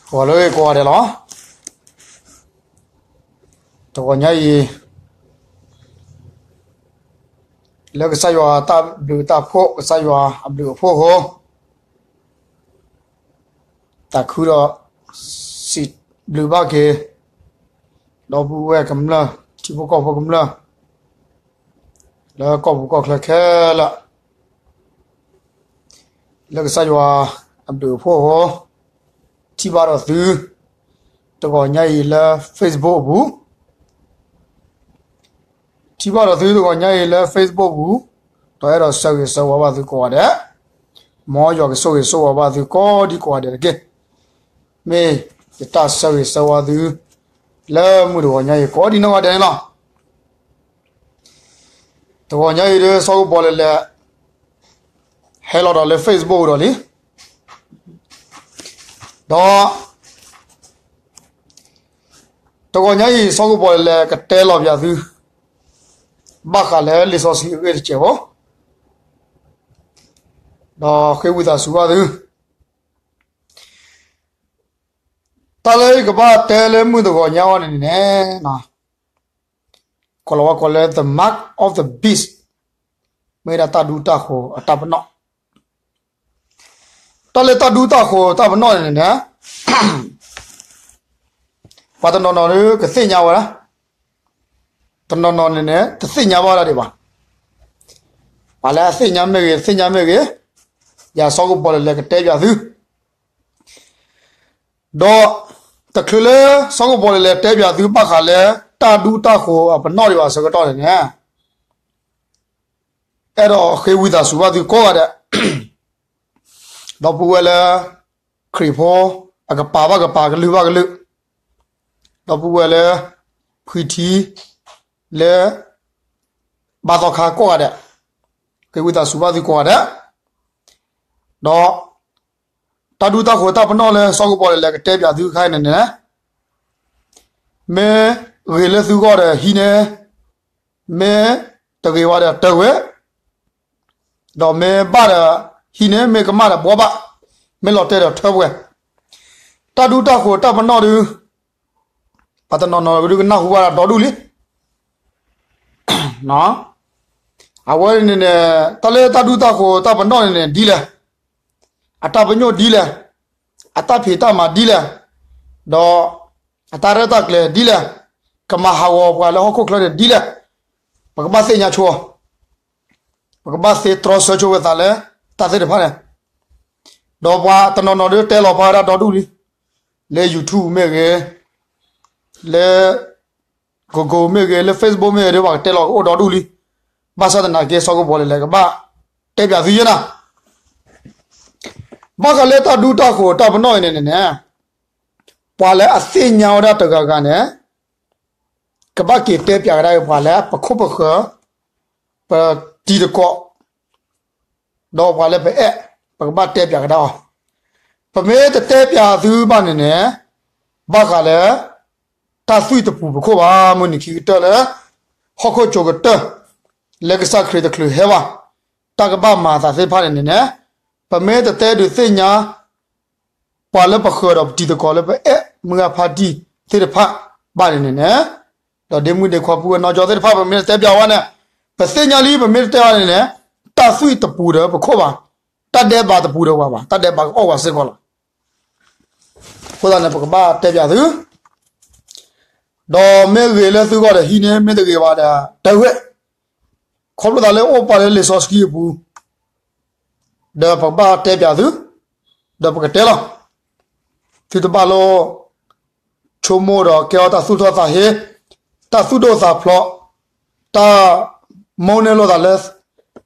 ဂီၤလၢကိးဂၤဒဲးလီၤ. တဂီၤညါအံၤ လၢကစၢ်ယွၤတၢ်ဘျုးတၢ်ဖှိၣ် ကစၢ်ယွၤအဘျုးအဖှိၣ်အဃိ သးခုဒီး စံးဘျုးဘၣ်က့ၤ ဒီပုၢ်ဝဲၢ်ကမျၢၢ် ထံဖိကီၢ်ဖိကမျၢၢ် လၢကီၢ်ပူၤကီၢ်ချၢခဲလၢာ် လၢကစၢ်ယွၤအဘျုးအဖှိၣ်အဃိ ထံၣ်ဘၣ်ဒီးသု တဂီၤညါအံၤလၢ Facebook အပူၤ ထံၣ်ဘၣ်ဒီးသုတဂီၤညါအံၤလၢ Facebook ပူၤ ဒီးအဲၣ်ဒိးဆၢဂ့ၤဆၢဝါဘၣ်သုကိးဂၤဒဲး, မ်ယွၤကဆိၣ်ဂ့ၤဆိၣ်ဝါဘၣ်သုကိးဒံကိးဂၤဒဲးတက့ၢ်. မ့ၢ်ယတၢ်ဆၢဂ့ၤဆၢဝါသု လၢမုၢ်တဂီၤညါအံၤကိးဒံနီၢ်ဂၤဒဲးန့ၣ်လီၤ. တဂီၤညါအံၤဒီး စီၤကပီၤလဲၣ်လဲၣ် ဟဲလီၤဒီးလၢ Facebook ဒီးလံ ဒီး တဂီၤညါအံၤ စီၤကပီၤလဲၣ်လဲၣ် ကတဲလီၤပၠးသု ဘၣ်ဃးလၢလံာ်စီဆှံအဂ့ၢ်တစဲးဖိ ဒီးဃ့ဝံသးစူၤဘၣ်သု, တၢ်လၢယကဘၣ်တဲလၢမုၢ်တဂီၤညါအံၤန့ၣ်န့ၣ် ကိးလီၤဝဲကိးလၢ the mark of the beast မ့ၢ်ဒၣ်တၢ်ဒူတၢ်ဃိၤအတၢ်ပနီၣ် တၢ်လၢတၢ်ဒူတၢ်ဃိၤတၢ်ပနီၣ်န့ၣ်န့ၣ် ပှၤတနီၤနီၤဒုးကသ့ၣ်ညါဝဲဒၣ်, တနီၤနီၤန့ၣ်န့ၣ် တသ့ၣ်ညါဘၣ်ဒၣ်ဒံးဘၣ်. ပှၤလၢအသ့ၣ်ညါမ့ၢ်ဂ့ၤ တသ့ၣ်ညါမ့ၢ်ဂ့ၤ, ယၤစီၤကပီၤလဲၣ်လဲၣ်ကတဲပၠးသု ဒီးတချုးလၢစီၤကပီၤလဲၣ်လဲၣ်တဲပၠးသုဘၣ်ဃးလၢ တၢ်ဒူတၢ်ဃိၤအပနီၣ်ဒံးဘၣ်အဆၢကတီၢ်န့ၣ်န့ၣ် အဲၣ်ဒိးဃ့ဝံသးစူၤဘၣ်သုကိးဂၤဒဲး, ဒီပုၢ်ဝဲၢ်လၢ ခရံာ်ဖိ အကပၤဘၣ်ကပၤ ကလုာ်ဘၣ်ကလုာ်, ဒီပုၢ်ဝဲၢ်လၢ ဖှံထံ လၢ ဘါသီခါကိးဂၤဒဲး, ဃ့ဝံသးစူၤဘၣ်သုကိးဂၤဒဲး, ဒီး တၢ်ဒူတၢ်ဃိၤတၢ်ပနီၣ်လၢစီၤကပီၤလဲၣ်လဲၣ်ကတဲပၠးသုခါအံၤန့ၣ်န့ၣ် မ့ၢ်ဂ့ၤလၢသုဂီၢ်ဒီးဟံးန့ၢ်, မ့ၢ်တဂ့ၤဝဲဒီးတၢ်ဝဲ, ဒီးမ့ၢ်ဘၣ်ဒီးဟံးန့ၢ်, မ့ၢ်ကမၣ်ဒီးဘှီဘၣ်, မ့ၢ်လီၤတဲာ်ဒီးထၢပှဲၤ, တၢ်ဒူတၢ်ဃိၤတၢ်ပနီၣ်ဒုး ပှၤတနီၤနီၤဒုးကနၢ်ဟူဘၣ်ဒီးဒီဒူၣ်လံ အဝဲန့ၣ်န့ၣ် တၢ်လၢတၢ်ဒူတၢ်ဃိၤတၢ်ပနီၣ်န့ၣ်န့ၣ် ဒ်လဲၣ်, အတၢ်ပညိၣ်ဒ်လဲၣ်, အတၢ်ဖံးတၢ်မၤဒ်လဲၣ်, ဒီး အတၢ်ရဲၣ်တၢ်ကျဲၤဒ်လဲၣ်, ကမၤဟးဂီၤပှၤလၢဟီၣ်ခိၣ်ချၢန့ၣ်ဒ်လဲၣ်, ပကဘၣ်သ့ၣ်ညါဆိ, ပကဘၣ်သ့တြီဆၢဆိဝဲသးလၢ တၢ်သ့ၣ်တဖၣ်န့ၣ်, ဒီးပှၤတနီၤနီၤဒုးတဲလီၤပှၤဝဲဒၣ်ဒီဒူၣ်လံ, လၢ YouTube မ့ၢ်ဂ့ၤ, လၢ Google မ့ၢ်ဂ့ၤ, လၢ Facebook မ့ၢ်ဂ့ၤဒီး ပှၤကတဲလီၤကအိၣ်ဒီဒူၣ်လံ, ဘၣ်ဆၣ်သနာ်က့ စီၤကပီၤလဲၣ်လဲၣ်ကဘၣ်တဲပၠးသုယဲၢ်နၤ, ဘၣ်ဃးလၢတၢ်ဒူတၢ်ဃိၤတၢ်ပနီၣ်အံၤန့ၣ်န့ၣ်န့ၣ်, ပှၤလၢအသ့ၣ်ညါဝဲဒၣ်တဂၤဂၤန့ၣ် ကဘၣ်က့ၤတဲပၠးကဒါက့ၤပှၤလၢပခိၣ်ပဃၢၤ, ပတံၤသကိး, ဒီးပှၤလၢပအဲၣ်, ပကဘၣ်တဲပၠးကဒါအီၤ, ပမ့ၢ်တတဲပၠးသုဘၣ်န့ၣ်န့ၣ်, ဘၣ်ဃးလၢ တၢ်သွံၣ်တပူၤပခိၣ်ဘၣ်, မုၢ်နံၤခံကတၢၢ်လၢ ဟီၣ်ခိၣ်ကိၤကတၢၢ်, လၢကစၢ်ခရံာ်တချုးဟဲဘၣ်, တၢ်ကဘၣ်မၤအသးသ့ၣ်တဖၣ်န့ၣ်န့ၣ်န့ၣ်, ပမ့ၢ်တတဲဒုးသ့ၣ်ညါ ပှၤလၢပဃၢၤဒီးပတံၤသကိးလၢပအဲၣ်မုၢ်ဂၢ်ဖါတံၢ်သ့ၣ်တဖၣ်ဘၣ်န့ၣ်န့ၣ်န့ၣ်, ဒီးဒ့မုၣ်ဒ့ခွါပုၢ်ဝဲၢ်နီၢ်ကၠီသ့ၣ်တဖၣ် ပမ့ၢ်တတဲပၠးဝဲန့ၣ်, ပသ့ၣ်ညါလံ ပမ့ၢ်တတဲဝဲန့ၣ်န့ၣ်, တၢ်သွံၣ်တပူၤဒီးပခိၣ်ဘၣ်, တၢ်ဒဲးဘးတပူၤဒီးပှၤဘၣ်, တၢ်ဒဲးဘးကအီၣ်ပှၤစ့ၢ်ကီးလီၤ. အဃိသတးန့ၣ် ပကဘၣ်တဲပၠးသု, ဒီးမ့ၢ်ဂ့ၤလၢသုဂီၢ်ဒီးဟံးန့ၢ်, မ့ၢ်တဂ့ၤဘၣ်ဒီးတၢ်ဝဲ, ခီဖျိသးလၢအိၣ်ပှၤလၢလံာ်စီဆှံအပူၤ ဒီးပကဘၣ်တဲပၠးသု, ဒီးပကတဲလီၤ. သုတဘၣ်လိၣ် ဆိကမိၣ်ဒီးကဲထီၣ်တၢ်သူၣ်ထီၣ်သးဟ့, တၢ်သူၣ်ဒိၣ်သးဖျိး, တၢ်မိၣ်န့ၢ်လိာ်သးလၢ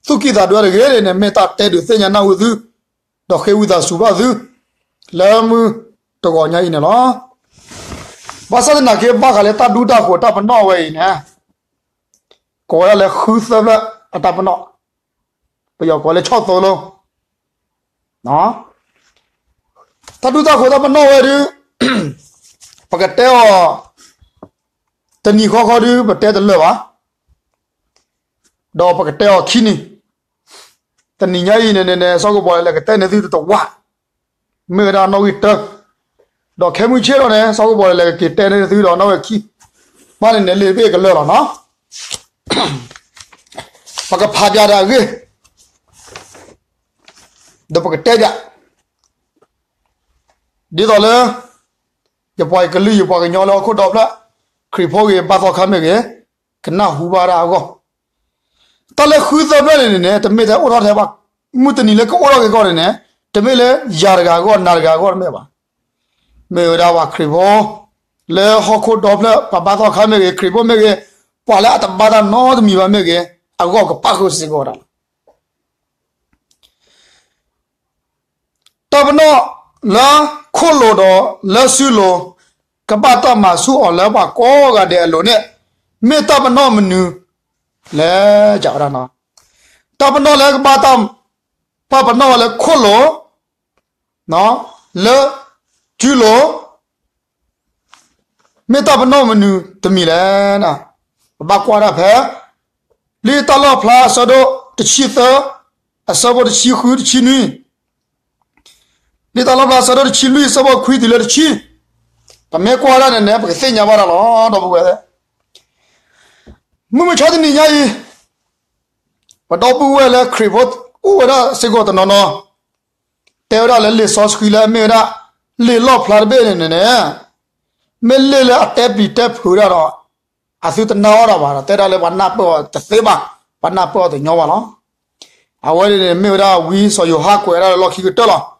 သူၣ်ကံၢ်သးဒွဲတဂ့ၤန့ၣ် မ့ၢ်တၢ်တဲဒုးသ့ၣ်ညါနၢ်ဟူသု, ဒီးဃ့ဝံသးစူၤဘၣ်သု, လၢမုၢ်တဂီၤညါအံၤန့ၣ်လီၤ. ဘၣ်ဆၣ်သနာ်က့ ဘၣ်ဃးလၢတၢ်ဒူတၢ်ဃိၤတၢ်ပနီၣ်ဝဲအံၤန့ၣ် ကိးဝဲဒၣ်လၢဃုသၢဖျၢၣ်အတၢ်ပနီၣ်, ပယီၤကိးလၢဆီၣ်သိလိ, တၢ်ဒူတၢ်ဃိၤတၢ်ပနီၣ်ဝဲဒုး ပကတဲအီၤ တနံၤဃီဃီဒုး ပတဲတလၢာ်ဘၣ်, ဒီးပကတဲအီၤခံနံၤ, တနံၤညါအံၤန့ၣ်န့ၣ် စီၤကပီၤလဲၣ်လဲၣ်ကတဲန့ၢ်သုတဝၣ်, မ့ၢ်ဝဲဒၣ်နီၣ်ဂံၢ်တၢ, ဒီးခဲမုၢ်ဆ့ၣ်ဒီးန့ၣ် စီၤကပီၤလဲၤက့ၤတဲန့ၢ်သုဒီးနီၣ်ဝဲခံ ဘၣ်န့ၣ်န့ၣ် လ့ၣ်တဘ့ၣ်ကလၢာ်လီၤနီၤ. ပကဖးပၠးတၢ်အဂ့ၢ် ဒီးပကတဲပၠး ဒ်သိးလၢ ယပှၤကလုာ်ယပှၤကညီလၢဟီၣ်ခိၣ်ဒီဖျၢၣ် ခရံာ်ဖိဂ့ၤ ဘၣ်သီခါမ့ၢ်ဂ့ၤ ကနၢ်ဟူဘၣ်တၢ်အဂီၢ်, တၢ်လၢဃုသၢဖျၢၣ်န့ၣ်န့ၣ် တမ့ၢ်ထဲအိၣ်ထီၣ်ထဲဘၣ်, မုၢ်တနံၤလၢကအိၣ်ထီၣ်က့ၤအဂီၢ်န့ၣ်န့ၣ် တမ့ၢ်လၢယၤတဂၤအဂီၢ် နၤတဂၤအဂီၢ်တမ့ၢ်ဘၣ်. မ့ၢ်ဝဲဒၣ်ပှၤခရံာ်ဖိ လၢဟီၣ်ခိၣ်ဒီဖျၢၣ် ပှၤဘၣ်သီခါမ့ၢ်ဂ့ၤ ခရံာ်ဖိမ့ၢ်ဂ့ၤ ပှၤလၢအတဘၣ်တၢ်နီတမံၤဘၣ်မ့ၢ်ဂ့ၤ အဂီၢ်ကပၣ်ဃုာ်စ့ၢ်ကီးဝဲဒၣ်လီၤ. တၢ်ပနီၣ်လၢခိၣ်လိၤဒီးလၢစုလိၤ ကဘၣ်တၢ်မၤဆူၣ်အီၤလၢပှၤကိးဂၤဒဲးအလိၤန့ၣ် မ့ၢ်တၢ်ပနီၣ်မနုၤလဲၣ်. တၢ်ပနီၣ်လၢကဘၣ်တၢ် ပှၤပနီၣ်ဝဲလၢခိၣ်လိၤ လၢစုလိၤ မ့ၢ်တၢ်ပနီၣ်မနုၤတမံၤလဲၣ်. ပဘၣ်ကွၢ်ဒၣ်ဖဲ လံာ်တၢ်လီၣ်ဖျါအဆၢဒိၣ်တဆံသၢ အဆၢဖိတဆံဃုတဆံနွံ, လံာ်တၢ်လီၣ်ဖျါအဆၢဒိၣ်တဆံလွံၢ် အဆၢဖိခွံတုၤလၢတဆံ, ပမ့ၢ်ကွၢ်ဒၣ်န့ၣ်န့ၣ် ပကသ့ၣ်ညါဘၣ်တၢ်လီၤ ဒီပုၢ်ဝဲၢ်သ့ၣ်, မုၢ်မဆါတနံၤညါအံၤ ပဒီပုၢ်ဝဲၢ်လၢခရံာ်ဖိအိၣ်ဝဲဒၣ်စ့ၢ်ကီးတနီၤနီၤ တဲဝဲဒၣ်လၢလံာ်စီဆှံလၢအမ့ၢ်ဝဲဒၣ် လံာ်လီၣ်ဖျါတဘ့ၣ်န့ၣ်န့ၣ်န့ၣ် မ့ၢ်လံာ်လၢအတဲပျံၤတဲဖုးဒၣ်ဒီး အသုတနာ်အီၤဒၣ်ဘၣ်ဒီး တဲဒၣ်လၢပှၤနၢ်ပၢၢ်အီၤတသ့ဘၣ်, ပှၤနၢ်ပၢၢ်အီၤတညီဘၣ်လီၤ. အဝဲန့ၣ်န့ၣ် မ့ၢ်ဝဲဒၣ်ဝံစီၤယိၤဟၣ်ကွဲးဝဲဒၣ်လၢလီၢ်ခံကတၢၢ်လီၤ.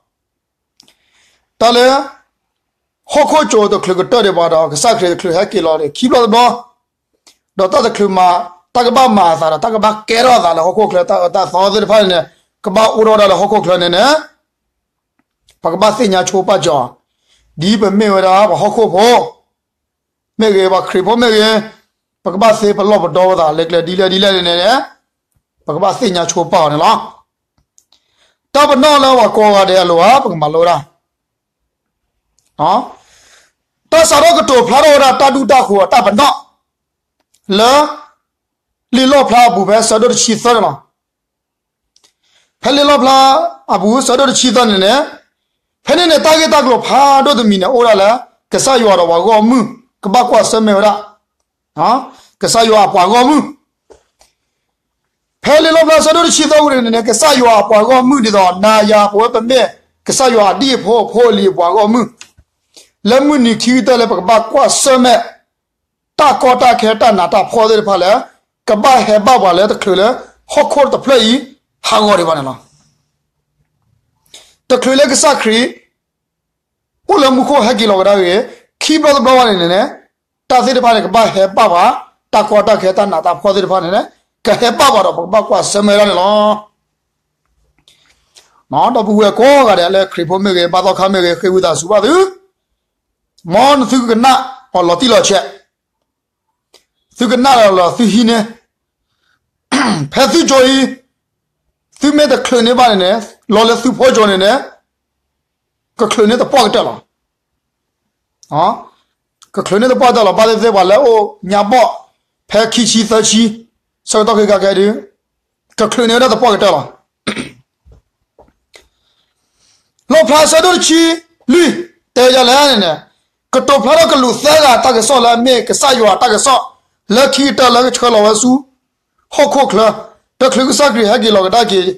တၢ်လၢ ဟီၣ်ခိၣ်ကၠိတချုးကတၢၢ်ဒံးဘၣ်ဒီး ကစၢ်ခရံာ်တချုးဟဲက့ၤလီၤန့ၣ် ခံဘျီတဘျီ ဒီးတၢ်တချုးမၤ တၢ်ကဘၣ်မၤအသးဒီး တၢ်ကဘၣ်ကဲထီၣ်အသးလၢဟီၣ်ခိၣ်ချၢ တၢ်အၢတၢ်သီသ့ၣ်တဖၣ်န့ၣ်န့ၣ် ကဘၣ်အိၣ်ထီၣ်ဝဲဒၣ်လၢဟီၣ်ခိၣ်ချၢန့ၣ်န့ၣ် ပကဘၣ်သ့ၣ်ညါဆိပာ်စၢၤအီၤ, ဒ်ပမ့ၢ်ဝဲဒၣ်ပှၤဟီၣ်ခိၣ်ဖိ မ့ၢ်ဂ့ၤ ပှၤခရံာ်ဖိမ့ၢ်ဂ့ၤ, ပကဘၣ်သ့ပလီၢ်ပဒီပသးလၢကျဲဒ်လဲၣ်ဒ်လဲၣ်န့ၣ်န့ၣ် ပကဘၣ်သ့ၣ်ညါဆိပာ်အီၤန့ၣ်လီၤ. တၢ်ပနီၣ်လၢပှၤကိးဂၤဒဲးအလိၤဧါ ပကမၤလိဝဲဒၣ် တၢ်စးထီၣ်ကတိၤဖျါထီၣ်ဝဲဒၣ်တၢ်ဒူတၢ်ဃိၤအတၢ်ပနီၣ် လၢ လံာ်လီၣ်ဖျါအပူၤဖဲဆၢဒိၣ်တဆံသၢန့ၣ်လီၤ. ဖဲလံာ်လီၣ်ဖျါအပူၤဆၢဒိၣ်တဆံသၢန့ၣ်န့ၣ်, ဖဲန့ၣ်န့ၣ် တၢ်ဂ့ၢ်တၢ်ကျိၤဖးဒိၣ်တမံၤန့ၣ် အိၣ်ဒၣ်လၢ ကစၢ်ယွၤဒီးပှၤဂီၢ်မုၢ် ကဘၣ်ကွၢ်ဆၢၣ်မဲာ်ဝဲဒၣ် ကစၢ်ယွၤအပှၤဂီၢ်မုၢ် ဖဲလံာ်လီၣ်ဖျါဆၢဒိၣ်တဆံသၢပူၤန့ၣ်န့ၣ် ကစၢ်ယွၤအပှၤဂီၢ်မုၢ်ဒ်သိး နၤယၤပဝဲပမ့ၢ် ကစၢ်ယွၤအဒံၣ်အဖိအဖိအလံၤအပှၤဂီၢ်မုၢ် လၢမုၢ်နံၤခံကတၢၢ်လၢပကဘၣ်ကွၢ်ဆၢၣ်မဲာ် တၢ်ကီတၢ်ခဲတၢ်နးတၢ်ဖှီၣ်သ့ၣ်တဖၣ်လၢ ကဘၣ်ဟဲဘၣ်ပှၤလၢတချုးလၢ ဟီၣ်ခိၣ်တဖျၢၣ်အံၤ ဟးဂီၤဒံးဘၣ်န့ၣ်လီၤ. တချုးလၢကစၢ်ခရံာ် အိၣ်လၢမူခိၣ်ဟဲက့ၤလီၤကဒါက့ၤ ခံဘျီတဘျီဘၣ်န့ၣ်န့ၣ် တၢ်သ့ၣ်တဖၣ်န့ၣ် ကဘၣ်ဟဲဘၣ်ပှၤ တၢ်ကီတၢ်ခဲတၢ်နးတၢ်ဖှီၣ်သ့ၣ်တဖၣ်န့ၣ်န့ၣ် ကဟဲဘၣ်ပှၤဒီး ပကဘၣ်ကွၢ်ဆၢၣ်မဲာ်ဒၣ်န့ၣ်လီၤ. ဒီပုၢ်ဝဲၢ်ကိးဂၤဒဲးလၢခရံာ်ဖိမ့ၢ်ဂ့ၤ ဘါသီခါမ့ၢ်ဂ့ၤ ဃ့ဝံသးစူၤဘၣ်သု, မ်နသုကနၣ်အီၤလီၤတံၢ်လီၤဆဲး, သုကနၣ်လီၤလီၤသုဟံးန့ၢ်, ဖဲသုကၠိအံၤ သုမ့ၢ်တချုးန့ၢ်ဘၣ်န့ၣ်န့ၣ် လီၤလၢသုဖိကၠိန့ၣ်န့ၣ် ကချုးန့ၢ်သပှၢ်ကတၢၢ်လီၤ. ကချုးန့ၢ်သပှၢ်ကတၢၢ်လီၤ. ဘၣ်သ့ၣ်သ့ၣ်ပှၤလၢအိၣ်ညါဘီၣ် ဖဲခံဆံသၢဆံ ဆၢကတီၢ်ခဲကနံၣ်အံၤ ကချုးန့ၢ်ဝဲဒၣ်သပှၢ်ကတၢၢ်လီၤ. လီၣ်ဖျါဆၢဒိၣ်တဆံလွံၢ် တဲဝဲဒ်လဲၣ်န့ၣ်န့ၣ်, ကတိၤဖျါထီၣ်ကလူးသၢဂၤတၢ်ကစီၣ်လၢအမ့ၢ်ကစၢ်ယွၤအတၢ်ကစီၣ် လၢခံကတၢၢ်လၢကဆှၢလီၤဝဲဆူ ဟီၣ်ခိၣ်ချၢ တချုးကစၢ်ခရံာ်ဟဲက့ၤလီၤကဒါက့ၤ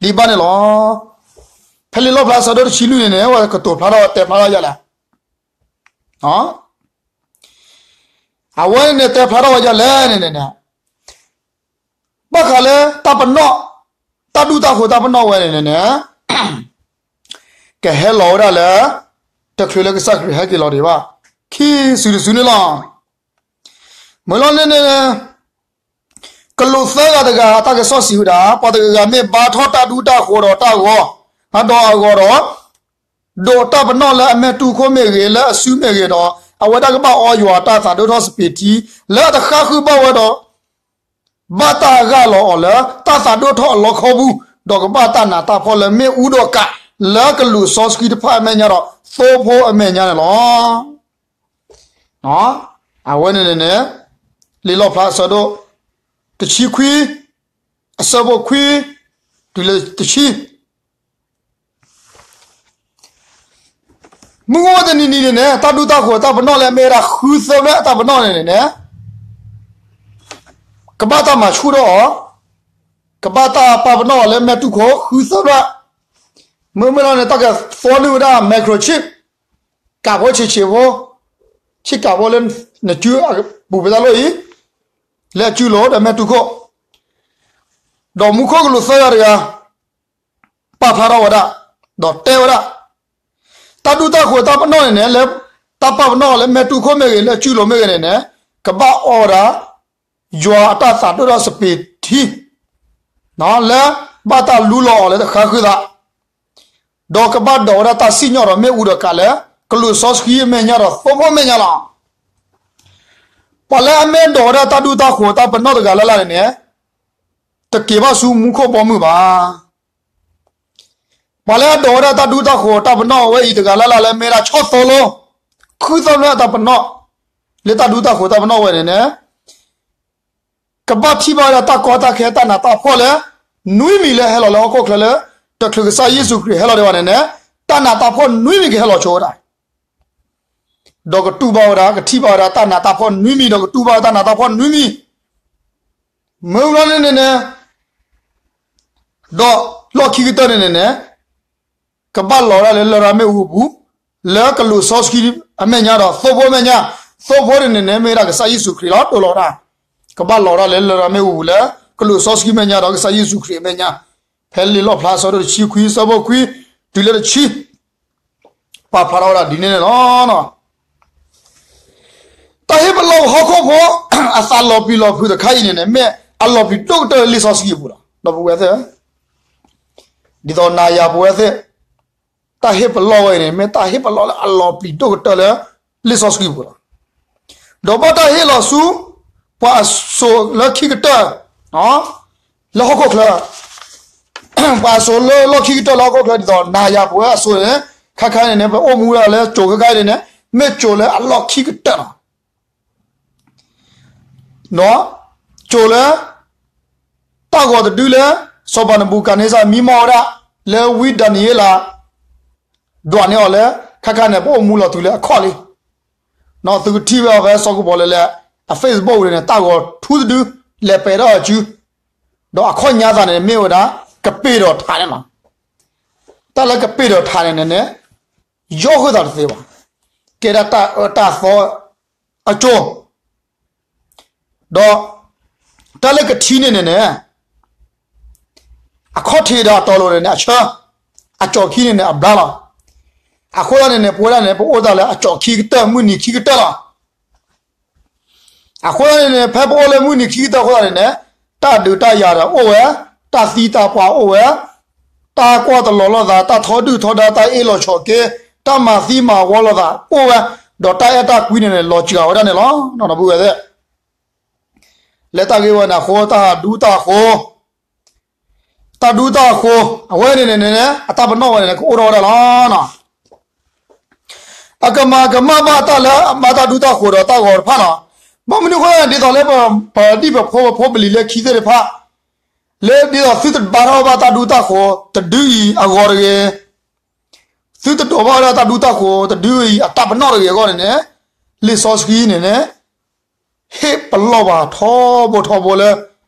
ဒံးဘၣ်န့ၣ်လီၤ. ဖဲလံာ်လီၣ်ဖျါဆၢဒိၣ်တဆံလွံၢ်န့ၣ်န့ၣ် အဝဲကတိၤဖျါထီၣ်တဲဖျါထီၣ်ဒ်လဲၣ် အဝဲန့ၣ်န့ၣ် တဲဖျါထီၣ်ဝဲဒ်လဲၣ်န့ၣ်န့ၣ်, ဘၣ်ဃးလၢတၢ်ပနီၣ်, တၢ်ဒူတၢ်ဃိၤတၢ်ပနီၣ်ဝဲန့ၣ်န့ၣ်န့ၣ်, ကဟဲလီၤဝဲဒၣ်လၢ တချုးလၢကစၢ်ခရံာ်ဟဲက့ၤလီၤဒံးဘၣ် ခံစုတစုန့ၣ်လီၤ. မ့ၢ်လီၤန့ၣ်န့ၣ် ကလူးသၢဂၤတဂၤအတၢ်ကစီၣ်စံးဝဲဒၣ်, ပှၤတဂၤဂၤမ့ၢ်ဘါထီၣ်တၢ်ဒူတၢ်ဃိၤဒီးတၢ်ဂီၤ, ဒီးအဂီၤဒီး ဒိးတၢ်ပနီၣ်လၢအမဲာ်တူၢ်ခိၣ်မ့ၢ်ဂ့ၤ, လၢအစုမ့ၢ်ဂ့ၤဒီး အဝဲဒၣ်ကဘၣ်အီယွၤတၢ်သးဒိၣ်ထီၣ်စပံးထံ လၢအတဃၣ်ဃုာ်ဘၣ်ဝဲဒီး ဘၣ်တၢ်ဂၢ်လီၤအီၤလၢတၢ်သးဒိၣ်ထီၣ်အလီခီပူၤ, ဒီးကဘၣ်တၢ်နးတၢ်ဖှီၣ်လၢမ့ၣ်အူဒီးကး လၢကလူးစီဆှံတဖၣ်အမဲာ်ညါဒီးသိဖိအမဲာ်ညါန့ၣ်လီၤ. အဝဲန့ၣ်န့ၣ်န့ၣ် လံာ်လီၣ်ဖျါအဆၢဒိၣ် တဆံခွံ, အဆၢဖိခွံ တုၤလၢတဆံ. မုၢ်ဂီၤတနံၤနံၤန့ၣ်န့ၣ် တၢ်ဒူတၢ်ဃိၤတၢ်ပနီၣ်လၢအမ့ၢ်ဝဲဒၣ်ဃုသၢဖျၢၣ်အတၢ်ပနီၣ်န့ၣ်န့ၣ်န့ၣ် ကဘၣ်တၢ်မၤဆူၣ်ထီၣ်အီၤ, ကဘၣ်တၢ်ပာ်ပနီၣ်အီၤလၢမဲာ်တူၢ်ခိၣ်ဃုသၢဖျၢၣ်, မ့မ့ၢ်လီၤန့ၣ် တၢ်ကသွီနုာ်ဝဲဒၣ် microchip, ကးဖိဆံးဆံးဖိ, ဆံးကးဖိလၢနစုအပူၤဖဲတၢ်လိၣ်အံၤ, လၢအစုလိၤဒီးမဲာ်တူၢ်ခိၣ်, ဒီးမူခိၣ်ကလူးသၢဂၤတဂၤ ပာ်ဖျါထီၣ်ဝဲဒၣ်, ဒီးတဲဝဲဒၣ်, တၢ်ဒူတၢ်ဃိၤတၢ်ပနီၣ်န့ၣ်န့ၣ် လၢတၢ်ပာ်ပနီၣ်လၢမဲာ်တူၢ်ခိၣ်မ့ၢ်ဂ့ၤ လၢအစုလိၤမ့ၢ်ဂ့ၤန့ၣ်န့ၣ် ကဘၣ်အီဝဲဒၣ် ယွၤအတၢ်သးဒိၣ်ထီၣ်စပံးထံ လၢဘၣ်တၢ်လူလီၤအီၤလၢတဃါဃုာ်သး, ဒီးကဘၣ်ဒိးဝဲဒၣ်တၢ်စံၣ်ညီၣ်ဒီးမ့ၣ်အူဒီးကးလၢ ကလူးစီဆှံအမဲာ်ညါဒီးသိဖိအမဲာ်ညါလီၤ. ပှၤလၢအမ့ၢ်ဒိးဝဲဒၣ်တၢ်ဒူတၢ်ဃိၤတၢ်ပနီၣ်တဂၤလၢ်လၢ်န့ၣ်န့ၣ် တက့ၤဘၣ်ဆူမူခိၣ်ဘီမုၢ်ဘၣ်. ပှၤလၢအဒိးဝဲဒၣ်တၢ်ဒူတၢ်ဃိၤတၢ်ပနီၣ်အဝဲအံၤတဂၤလၢ်လၢ်လၢမ့ၢ်ဒၣ်ဆီၣ်သီလိ ဃုသၢဖျၢၣ်အတၢ်ပနီၣ် လၢတၢ်ဒူတၢ်ဃိၤတၢ်ပနီၣ်ဝဲန့ၣ်န့ၣ် ကဘၣ်ထံၣ်ဘၣ်ဝဲဒၣ်တၢ်ကီတၢ်ခဲတၢ်နးတၢ်ဖှီၣ်လၢ နွံမံၤလၢဟဲလီၤလၢဟီၣ်ခိၣ်ချၢလၢ တချုးကစၢ်ယ့ၣ်ၡူးခရံာ်ဟဲလီၤဒံးဘၣ်န့ၣ်န့ၣ် တၢ်နးတၢ်ဖှီၣ်နွံမံၤကဟဲလီၤဆိဝဲဒၣ် ဒီးကတူၢ်ဘၣ်ဝဲဒၣ် ကထံၣ်ဘၣ်ဝဲဒၣ်တၢ်နးတၢ်ဖှီၣ်နွံမံၤ ဒီးကတူၢ်ဘၣ်ဝဲတၢ်နးတၢ်ဖှီၣ်နွံမံၤ မ့ၢ်ဝဲန့ၣ်န့ၣ်န့ၣ် ဒီးလီၢ်ခံကတၢၢ်န့ၣ်န့ၣ်န့ၣ် ကဘၣ်လီၤဒၣ်လၢလရာ်မ့ၣ်အူအပူၤ လၢကလူးစီဆှံအမဲာ်ညါဒီးသိဖိအမဲာ်ညါ, သိဖိန့ၣ်န့ၣ်န့ၣ် မ့ၢ်ဝဲဒၣ်ကစၢ်ယ့ၣ်ၡူးခရံာ်လီၤ ဒိးလီၤဒၣ်, ကဘၣ်လီၤဒၣ်လၢလရာ်မ့ၣ်အူပူၤလၢ ကလူးစီဆှံမဲာ်ညါဒီးကစၢ်ယ့ၣ်ၡူးခရံာ်အမဲာ်ညါ, ဖဲလံာ်လီၣ်ဖျါအဆၢဒိၣ်တဆံခွံ အဆၢဖိခွံ တုၤလၢတဆံ ပာ်ဖျါထီၣ်ဝဲဒၣ်ဒ်န့ၣ်န့ၣ်လီၤ. တၢ်ဟ့ၣ်ပလီၢ်ပဟီၣ်ခိၣ်ဖိ အသးလီၤပျံၤလီၤဖုးတခါအံၤန့ၣ်န့ၣ် မ့ၢ်အလီၤပျံၤဒိၣ်ကတၢၢ်လၢလံာ်စီဆှံအပူၤလီၤ. ဒီပုၢ်ဝဲၢ်သ့ၣ်ဧၢ, ဒ်သိးနၤယၤပဝဲသ့ၣ်, တၢ်ဟ့ၣ်ပလီၢ်ဝဲအံၤန့ၣ် မ့ၢ်တၢ်ဟ့ၣ်ပလီၢ်လၢအလီၤပျံၤဒိၣ်ကတၢၢ်လၢလံာ်စီဆှံအပူၤလီၤ. ဒီးဘၣ်တၢ်ဟ့ၣ်လီၤဆူ ပှၤအစိၤလၢခံကတၢၢ် လၢဟီၣ်ခိၣ်ချၢ ပှၤအစိၤလၢလီၢ်ခံကတၢၢ်လၢဟီၣ်ခိၣ်ချၢ ဒ်သိးနၤယၤပဝဲအစိၤန့ၣ် ခါခါန့ၣ်န့ၣ် ပအိၣ်မူဝဲဒၣ်လၢစိၤခဲခါအံၤန့ၣ်န့ၣ် မ့ၢ်စိၤလၢအလီၢ်ခံကတၢၢ်လီၤ. ဒီးစိၤလၢ တၢ်ဂီၤတဒုလၢ စီၤပၤနဘူၤခၣ်နံစၢ်မံမီၢ်ဝဲဒၣ် လၢဝံဒၤနံးယ့လး ဒွးန့ၢ်အီၤလၢ ခါခါန့ၣ် ပအိၣ်မူလီၤတုၤလၢအခီၣ်လံ. သုကထံၣ်ဝဲအီၤဖဲစီၤကပီၤလဲၤလဲၤ အ Facebook န့ၣ် တၢ်ဂီၤထူတဒု လဲၤပဲာ်ထီၣ်အစု ဒီးအခီၣ်ညါသးန့ၣ် မ့ၢ်ဝဲဒၣ် ကပ့ၤဒီးထးန့ၣ်လီၤ. တၢ်လၢကပ့ၤဒီးထးန့ၣ်န့ၣ်န့ၣ် ယီၢ်ဃုာ်သးတသ့ဘၣ်. ကဲဒၣ်တၢ်အၢတၢ်သီအစိၤ ဒီး တၢ်လၢကထံန့ၣ်န့ၣ်န့ၣ် အခီၣ်ထံးဒီးအတီၤလိၤန့ၣ်န့ၣ် အဆၢ, အကၠီၣ်ခံန့ၣ်န့ၣ် အဘျါလီၤ. အဃိသတးန့ၣ်န့ၣ် ပဝဲဒၣ်န့ၣ် ပအိၣ်တၢ်လၢအကၠီၣ်ခံကတၢၢ် မုၢ်နံၤခံကတၢၢ်လီၤ. အဃိသတးန့ၣ်န့ၣ် ဖဲပအိၣ်လၢမုၢ်နံၤခံကတၢၢ်အဃိသတးန့ၣ်န့ၣ် တၢ်ဒုးတၢ်ယၤဒီးအိၣ်ဝဲ, တၢ်သံတၢ်ပှၢ်အိၣ်ဝဲ, တၢ်ကွၢ်တလီၤလိာ်သး, တၢ်ထီဒုၣ်ထီဒါ, တၢ်အ့ၣ်လိာ်ဆိးက့, တၢ်မၤသံမၤဝီလိာ်သးအိၣ်ဝဲ, ဒီးတၢ်အဲၣ်တၢ်ကွံန့ၣ်န့ၣ် လီၤစှၤဝဲဒၣ်န့ၣ်လီၤ. ဒီပုၢ်ဝဲၢ်သ့ၣ် လၢတၢ်ဂ့ၢ်ဝဲန့ၣ်အဃိ တၢ်ဒူတၢ်ဃိၤ, တၢ်ဒူတၢ်ဃိၤ အဝဲန့ၣ်န့ၣ်န့ၣ် အတၢ်ပနီၣ်ဝဲန့ၣ် ကအိၣ်ထီၣ်ဝဲဒၣ်လီၤ. အကမၤကမၣ်ဘၣ်တၢ်လၢအမၤတၢ်ဒူတၢ်ဃိၤဒီးတၢ်ဂီၤတဖၣ်လီၤ. ဘၣ်မနုၤအဃိ ဒ်သိးလၢပဒံၣ်ပဖိပဖိပလံၤလၢခံသ့ၣ်တဖၣ် လၢဒ်သိးသုတဘါထီၣ်ဘၣ်တၢ်ဒူတၢ်ဃိၤတဒုအံၤအဂီၤတဂ့ၤ, သုတဒိးဘၣ်ဝဲဒၣ်တၢ်ဒူတၢ်ဃိၤတဒုအံၤအတၢ်ပနီၣ်တဂ့ၤအဂီၢ်န့ၣ်န့ၣ် လံာ်စီဆှံန့ၣ်န့ၣ် ဟ့ၣ်ပလီၢ်ပှၤထီဘိထီဘိလၢ က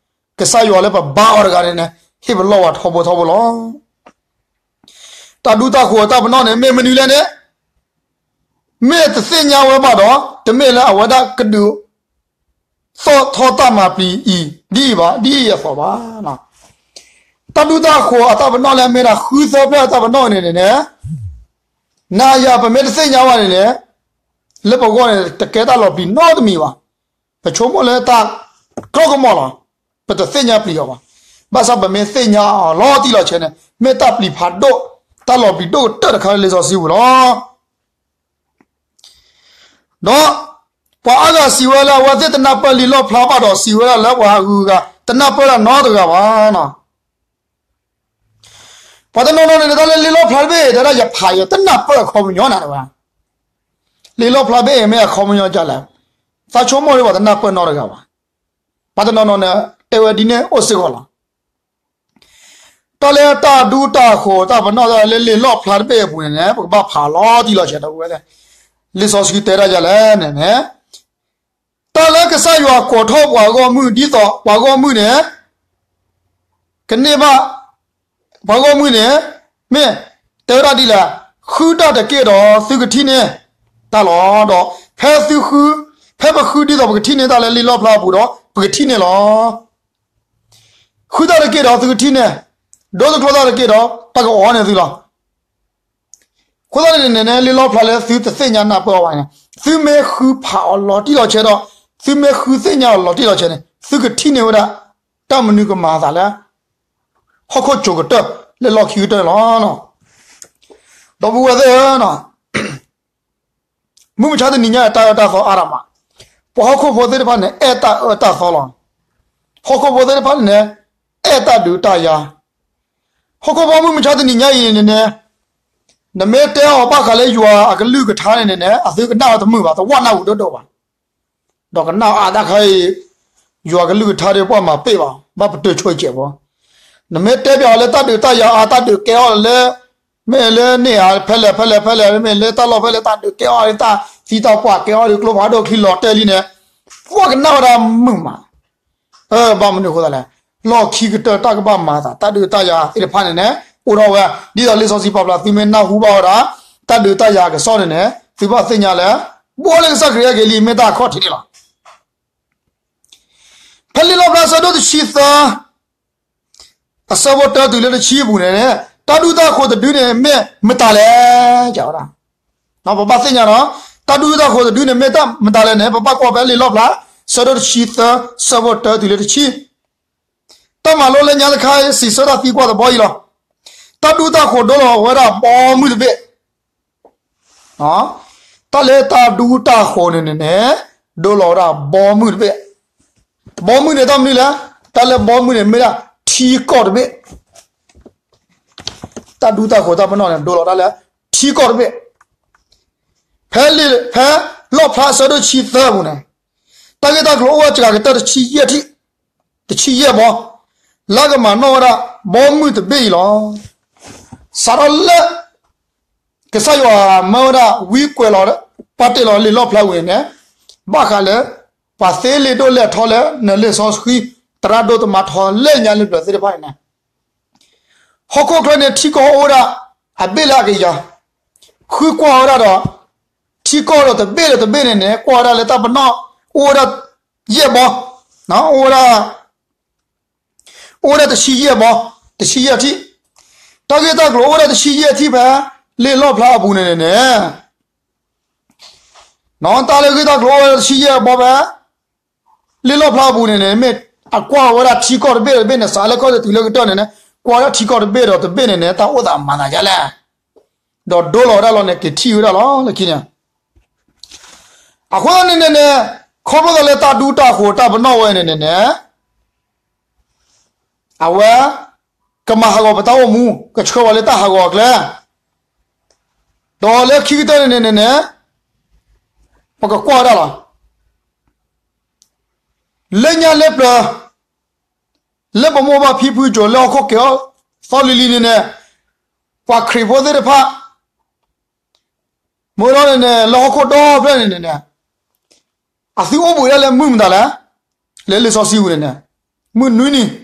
စၢ်ယွၤလၢပဘါအီၤတဂၤန့ၣ်န့ၣ် ဟ့ၣ်ပလီၢ်ပှၤထီဘိထီဘိလီၤ. တၢ်ဒူတၢ်ဃိၤအတၢ်ပနီၣ်န့ၣ် မ့ၢ်မနုၤလဲၣ်န့ၣ် မ့ၢ်တသ့ၣ်ညါဝဲဘၣ်ဒီး တမ့ၢ်လၢအဝဲဒၣ်ကဒုးသီၣ်ထီၣ်တၢ်မၤပျံၤအံၤ ဒ်အံၤဘၣ်, ဒ်အံၤအသိးဘၣ်. တၢ်ဒူတၢ်ဃိၤအတၢ်ပနီၣ်လၢအမ့ၢ်ဒၣ်ဃုသၢဖျၢၣ်အတၢ်ပနီၣ်န့ၣ်န့ၣ် နၤယၤပမ့ၢ်တသ့ၣ်ညါဘၣ်န့ၣ်န့ၣ် လၢပဂီၢ်န့ၣ် တကဲတၢ်လီၤပျံၤနီတမံၤဘၣ်. ပဆိကမိၣ်လၢတၢ်ကျီကမီၤလီၤ. ပတသ့ၣ်ညါပျံၤအီၤဘၣ်. ဘၣ်ဆၣ်ပမ့ၢ်သ့ၣ်ညါအီၤလီၤတံၢ်လီၤဆဲးန့ၣ် မ့ၢ်တၢ်ပျံၤဖးဒိၣ်, တၢ်လီၤပျံၤဒိၣ်ကတၢၢ်တခါလၢလံာ်စီဆှံပူၤလီၤ. ဒီးပှၤအါဂၤစံးဝဲလၢအဝဲသ့ၣ်တနၢ်ပၢၢ်လံာ်လီၣ်ဖျါဘၣ်ဒီး စံးဝဲဒၣ်လၢပှၤအဂုၤအဂၤ တနၢ်ပၢၢ်ဒၣ်နီတဂၤဘၣ်. ပှၤတနီၤနီၤန့ၣ် တၢ်လၢလံာ်လီၣ်ဖျါတဘ့ၣ် တဲဒၣ်ယဖးယတနၢ်ပၢၢ်အခီပညီနၤတဝဲ. လံာ်လီၣ်ဖျါဘ့ၣ်အံၤမ့ၢ်အခီပညီဒ်လဲၣ်. သးဆိကမိၣ်ဒ်ပှၤတနၢ်ပၢၢ်နီတဂၤဘၣ်. ပှၤတနီၤနီၤန့ၣ် တဲဝဲဒ်န့ၣ်အိၣ်စ့ၢ်ကီးလီၤ. တၢ်လၢတၢ်ဒူတၢ်ဃိၤတၢ်ပနီၣ်တၢ်လၢလံာ်လီၣ်ဖျါတဘ့ၣ်အပူၤန့ၣ်န့ၣ် ပကဘၣ်ဖးလီၤတံၢ်လီၤဆဲးဒီပုၢ်ဝဲၢ်သ့ၣ်, လံာ်စီဆှံတဲဒၣ်ယၤလဲၣ်န့ၣ်န့ၣ် တၢ်လၢကစၢ်ယွၤကိးထီၣ်ပှၤဂီၢ်မုၢ်ဒ်သိးပှၤဂီၢ်မုၢ်န့ၣ် ကန့ၢ်ဘၣ် ပှၤဂီၢ်မုၢ်န့ၣ် မ့ၢ်တဲဝဲဒၣ်ဒ်လဲၣ်, ဃုတၢ်တက့ၢ်ဒီးသုကထံၣ်န့ၢ်တၢ်လီၤ. ဒီးဖဲသုဃု, ဖဲပဃုဒ်သိးပကထံၣ်န့ၢ်တၢ်လၢလံာ်လီၣ်ဖျါအပူၤဒီး ပကထံၣ်န့ၢ်လီၤ. ဃုတၢ်တက့ၢ်ဒီးသုကထံၣ်န့ၢ်, ဒိတကျိတၢ်တက့ၢ်ဒီး တၢ်ကအီၣ်န့ၢ်သုလီၤ. အဃိသတးန့ၣ်န့ၣ် လံာ်လီၣ်ဖျါလၢသုတသ့ၣ်ညါနၢ်ပၢၢ်အီၤဘၣ်န့ၣ်, သုမ့ၢ်ဃုဖးအီၤလီၤတံၢ်လီၤဆဲးဒီး သုမ့ၢ်ဃုသ့ၣ်ညါအီၤလီၤတံၢ်လီၤဆဲးန့ၣ် သုကထံၣ်န့ၢ်ဝဲဒၣ် တၢ်မနုၤကမၤအသးလၢ ဟီၣ်ခိၣ်ကိၤကတၢၢ်လၢလီၢ်ခံကတၢၢ်န့ၣ်လီၤ. ဒီပုၢ်ဝဲၢ်သ့ၣ်ဧၢ, မုၢ်မဆါတနံၤညါအံၤ တၢ်အၢတၢ်သီအါဒၣ်မး, ပှၤဟီၣ်ခိၣ်ဖိသ့ၣ်တဖၣ်န့ၣ် အဲၣ်တၢ်အၢတၢ်သီလီၤ. ဟီၣ်ခိၣ်ဖိသ့ၣ်တဖၣ်န့ၣ် အဲၣ်တၢ်ဒုးတၢ်ယၤ, ဟီၣ်ခိၣ်ဖိမုၢ်မဆါတနံၤညါအံၤန့ၣ်န့ၣ်, နမ့ၢ်တဲအီၤဘၣ်ဃးလၢယွၤအကလုၢ်ကထါန့ၣ်န့ၣ် အသုကနၣ်အီၤတမုာ်ဘၣ်, တဝၢ်နၢ်ဟူဒိၣ်ဒိၣ်ဘၣ်. ဒီးကနၣ်အါဒၣ်ခါအံၤ ယွၤကလုၢ်ကထါဒီးပှၤမၤပ့ၢ်ဘၣ်, ဘၣ်ပတုာ်ဆိကဲးဖိ, နမ့ၢ်တဲပၠးအီၤလၢတၢ်ဒုးတၢ်ယၤအါ တၢ်ဒုးကဲအီၤလၢ မ့ၢ်လၢန့ၣ်ဧါ ဖဲလဲၣ်ဖဲလဲၣ်ဖဲလဲၣ် မ့ၢ်လၢတၢ်လီၢ်ဖဲလဲၣ် တၢ်ဒုးကဲအီၤလၢတၢ်သံတၢ်ပှၢ်ကဲအီၤဒီးကျိဖးဒိၣ်ချံလီၤတဲာ်လံန့ၣ်, ပှၤကနၣ်ဝဲဒၣ်မုာ်မး. ဘၣ်မနုၤအဃိသတးလဲၣ်, လီၢ်ခံကတၢၢ်တၢ်ကဘၣ်မၤအသး တၢ်ဒုးတၢ်ယၤသ့ၣ်တဖၣ်န့ၣ်န့ၣ် အိၣ်ထီၣ်ဝဲ, ဒ်သိးလံာ်စီဆှံပာ်ဖျါ သုမ့ၢ်နၢ်ဟူဘၣ်ဝဲဒၣ် တၢ်ဒုးတၢ်ယၤကစီၣ်န့ၣ်န့ၣ် သုဘၣ်သ့ၣ်ညါလၢ ဘိလၢကစၢ်ခရံာ်ဟဲက့ၤလံ မ့ၢ်တၢ်အခီၣ်ထံးန့ၣ်လီၤ. ဖဲလံာ်လီၣ်ဖျါဆၢဒိၣ်တဆံသၢ အဆၢဖိတၢတုၤလၢတဆံအပူၤန့ၣ်န့ၣ် တၢ်ဒူတၢ်ဃိၤတဒုန့ၣ် မ့ၢ်မတၤလဲၣ်, ဝဲဒၣ်, ပဘၣ်သ့ၣ်ညါလီၤ, တၢ်ဒူတၢ်ဃိၤတဒုန့ၣ် မ့ၢ်မတၤလဲၣ်န့ၣ် ပဘၣ်ကွၢ်ဖဲလံာ်လီၣ်ဖျါ ဆၢဒိၣ်တဆံသၢ ဆၢဖိတၢတုၤလၢတဆံ တၢ်မၤလိလၢညါတခါ စံးဆၢတၢ်သံကွၢ်သဘီအံၤလီၤ. တၢ်ဒူတၢ်ဃိၤဒိလီၤဝဲဒၣ်ဘီမုၢ်တဘ့ၣ်, တၢ်လၢတၢ်ဒူတၢ်ဃိၤန့ၣ်န့ၣ်န့ၣ် ဒိလီၤဝဲဒၣ်ဘီမုၢ်တဘ့ၣ်. ဘီမုၢ်န့ၣ်တၢ်မနုၤလဲၣ်, တၢ်လၢဘီမုၢ်န့ၣ်မ့ၢ်ဒၣ်ထံကီၢ်တဘ့ၣ်, တၢ်ဒူတၢ်ဃိၤတၢ်ပနီၣ်န့ၣ် ဒိလီၤတၢ်လၢထံကီၢ်တဘ့ၣ်. ဖဲလံာ်, ဖဲလီၣ်ဖျါဆၢဒိၣ်တဆံသၢအပူၤန့ၣ် တၢ်ဂ့ၢ်တၢ်ကျိၤအိၣ်ဝဲစှၤကတၢၢ်တဆံယဲၢ်ထံၣ်, တဆံယဲၢ်ဘီ, လၢကမၤနီၣ်ဝဲဒၣ်ဘီမုၢ်တဘ့ၣ်အံၤလီၤ. စးထီၣ်လၢ ကစၢ်ယွၤမၢဝဲဒၣ်ဝံကွဲးလီၤ ပာ်တ့ၢ်လီၤလံာ်လီၣ်ဖျါဝံၤန့ၣ်န့ၣ်, ဘၣ်ဃးလၢ ပှၤသ့လံာ်ဒိၣ်လဲၢ်ထီၣ်လၢနလံာ်စီဆှံ သရၣ်ဒိၣ်တမါထီၣ်လၢညါလၢပျၢၤသ့ၣ်တဖၣ်န့ၣ်န့ၣ် ဟီၣ်ခိၣ်ချၢန့ၣ် ထံကီၢ်အိၣ်ဝဲဒၣ် အဘ့ၣ်လၢအကယၤ, ဃုကွၢ်ဝဲဒၣ်ဒီး ထံကီၢ်ဒီးတဘ့ၣ်ဒီးတဘ့ၣ်န့ၣ်န့ၣ် ကွၢ်ဝဲဒၣ်လၢတၢ်ပနီၣ် အိၣ်ဝဲဒၣ် ယဲၢ်ဘီ, အိၣ်ဝဲဒၣ် အိၣ်ဝဲဒၣ်တဆံယဲၢ်ဘီ, တဆံယဲၢ်ထံၣ်, တၢ်ဂ့ၢ်တၢ်ကျိၤအိၣ်ဝဲဒၣ်တဆံယဲၢ်ထံၣ်ဖဲ လံာ်လီၣ်ဖျါအပူၤန့ၣ်န့ၣ်န့ၣ် တၢ်လၢဂ့ၢ်တၢ်ကျိၤအိၣ်ဝဲဒၣ်တဆံယဲၢ်ဘီဖဲ လံာ်လီၣ်ဖျါအပူၤန့ၣ်န့ၣ် မ့ၢ်အကွၢ်ဝဲဒၣ်ထံကီၢ်တဘ့ၣ်ဒီးတဘ့ၣ်န့ၣ် စးလၢခီၣ်ထံးတုၤလၢကတၢၢ်န့ၣ်န့ၣ် ကွၢ်ဝဲဒၣ်ထံကီၢ်တဘ့ၣ်ဒီးတဘ့ၣ်န့ၣ်န့ၣ် တၢ်အိၣ်သးမၤသးဒ်လဲၣ်, ဒီးဒိလီၤဝဲဒၣ်လီၤန့ၣ် က့ၤထံၣ်ဝဲဒၣ်လီၤလၢခံန့ၣ်. အဃိသတးန့ၣ်န့ၣ်န့ၣ် ခီဖျိသးလၢတၢ်ဒူတၢ်ဃိၤတၢ်ပနီၣ်ဝဲန့ၣ်န့ၣ်န့ၣ် အဝဲ ကမၤဟးဂီၤပတၢ်အိၣ်မူ ကဆှၢပှၤလၢတၢ်ဟးဂီၤအကျဲ, ဒီးလၢခံကတၢၢ်န့ၣ်န့ၣ်န့ၣ် ပကကွၢ်ဝဲဒၣ်လီၤ. လၢညါလၢပျၢၤ လၢပမိၢ်ပၢ်ဖံဖုစိၤလၢဟီၣ်ခိၣ်ကဲၤအီၤသီလံၤလံၤန့ၣ်န့ၣ် ပှၤခရံာ်ဖိသ့ၣ်တဖၣ် မ့ၢ်ဒီးန့ၣ်န့ၣ် လၢဟီၣ်ခိၣ်ဒီဖျၢၣ်န့ၣ်န့ၣ်န့ၣ် အသုအိၣ်ဘှံးဒၣ်လၢမုၢ်မတၤလဲၣ်, လၢလံာ်စီဆှံပူၤန့ၣ်န့ၣ် မုၢ်နွံနံၤ,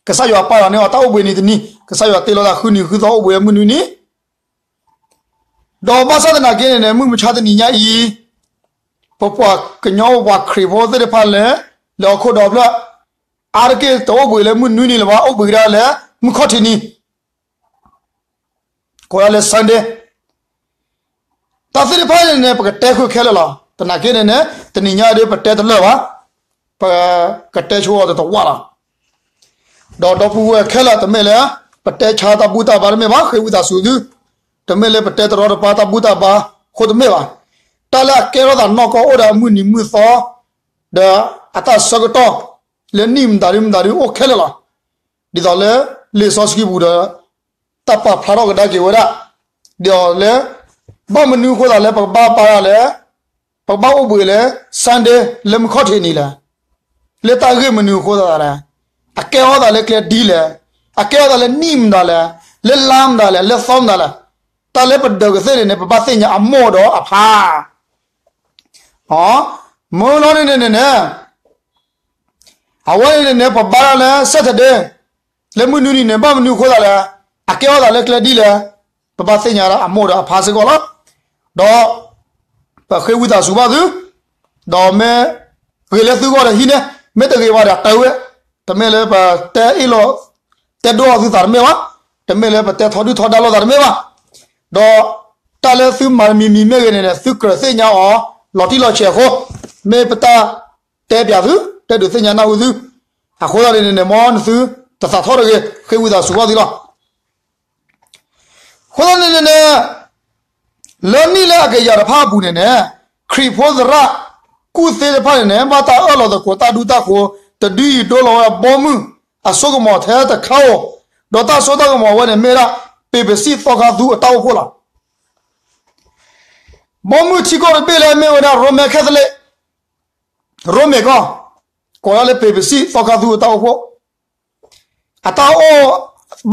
ကစၢ်ယွၤပာ်လီၤန့ၢ်အီၤတၢ်အိၣ်ဘှံးနံၤတနံၤ, ကစၢ်ယွၤတ့လီၤသးဃုနံၤဃုသီအိၣ်ဘှံးမုၢ်နွံနံၤ, ဒီးဘၣ်ဆၣ်သနာ်က့န့ၣ်န့ၣ် မုၢ်မဆါတနံၤညါအံၤ ပပှၤကညီပှၤခရံာ်ဖိသ့ၣ်တဖၣ်လၢ လၢဟီၣ်ခိၣ်ဒီဖျၢၣ် အါတက့ၢ်တအိၣ်ဘှံးလၢမုၢ်နွံနံၤလၢၤဘၣ်, အိၣ်ဘှံးကဒါလၢမုၢ်ခီၣ်ထံးနံၤ ကိးဒၣ်လၢ Sunday တၢ်သ့ၣ်တဖၣ်န့ၣ်န့ၣ် ပကတဲဃုာ်ခဲလၢာ်လီၤ. သနာ်က့န့ၣ်န့ၣ် တနံၤညါဒ်ပတဲတလၢာ်ဘၣ်, ပကတဲဆိအီၤတတဝၢ်လီၤ. ဒီးဒီပုၢ်ဝဲၢ်ခဲလၢာ် တမ့ၢ်လၢ ပတဲဆါတၢ်ဘူၣ်တၢ်ဘါတမ့ၢ်ဘၣ်, ဃ့ဝံသးစူၤသု, တမ့ၢ်လၢပတဲတရီတပါတၢ်ဘူၣ်တၢ်ဘါအဃိတမ့ၢ်ဘၣ်. တၢ်လၢအကဲထီၣ်သးနီၢ်ကီၢ်အိၣ်ဒီးအမုၢ်နံၤမုၢ်သီ ဒီးအတၢ်ဆၢကတီၢ် လၢနံၣ်မတၤဒုမတၤဒုအိၣ်ခဲလၢာ်လီၤ. ဒ်သိးလၢလံာ်စီဆှံပူၤဒီး တၢ်ပာ်ဖျါထီၣ်ကဒါက့ၤဝဲဒၣ်, ဒီးလၢ ဘၣ်မနုၤအဃိသတးလၢပကဘၣ်ပာ်ဒၣ်လဲၣ်, ပကဘၣ်အိၣ်ဘှံးလၢ Sunday လၢမုၢ်ခီၣ်ထံးနံၤလဲၣ်, လၢတၢ်ဂ့ၢ်မနုၤအဃိသတးလဲၣ်, အကဲထီၣ်သးလၢကျဲဒ်လဲၣ်, အကဲထီၣ်သးလၢနံၣ်မတၤလဲၣ်, လၢလါမတၤလဲၣ်, လၢသီမတၤလဲၣ်. တၢ်လၢပဒၢးကသ့ၣ်န့ၣ်န့ၣ် ပဘၣ်သ့ၣ်ညါအမိၢ်ဒီးအဖါ. မ့ၢ်လီၤန့ၣ်န့ၣ်န့ၣ်န့ၣ် အဝဲန့ၣ်န့ၣ်န့ၣ် ပဘါတၢ်လၢ Saturday လၢမုၢ်နွံနံၤန့ၣ် ဘၣ်မနုၤအဃိသတးလဲၣ်, အကဲထီၣ်သးလၢကျဲဒ်လဲၣ်, ပဘၣ်သ့ၣ်ညါဒၣ်အမိၢ်ဒီးအဖါစ့ၢ်ကီးလီၤ. ဒီး ပဃ့ဝံသးစူၤဘၣ်သု, ဒီးမ့ၢ်ဂ့ၤလၢသုဂီၢ်ဒီးဟံးန့ၢ်, မ့ၢ်တဂ့ၤဘၣ်ဒီးတၢ်ဝဲ, တမ့ၢ်လၢပတဲအ့ၣ်လိာ် တဲဒိၣ်အီၤသုသးတမ့ၢ်ဘၣ်, တမ့ၢ်လၢပတဲထီဒုၣ်ထီဒါလိာ်သးတမ့ၢ်ဘၣ်. ဒီးတၢ်လၢသုမၤတမံၤမံၤမ့ၢ်ဂ့ၤန့ၣ်န့ၣ် သုကြၢးသ့ၣ်ညါအီၤ လီၤတံၢ်လီၤဆဲးအဃိ, မ့ၢ်ပတၢ်တဲပၠးသု, တဲဒုးသ့ၣ်ညါနၢ်ဟူသု, အဃိသတးန့ၣ်န့ၣ်န့ၣ် မ်နသုတသးထီၣ်တဂ့ၤ, ဃ့ဝံသးစူၤဘၣ်သုလီၤ. အဃိသတးန့ၣ်န့ၣ်န့ၣ် လၢနံၣ်လၢအကယၤတဖၣ်အပူၤန့ၣ်န့ၣ် ခရံာ်ဖိသရၣ်ကူၣ်သ့တဖၣ်န့ၣ်န့ၣ် ဘၣ်တၢ်အၢၣ်လီၤသကိးတၢ်ဒူတၢ်ဃိၤ တဒုအံၤဒိလီၤဝဲဘီမုၢ် အစိကမီၤထဲတခါဧိၤ, ဒီးတၢ်စိတၢ်ကမီၤဝဲန့ၣ်မ့ၢ်ဝဲဒၣ် ပ့ၤပစံၣ်သီခါသူအတၢ်အိၣ်ဖှိၣ်လီၤ. ဘီမုၢ်ထံကီၢ်တဘ့ၣ်လၢအမ့ၢ်ဝဲဒၣ် Roman Catholic, ရိမ့ၤကီၢ်, ကိးဒၣ်လၢပ့ၤပစံၣ်သီခါသူအတၢ်အိၣ်ဖှိၣ် အတၢ်အိၣ်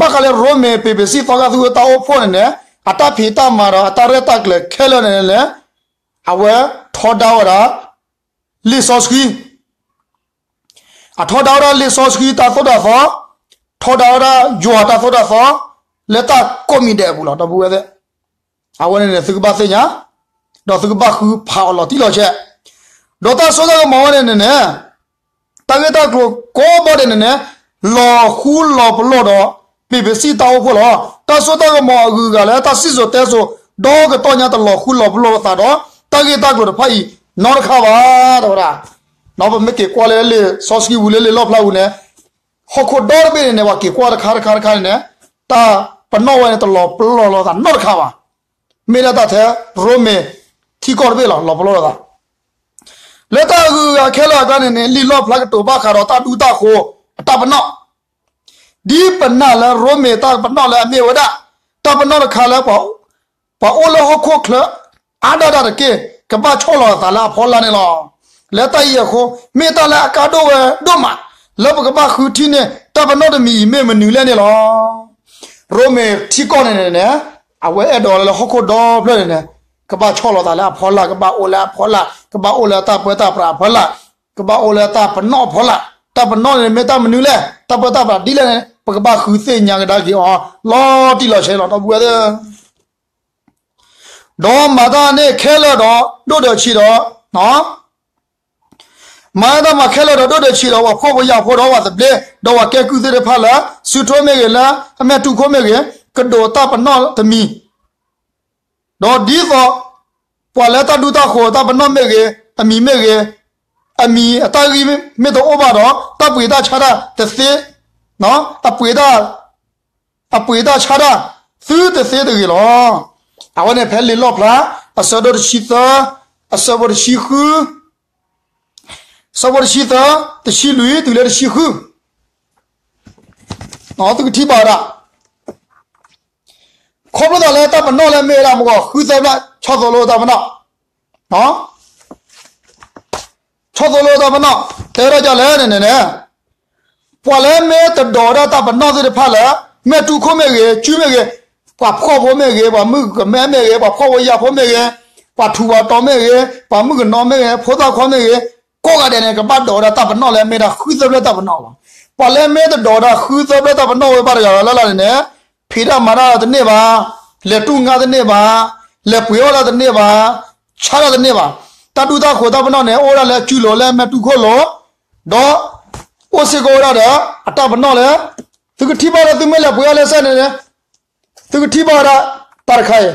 ဘၣ်ဃးလၢရိမ့ၤပ့ၤပစံၣ်သီခါသူအတၢ်အိၣ်ဖှိၣ်န့ၣ်န့ၣ် အတၢ်ဖံးတၢ်မၤဒီးအတၢ်ရဲၣ်တၢ်ကျဲၤခဲလၢာ်န့ၣ်န့ၣ် အဝဲထီဒါဝဲဒၣ် လံာ်စီဆှံ, အထီဒါဝဲဒၣ်လံာ်စီဆှံတၢ်သိၣ်တၢ်သီ, ထီဒါဝဲဒၣ်ယွၤတၢ်သိၣ်တၢ်သီ လၢတၢ်ကိးမံၤဒဲးအပူၤလီၤ ဒီပုၢ်ဝဲၢ်သ့ၣ်. အဝဲန့ၣ်န့ၣ် သုကဘၣ်သ့ၣ်ညါ, ဒီးသုကဘၣ်ဃုဖးအီၤလီၤတံၢ်လီၤဆဲး, ဒီးတၢ်စိတၢ်ကမီၤဝဲန့ၣ်န့ၣ် တၢ်ဂ့ၢ်တၢ်ကျိၤကိးဘီဒဲးန့ၣ်န့ၣ် လီၤဃူလီၤပလီၢ်ဒီး ပ့ၤပစံၣ်တၢ်အိၣ်ဖှိၣ်လီၤ. တၢ်စိတၢ်ကမီၤအဂုၤအဂၤလၢတၢ်စံၣ်စိၤတဲစိၤ ဒီကတီၢ်ညါတလီၤဃူလီၤပလီၢ်ပသးဒီး တၢ်ဂ့ၢ်တၢ်ကျိၤတဖၣ်အံၤ နီတခါဘၣ် တဲဝဲဒၣ်. ဒီးပမ့ၢ်က့ၤကွၢ်လၢလံာ်စီဆှံပူၤလၢလံာ်လီၣ်ဖျါပူၤန့ၣ် ဟီၣ်ခိၣ်ဒီတဘ့ၣ်န့ၣ်န့ၣ် ပှၤက့ၤကွၢ်တခါတခါတခါန့ၣ်န့ၣ် တၢ်ပနီၣ်ဝဲန့ၣ် တလီၤပလီၢ်လိာ်သးနီတခါဘၣ်. မ့ၢ်ဒၣ်တၢ်ထဲရိမ့ၤထံကီၢ်တဘ့ၣ်လီၤ လီၤပလီၢ်လိာ်သး လၢတၢ်အဂုၤအဂၤခဲလၢာ်အကျါန့ၣ်န့ၣ် လံာ်လီၣ်ဖျါကတိၤဘၣ်ဃးဒီးတၢ်ဒူတၢ်ဃိၤအတၢ်ပနီၣ် ဒ်ပနာ်လၢရိမ့ၤတၢ်ပနီၣ်လၢအမ့ၢ်ဝဲဒၣ် တၢ်ပနီၣ်တခါလၢ ပှၤအိၣ်လၢဟီၣ်ခိၣ်ချၢအါဒၣ်တၢ်တက့ၢ် ကဘၣ်ဆီၣ်လီၤအသးလၢအဖီလာ်န့ၣ်လီၤ. လၢတၢ်အံၤအဃိ မ့ၢ်တၢ်လၢအကါဒိၣ်ဝဲဒိၣ်မး လၢပကဘၣ်ဃုထံၣ်န့ၢ် တၢ်ပနီၣ်တမံၤအံၤမ့ၢ်မနုၤလဲၣ်န့ၣ်လီၤ. ရိမ့ၤထံကီၢ်န့ၣ်န့ၣ်န့ၣ် အဝဲအဲၣ်ဒိးလၢဟီၣ်ခိၣ်ဒီဖျၢၣ်န့ၣ်န့ၣ် ကဘၣ်ဆီၣ်လီၤသးလၢအဖီလာ် ကဘၣ်အိၣ်လၢအဖီလာ် ကဘၣ်အိၣ်လၢအတၢ်ပၢတၢ်ပြးအဖီလာ် ကဘၣ်အိၣ်လၢတၢ်ပနီၣ်အဖီလာ် တၢ်ပနီၣ်န့ၣ်မ့ၢ်တၢ်မနုၤလဲၣ် တၢ်ပၢတၢ်ပြးဒ်လဲၣ်န့ၣ် ပကဘၣ်ဃုသ့ၣ်ညါကဒါက့ၤအီၤ လီၤတံၢ်လီၤဆဲးလီၤ ဒီပုၢ်ဝဲၢ်သ့ၣ် ဒီးမၤတၢ်န့ၣ်ခဲလၢာ်ဒီး ဒိၣ်ဒီးဆံးဒီး မၤတၢ်မၤခဲလၢာ်ဒီး ဒိၣ်ဒီးဆံးဒီး ပှၤဖှီၣ်ဖိယာ်ဖိဒီးပှၤသဘျ့ ဒီးပှၤကဲကုၢ်သ့ၣ်တဖၣ်လၢ စုထိမ့ၢ်ဂ့ၤ လၢအမဲာ်တူၢ်ခိၣ်မ့ၢ်ဂ့ၤ ကဒိးတၢ်ပနီၣ်တမံၤ ဒီးဒ်သိး ပှၤလၢတၢ်ဒူတၢ်ဃိၤတၢ်ပနီၣ်မ့ၢ်ဂ့ၤ အမံၤမ့ၢ်ဂ့ၤ အမံၤအတၢ်ဂံၢ်မ့ၢ်တအိၣ်ဘၣ်ဒီး တၢ်ပှ့ၤတၢ်ဆါတၢ်တသ့ အပှ့ၤတၢ် အပှ့ၤတၢ်ဆါတၢ် သုတသ့တဂ့ၤလီၤ. အဝဲန့ၣ်ဖဲလံာ်လီၣ်ဖျါ အဆၢဒိၣ်တဆံသၢ အဆၢဖိတဆံဃု အဆၢဖိတဆံသၢ တဆံလွံၢ် တုၤလၢတဆံဃု သုကထံၣ်ဘၣ်ဝဲဒၣ် ခီဖျိသးလၢတၢ်ပနီၣ်လၢမ့ၢ်ဝဲဒၣ်မ့ၢ်ဂီၤ ဃုသၢဖျၢၣ် ဆီၣ်သိလိတၢ်ပနီၣ် ဆီၣ်သိလိတၢ်ပနီၣ် တဲဝဲဒၣ်ဒ်လဲၣ်န့ၣ်န့ၣ် ပှၤလၢမ့ၢ်တဒိးဝဲဒၣ်တၢ်ပနီၣ်သ့ၣ်တဖၣ်လၢ မဲာ်တူၢ်ခိၣ်မ့ၢ်ဂ့ၤ ကုၢ်မ့ၢ်ဂ့ၤ ပှၤဖှီၣ်ဖိမ့ၢ်ဂ့ၤ ပှၤမုၣ်ကမဲမ့ၢ်ဂ့ၤ ပှၤဖှီၣ်ဖိယာ်ဖိမ့ၢ်ဂ့ၤ ပှၤထူးပှၤတီၤမ့ၢ်ဂ့ၤ ပှၤမုၣ်ကနီၤမ့ၢ်ဂ့ၤ ဖိသၣ်ခွါမ့ၢ်ဂ့ၤ ကိးဂၤဒဲးန့ၣ် ကဘၣ်ဒိးဝဲဒၣ်တၢ်ပနီၣ်လၢမ့ၢ်ဒၣ်ဃုသၢဖျၢၣ်တၢ်ပနီၣ်လီၤ. ပှၤလၢမ့ၢ်တဒိးဝဲဒၣ်ဃုသၢဖျၢၣ်တၢ်ပနီၣ်ဝဲဘၣ်တဂၤလၢ်လၢ်န့ၣ်န့ၣ် ဖံးတၢ်မၤတၢ်တန့ၢ်ဘၣ်, လဲၤတူၢ်ငါတန့ၢ်ဘၣ်, လဲၤပှ့ၤအီၣ်တၢ်တန့ၢ်ဘၣ်, ဆါတၢ်တန့ၢ်ဘၣ်. တၢ်ဒူတၢ်ဃိၤတၢ်ပနီၣ်န့ၣ် အိၣ်ဝဲဒၣ်လၢအစုလိၤလၢအမဲာ်တူၢ်ခိၣ်လိၤ, ဒီးအိၣ်စ့ၢ်ကီးဝဲဒၣ်ဒီး အတၢ်ပနီၣ်လၢ သုကထံၣ်ဘၣ်လၢသုမ့ၢ်လဲၤပှ့ၤအီၣ်လၢစဲန့ၣ်န့ၣ် သုကထံၣ်ဘၣ်ဝဲဒၣ် တၢ်တခါအံၤ,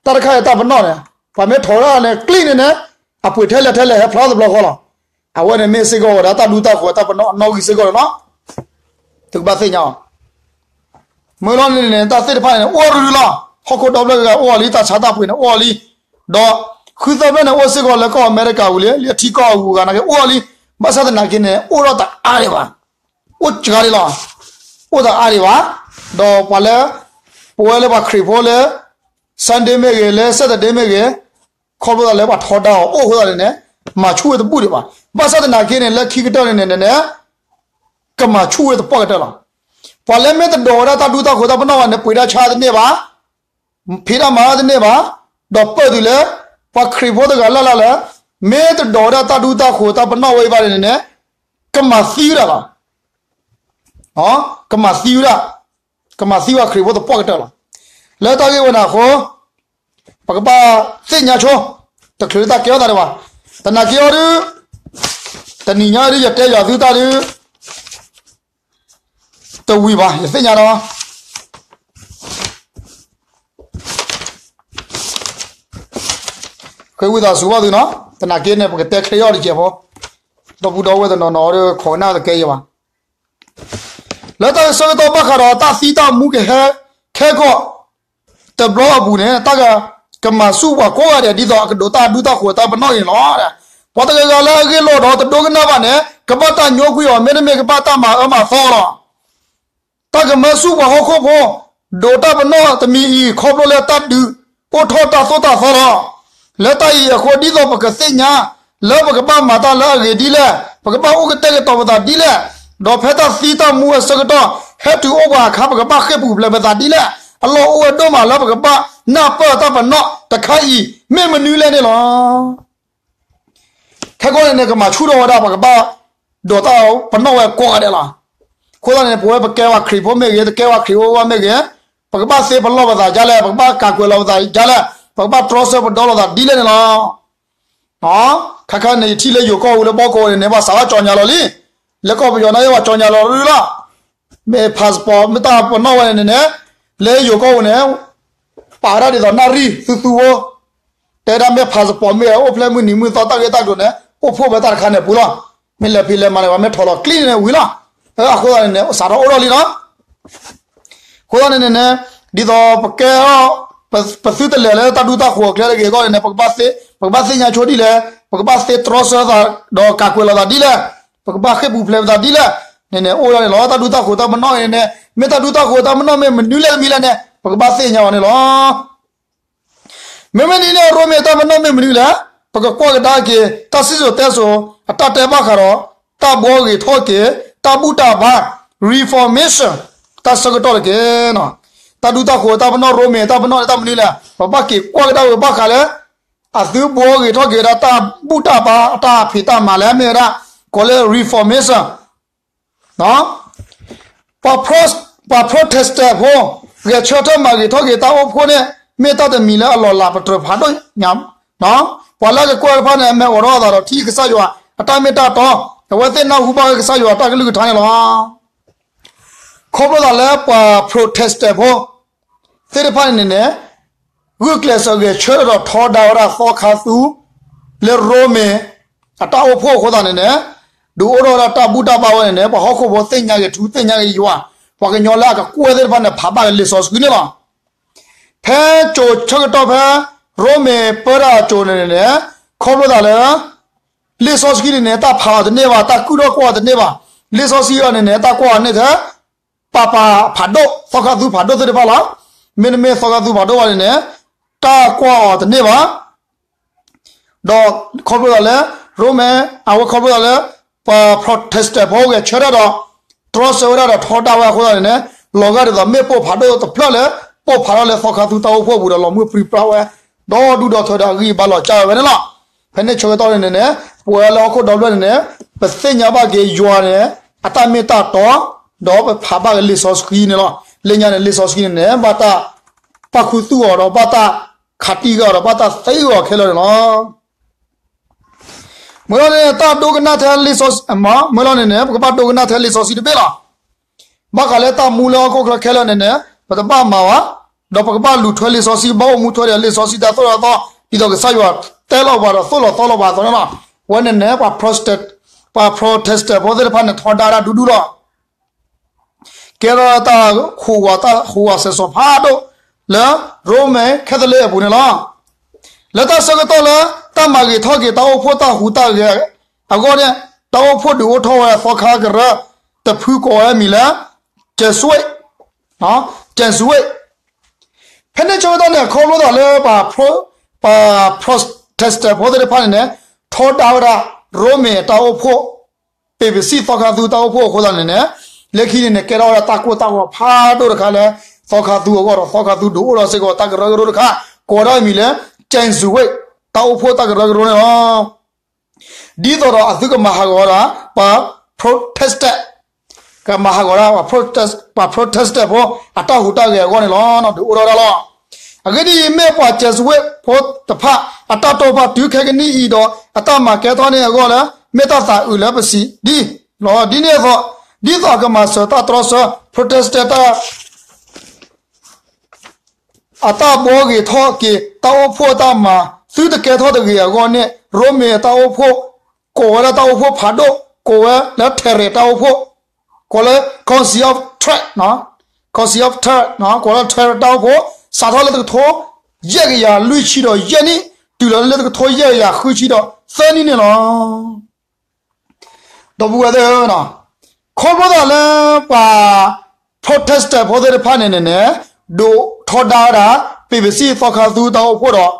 တၢ်တခါအံၤတၢ်ပနီၣ်န့ၣ် ပှၤမ့ၢ်ထီၣ်ဝဲဒၣ်န့ၣ် ကျံၣ်န့ၣ်န့ၣ် အပှ့ၤထဲလဲၣ်ထဲလဲၣ်ဟဲဖျါတဘျီဃီလီၤ. အဝဲန့ၣ်မ့ၢ်စ့ၢ်ကီးဝဲဒၣ်တၢ်ဒူတၢ်ဃိၤတၢ်ပနီၣ်အနီၣ်ဂံၢ်စ့ၢ်ကီးလီၤနီၤ. သုကဘၣ်သ့ၣ်ညါအီၤ မ့ၢ်လီၤန့ၣ်န့ၣ် တၢ်သ့ၣ်တဖၣ်န့ၣ် အိၣ်ရူလီၤ. ဟီၣ်ခိၣ်ဒီဖျၢၣ်ဂၤအိၣ်အီၤလံ တၢ်ဆါတၢ်ပှ့ၤန့ၣ်အိၣ်အီၤလံ. ဒီးဃုသၢဖျၢၣ်န့ၣ် အိၣ်စ့ၢ်ကီးလၢကီၢ်အမဲရကၤဝံၤလံ လၢထံကီၢ်အဂုၤအဂၤနာ်က့အိၣ်အီၤလံ. ဘၣ်ဆၣ်သနာ်က့န့ၣ် အိၣ်ထီၣ်တအါဒံးဘၣ်. အိၣ်စှၤဒံးလီၤ. အိၣ်တအါဒံးဘၣ်. ဒီးပှၤလၢ ပဝဲလၢပှၤခရံာ်ဖိလၢ Sunday မ့ၢ်ဂ့ၤ လၢ Saturday မ့ၢ်ဂ့ၤ ခီဖျိသးလၢပှၤထီဒါအီၤအိၣ်အဃိသတးန့ၣ်န့ၣ် မၤဆူၣ်ဝဲတဘူၣ်ဒံးဘၣ်. ဘၣ်ဆၣ်သနာ်က့န့ၣ် လၢခံကတၢၢ်န့ၣ်န့ၣ်န့ၣ် ကမၤဆူၣ်ဝဲသပှၢ်ကတၢၢ်လီၤ. ပှၤလၢမ့ၢ်တဒိးဝဲဒၣ်တၢ်ဒူတၢ်ဃိၤတၢ်ပနီၣ်ဘၣ်န့ၣ် ပှ့ၤတၢ်ဆါတန့ၢ်ဘၣ်, ဖံးတၢ်မၤတၢ်တန့ၢ်ဘၣ်, ဒီးပၢၢ်တုၤလၢ ပှၤခရံာ်ဖိတဂၤလၢ်လၢ်လၢ မ့ၢ်တဒိးဝဲဒၣ်တၢ်ဒူတၢ်ဃိၤတၢ်ပနီၣ်ဝဲအံၤဘၣ်န့ၣ်န့ၣ် ကမၤသံဝဲဒၣ်လီၤ. ကမၤသံဝဲဒၣ်, ကမၤသံဝဲခရံာ်ဖိသပှၢ်ကတၢၢ်လီၤ. လၢတၢ်ဂ့ၢ်ဝဲန့ၣ်အဃိ ပကဘၣ်သ့ၣ်ညါဆိ တချုးလၢတၢ်ကဲထီၣ်သးဒံးဘၣ်. သနာ်က့အီၤဒုး တနံၤညါဒုး ယတဲယွၤသုတၢ်ဒုး တဝံၤဘၣ် ယသ့ၣ်ညါလီၤ. ဃ့ဝံသးစူၤဘၣ်သုနီၤ, သနာ်က့န့ၣ် ပကတဲချ့အီၤတကဲးဖိ, ဒီပုၢ်ဒီဝဲၢ်တနီၤနီၤဒီး ခိးကနၣ်တကဲယဲဘၣ်. လၢတၢ်ဆၢကတီၢ်ဘၣ်ဃးဒီးတၢ်သံတၢ်မူကဟဲ ခဲကီၢ် တဘျီအပူၤန့ၣ် တၢ်ကမၤဆူၣ်ပှၤကိးဂၤဒဲး ဒ်သိးအကဒိးတၢ်ဒူတၢ်ဃိၤတၢ်ပနီၣ်အံၤန့ၣ်လီၤ. ပှၤတဂၤဂၤလၢအဂ့ၢ်လိာ်ဒီးတဒိကနၣ်ဘၣ်န့ၣ် ကဘၣ်တၢ်ညိကွံာ်အီၤ မ့တမ့ၢ်ကဘၣ်တၢ်မၤအၢမၤသီလီၤ. တၢ်ကမၤဆူၣ်ပှၤဟီၣ်ခိၣ်ဖိ ဒိးတၢ်ပနီၣ်တမံၤအံၤ ခီဖျိလၢတၢ်ဒုးအိၣ်ထီၣ်တၢ်သိၣ်တၢ်သီလီၤ. လၢတၢ်အံၤအဃိ ဒ်သိးပကသ့ၣ်ညါ လၢပကဘၣ်မၤတၢ်လၢအဂ့ၤဒ်လဲၣ်, ပကဘၣ်အိၣ်ကတဲာ်ကတီၤပသးဒ်လဲၣ်, ဒီးဖဲတၢ်သံတၢ်မူအဆၢကတီၢ် ဟဲတုၤအိၣ်ပှၤအခါ ပကဘၣ်ဃ့ၢ်ပူၤဖျဲးပသးဒ်လဲၣ်, အလီၢ်အိၣ်ဝဲဒိၣ်မးလၢပကဘၣ်နၢ်ပၢၢ်တၢ်ပနီၣ်တခါအံၤ မ့ၢ်မနုၤလဲၣ်န့ၣ်လီၤ. ခဲကီၢ်န့ၣ်န့ၣ် ကမၤဆူၣ်ထီၣ်ဝဲဒၣ် ပကဘၣ်ဒိးတၢ်ပနီၣ်ဝဲကိးဂၤဒဲးလီၤ. အဃိသတးန့ၣ် ပဝဲပကဲဝဲခရံာ်ဖိမ့ၢ်ဂ့ၤ, တကဲဝဲခရံာ်ဖိဘၣ်မ့ၢ်ဂ့ၤ, ပကဘၣ်သ့ပလီၢ်ပသးဒ်လဲၣ်, ပကဘၣ်ကးကွဲးလီၤပသးဒ်လဲၣ်, ပကဘၣ်တြီဆၢပဒီလိာ်သးဒ်လဲၣ်န့ၣ်လီၤ. ခါခါန့ၣ် ယထံၣ်လၢယိၤကီၢ်ပူၤလၢဘီကီၢ်န့ၣ်န့ၣ် ဘၣ်စးထီၣ်ကၠီညါလီၤလံ. လၢကီၢ်ပယီၤန့ၣ် ယဘၣ်ကၠီညါလီၤရူလီၤ. မ့ၢ် passport မ့ၢ်တၢ်ပနီၣ်ဝဲန့ၣ်န့ၣ်, လၢယိၤကီၢ်ပူၤန့ၣ် ပာ်ဝဲဒၣ်ဒ်သိးနၣ်ရံၣ်သူသူဖိ, တဲဒၣ်မ့ၢ် passport မ့ၢ်အိၣ်ဖျဲၣ်မုၢ်နံၤမုၢ်သီတၢ်ဂ့ၢ်တၢ်ကျိၤန့ၣ် အိၣ်ဖှိၣ်ဖဲတၢ်တခါန့ၣ်အပူၤလီၤ. မ့ၢ်လဲၤဖံးလဲၤမၤန့ၣ် ပှၤမ့ၢ်ထိးလီၤကျံန့ၣ်ဝံၤလီၤ. အဃိသတးန့ၣ်န့ၣ် စးထီၣ်အိၣ်ထီၣ်လံလီၤ. အဃိသတးန့ၣ်န့ၣ်န့ၣ်, ဒ်သိးပကဲထီၣ် ပသုတလဲၤလၢတၢ်ဒူတၢ်ဃိၤအကျဲတဂ့ၤအဂီၢ်န့ၣ်န့ၣ်, ပကဘၣ်သ့ၣ်ညါဆိဒ်လဲၣ်, ပကဘၣ်သ့တြီဆၢသး ဒီးကးကွဲးလီၤသးဒ်လဲၣ်, ပကဘၣ်ဃ့ၢ်ပူၤဖျဲးပသးဒ်လဲၣ်န့ၣ်န့ၣ် အိၣ်ဒၣ်န့ၣ်လီၤ. တၢ်ဒူတၢ်ဃိၤတၢ်ပနီၣ်န့ၣ်န့ၣ်, မ့ၢ်တၢ်ဒူတၢ်ဃိၤတၢ်ပနီၣ်မ့ၢ်မနုၤလဲၣ်တမံၤလဲၣ်န့ၣ် ပကဘၣ်သ့ၣ်ညါအီၤန့ၣ်လီၤ. မ့မ့ၢ်ဒ်န့ၣ် ရိမ့ၤတၢ်ပနီၣ်မ့ၢ်မနုၤလဲၣ်, ပကကွၢ်ကဒါက့ၤ တၢ်စံၣ်စိၤတဲစိၤ အတၢ်တဲဘၣ်ဃးဒီး တၢ်ဘှီဂ့ၤထီၣ်က့ၤ တၢ်ဘူၣ်တၢ်ဘါ reformation တၢ်ဆၢကတီၢ်တက့ၢ်. တၢ်ဒူတၢ်ဃိၤတၢ်ပနီၣ် ရိမ့ၤတၢ်ပနီၣ်န့ၣ် တၢ်မနုၤလဲၣ်, ပဘၣ်က့ၤကွၢ်ကဒါဝဲဘၣ်ဃးလၢ အသုဘှီဂ့ၤထီၣ်က့ၤဝဲဒၣ်တၢ်ဘူၣ်တၢ်ဘါ အတၢ်ဖံးတၢ်မၤလၢမ့ၢ်ဝဲဒၣ် ကိးလၢ reformation ပှၤ Protestant ဖိ ဂဲၤဆၢထၢၣ်မၤဂ့ၤထီၣ်က့ၤတၢ်အိၣ်ဖှိၣ်န့ၣ် မ့ၢ်တၢ်တမံၤလၢအလီၤလးပတြၢၤဖးဒိၣ်ညါ, ပှၤလၢအကကွၢ်တဖၣ်န့ၣ် အမဲာ်အိးထီၣ်အသးဒီးထံၣ်ကစၢ်ယွၤအတၢ်မ့ၢ်တၢ်တီ, အဝဲသ့ၣ်နၢ်ဟူဘၣ်ဝဲကစၢ်ယွၤအတၢ်ကလုၢ်ကထါန့ၣ်လီၤ. ခီဖျိသးလၢပှၤ Protestant ဖိ သ့ၣ်တဖၣ်န့ၣ်န့ၣ် ဂုာ်ကျဲးစၢးဂဲၤဆၢထၢၣ်ဒီးထီဒါဝဲဒၣ်သီခါသူ လၢရိမ့ၤ အတၢ်အိၣ်ဖှိၣ်အဃိသတးန့ၣ်န့ၣ်, ဒုးအိၣ်ထီၣ်ဝဲဒၣ်တၢ်ဘူၣ်တၢ်ဘါဝဲန့ၣ်န့ၣ် ပှၤဟီၣ်ခိၣ်ဖိသ့ၣ်ညါက့ၤထူ သ့ၣ်ညါက့ၤယွၤ, ပှၤကညီလၢအကကွဲၢ်သ့ၣ်တဖၣ်န့ၣ် ဖးဘၣ်က့ၤလံာ်စီဆှံန့ၣ်လီၤ. ဖဲကၠိၤဆၢကတီၢ်ဖဲ ရိမ့ၤပၢတၢ်ကၠိၤန့ၣ်န့ၣ်န့ၣ်, ခီဖျိသးလၢ လံာ်စီဆှံန့ၣ်န့ၣ် တၢ်ဖးအီၤတန့ၢ်ဘၣ်, တၢ်ကုၢ်ထီၣ်ကွၢ်အီၤတန့ၢ်ဘၣ်. လံာ်စီဆှံအံၤန့ၣ်န့ၣ် တၢ်ကွၢ်အီၤန့ၢ်ထဲ ပၤပၤဖးဒိၣ် သီခါသူဖးဒိၣ်သ့ၣ်တဖၣ်လီၤ. မ့တမ့ၢ်သီခါသူဖးဒိၣ်ဘၣ်န့ၣ်န့ၣ် တၢ်ကွၢ်အီၤတန့ၢ်ဘၣ်. ဒီးခီဖျိသးလၢ ရိမ့ၤ အဝဲခီဖျိသးလၢ ပှၤ Protestant ဖိဂဲၤဆၢထၢၣ်ဒီး တြီဆၢဝဲဒၣ်ဒီးထီဒါဝဲအဃိသတးန့ၣ်န့ၣ်, လီၤဂာ်ဒ်သိးမ့ၣ်ပိၢ်ဖးဒိၣ်တဖျၢၣ်လၢ ပိၢ်ဖးထီၣ်လၢသီခါသူတၢ်အိၣ်ဖှိၣ်အပူၤဒီး လီၤမၢ်ပြံပြါဝဲ ဒီဒူၣ်ဒီထၢဒီးအဂံၢ်အဘါလီၤစၢ်ဝဲန့ၣ်လီၤ. ဖဲန့ၣ်ဆၢကတီၢ်န့ၣ်န့ၣ်န့ၣ်, ပဝဲလၢဟီၣ်ခိၣ်ဒီဖျၢၣ်န့ၣ်န့ၣ်, ပသ့ၣ်ညါဘၣ်က့ၤယွၤန့ၣ် အတၢ်မ့ၢ်တၢ်တီ, ဒီးပဖးဘၣ်က့ၤလံာ်စီဆှံန့ၣ်လီၤ. လၢညါန့ၣ် လံာ်စီဆှံန့ၣ်န့ၣ် ဘၣ်တၢ်ပာ်ခူသူၣ်အီၤဒီး ဘၣ်တၢ်ခးတံၢ်ဂ့ၤအီၤဒီး ဘၣ်တၢ်သ့အီၤခဲလၢာ်န့ၣ်လီၤ. မ့ၢ်လီၤန့ၣ် တၢ်ဒိကနၣ်ထဲလံာ်စီဆှံ, မ့ၢ်လီၤန့ၣ်န့ၣ် ပကဘၣ်ဒိကနၣ်ထဲလံာ်စီဆှံတဘ့ၣ်လီၤ. ဘၣ်ဃးလၢတၢ်မူလၢဟီၣ်ခိၣ်ချၢခဲလၢာ်န့ၣ်န့ၣ် ပတဘၣ်မၤဘၣ်, ဒီးပကဘၣ်လူၤထွဲလံာ်စီဆှံ ဘၣ်အိၣ်မူထွဲဒီးလံာ်စီဆှံတၢ်သိၣ်တၢ်သီ ဒ်သိးကစၢ်ယွၤတဲလီၤပှၤဒီးသိၣ်လီၤသီလီၤပှၤအသိးန့ၣ်လီၤ. အဝဲန့ၣ်န့ၣ် ပှၤ Protestant ဖိသ့ၣ်တဖၣ်န့ၣ် ထီဒါဝဲဒၣ်ဒူဒူလီၤ. ကဲထီၣ်တၢ်ဟူးဂဲၤ တၢ်ဟူးဂဲၤစဲးစီၤဖးဒိၣ်လၢ ရိမ့ၤ Catholic အပူၤန့ၣ်လီၤ. လၢတၢ်ဆၢကတီၢ်လၢ တၢ်မၤဂ့ၤထီၣ်က့ၤတၢ်အိၣ်ဖှိၣ်တၢ်ဟူးတၢ်ဂဲၤအဂီၢ်န့ၣ် တၢ်အိၣ်ဖှိၣ်ဒုးအိၣ်ထီၣ်ဝဲသီခါကရၢ တဖုကိးဝဲအမံၤလၢ Jesuit, Jesuit ဖဲန့ၣ်ဆၢကတီၢ်န့ၣ် ခီဖျိသးလၢ ပှၤ Protestant ဖိသ့ၣ်တဖၣ်န့ၣ်န့ၣ် ထီဒါဝဲဒၣ် ရိမ့ၤတၢ်အိၣ်ဖှိၣ် ပ့းပစံၣ်သီခါသူတၢ်အိၣ်ဖှိၣ်အဃိသတးန့ၣ်န့ၣ်, လၢခံန့ၣ်န့ၣ် ကဲထီၣ်ဝဲဒၣ်တၢ်ကိၢ်တၢ်ဂီၤဖးဒိၣ်တခါလၢ သီခါသူအဂီၢ်ဒီး သီခါသူဒုးအိၣ်ထီၣ်စ့ၢ်ကီးတၢ်ကရၢကရိတခါ ကိးဝဲဒၣ်အမံၤလၢ Jesuit တၢ်အိၣ်ဖှိၣ်တၢ်ကရၢကရိန့ၣ်လီၤ. ဒ်သိးဒီးအသုကမၤဟးဂီၤဝဲဒၣ် ပှၤ Protestant ကမၤဟးဂီၤဒၣ် ပှၤ Protestant ဖိ အတၢ်ဟူးတၢ်ဂဲၤအဂီၢ်န့ၣ်လီၤ. ဒုးအိၣ်ထီၣ်ဝဲဒၣ်လီၤ. အဂ့ၢ်ဒ်အံၤ, မ့ၢ်ပှၤ Jesuit ဖိတဖၣ် အတၢ်တိာ်ပာ်တုၤခဲကနံၣ်အံၤဒီး အတၢ်မၤကဲထီၣ်န့ၣ်အဂီၢ်လၢ မ့ၢ်တၢ်သးအုးလၢပစံးဒ်လီၤ. ဒ်န့ၣ်အသိး, ဒ်သိးအကမၤစၢၤတၢ်တြီဆၢ Protestant တၢ် အတၢ်ဘှီဂ့ၤထီၣ်က့ၤ တၢ်အိၣ်ဖှိၣ်အတၢ်မၤ သုတကဲထီၣ်တဂ့ၤအဂီၢ်န့ၣ် ရိမ့ၤအတၢ်အိၣ်ဖှိၣ် ကိးဝဲဒၣ်တၢ်အိၣ်ဖှိၣ်ဖးဒိၣ် ကိးဝဲလၢ Trent တၢ်အိၣ်ဖှိၣ် ကိးလၢ Council of Trent, Council of Trent ကိးလၢ Trent တၢ်အိၣ်ဖှိၣ် စးထီၣ်လၢတကထိယဲၢ်ကယၤလွံၢ်ဆံဒီးယဲၢ်နံၣ် တုၤလီၤလၢတကထိယဲၢ်ကယၤဃုဆံဒီးသၢနံၣ်န့ၣ်လီၤ. ဒီပုၢ်ဝဲၢ်သ့ၣ်ဧၢ, ခီဖျိသးလၢပှၤ Protestant ဖိသ့ၣ်တဖၣ်န့ၣ်န့ၣ်န့ၣ် ဒုးထီဒါဝဲဒၣ် ပ့းပစံၣ်သီခါသူတၢ်အိၣ်ဖှိၣ်ဒီး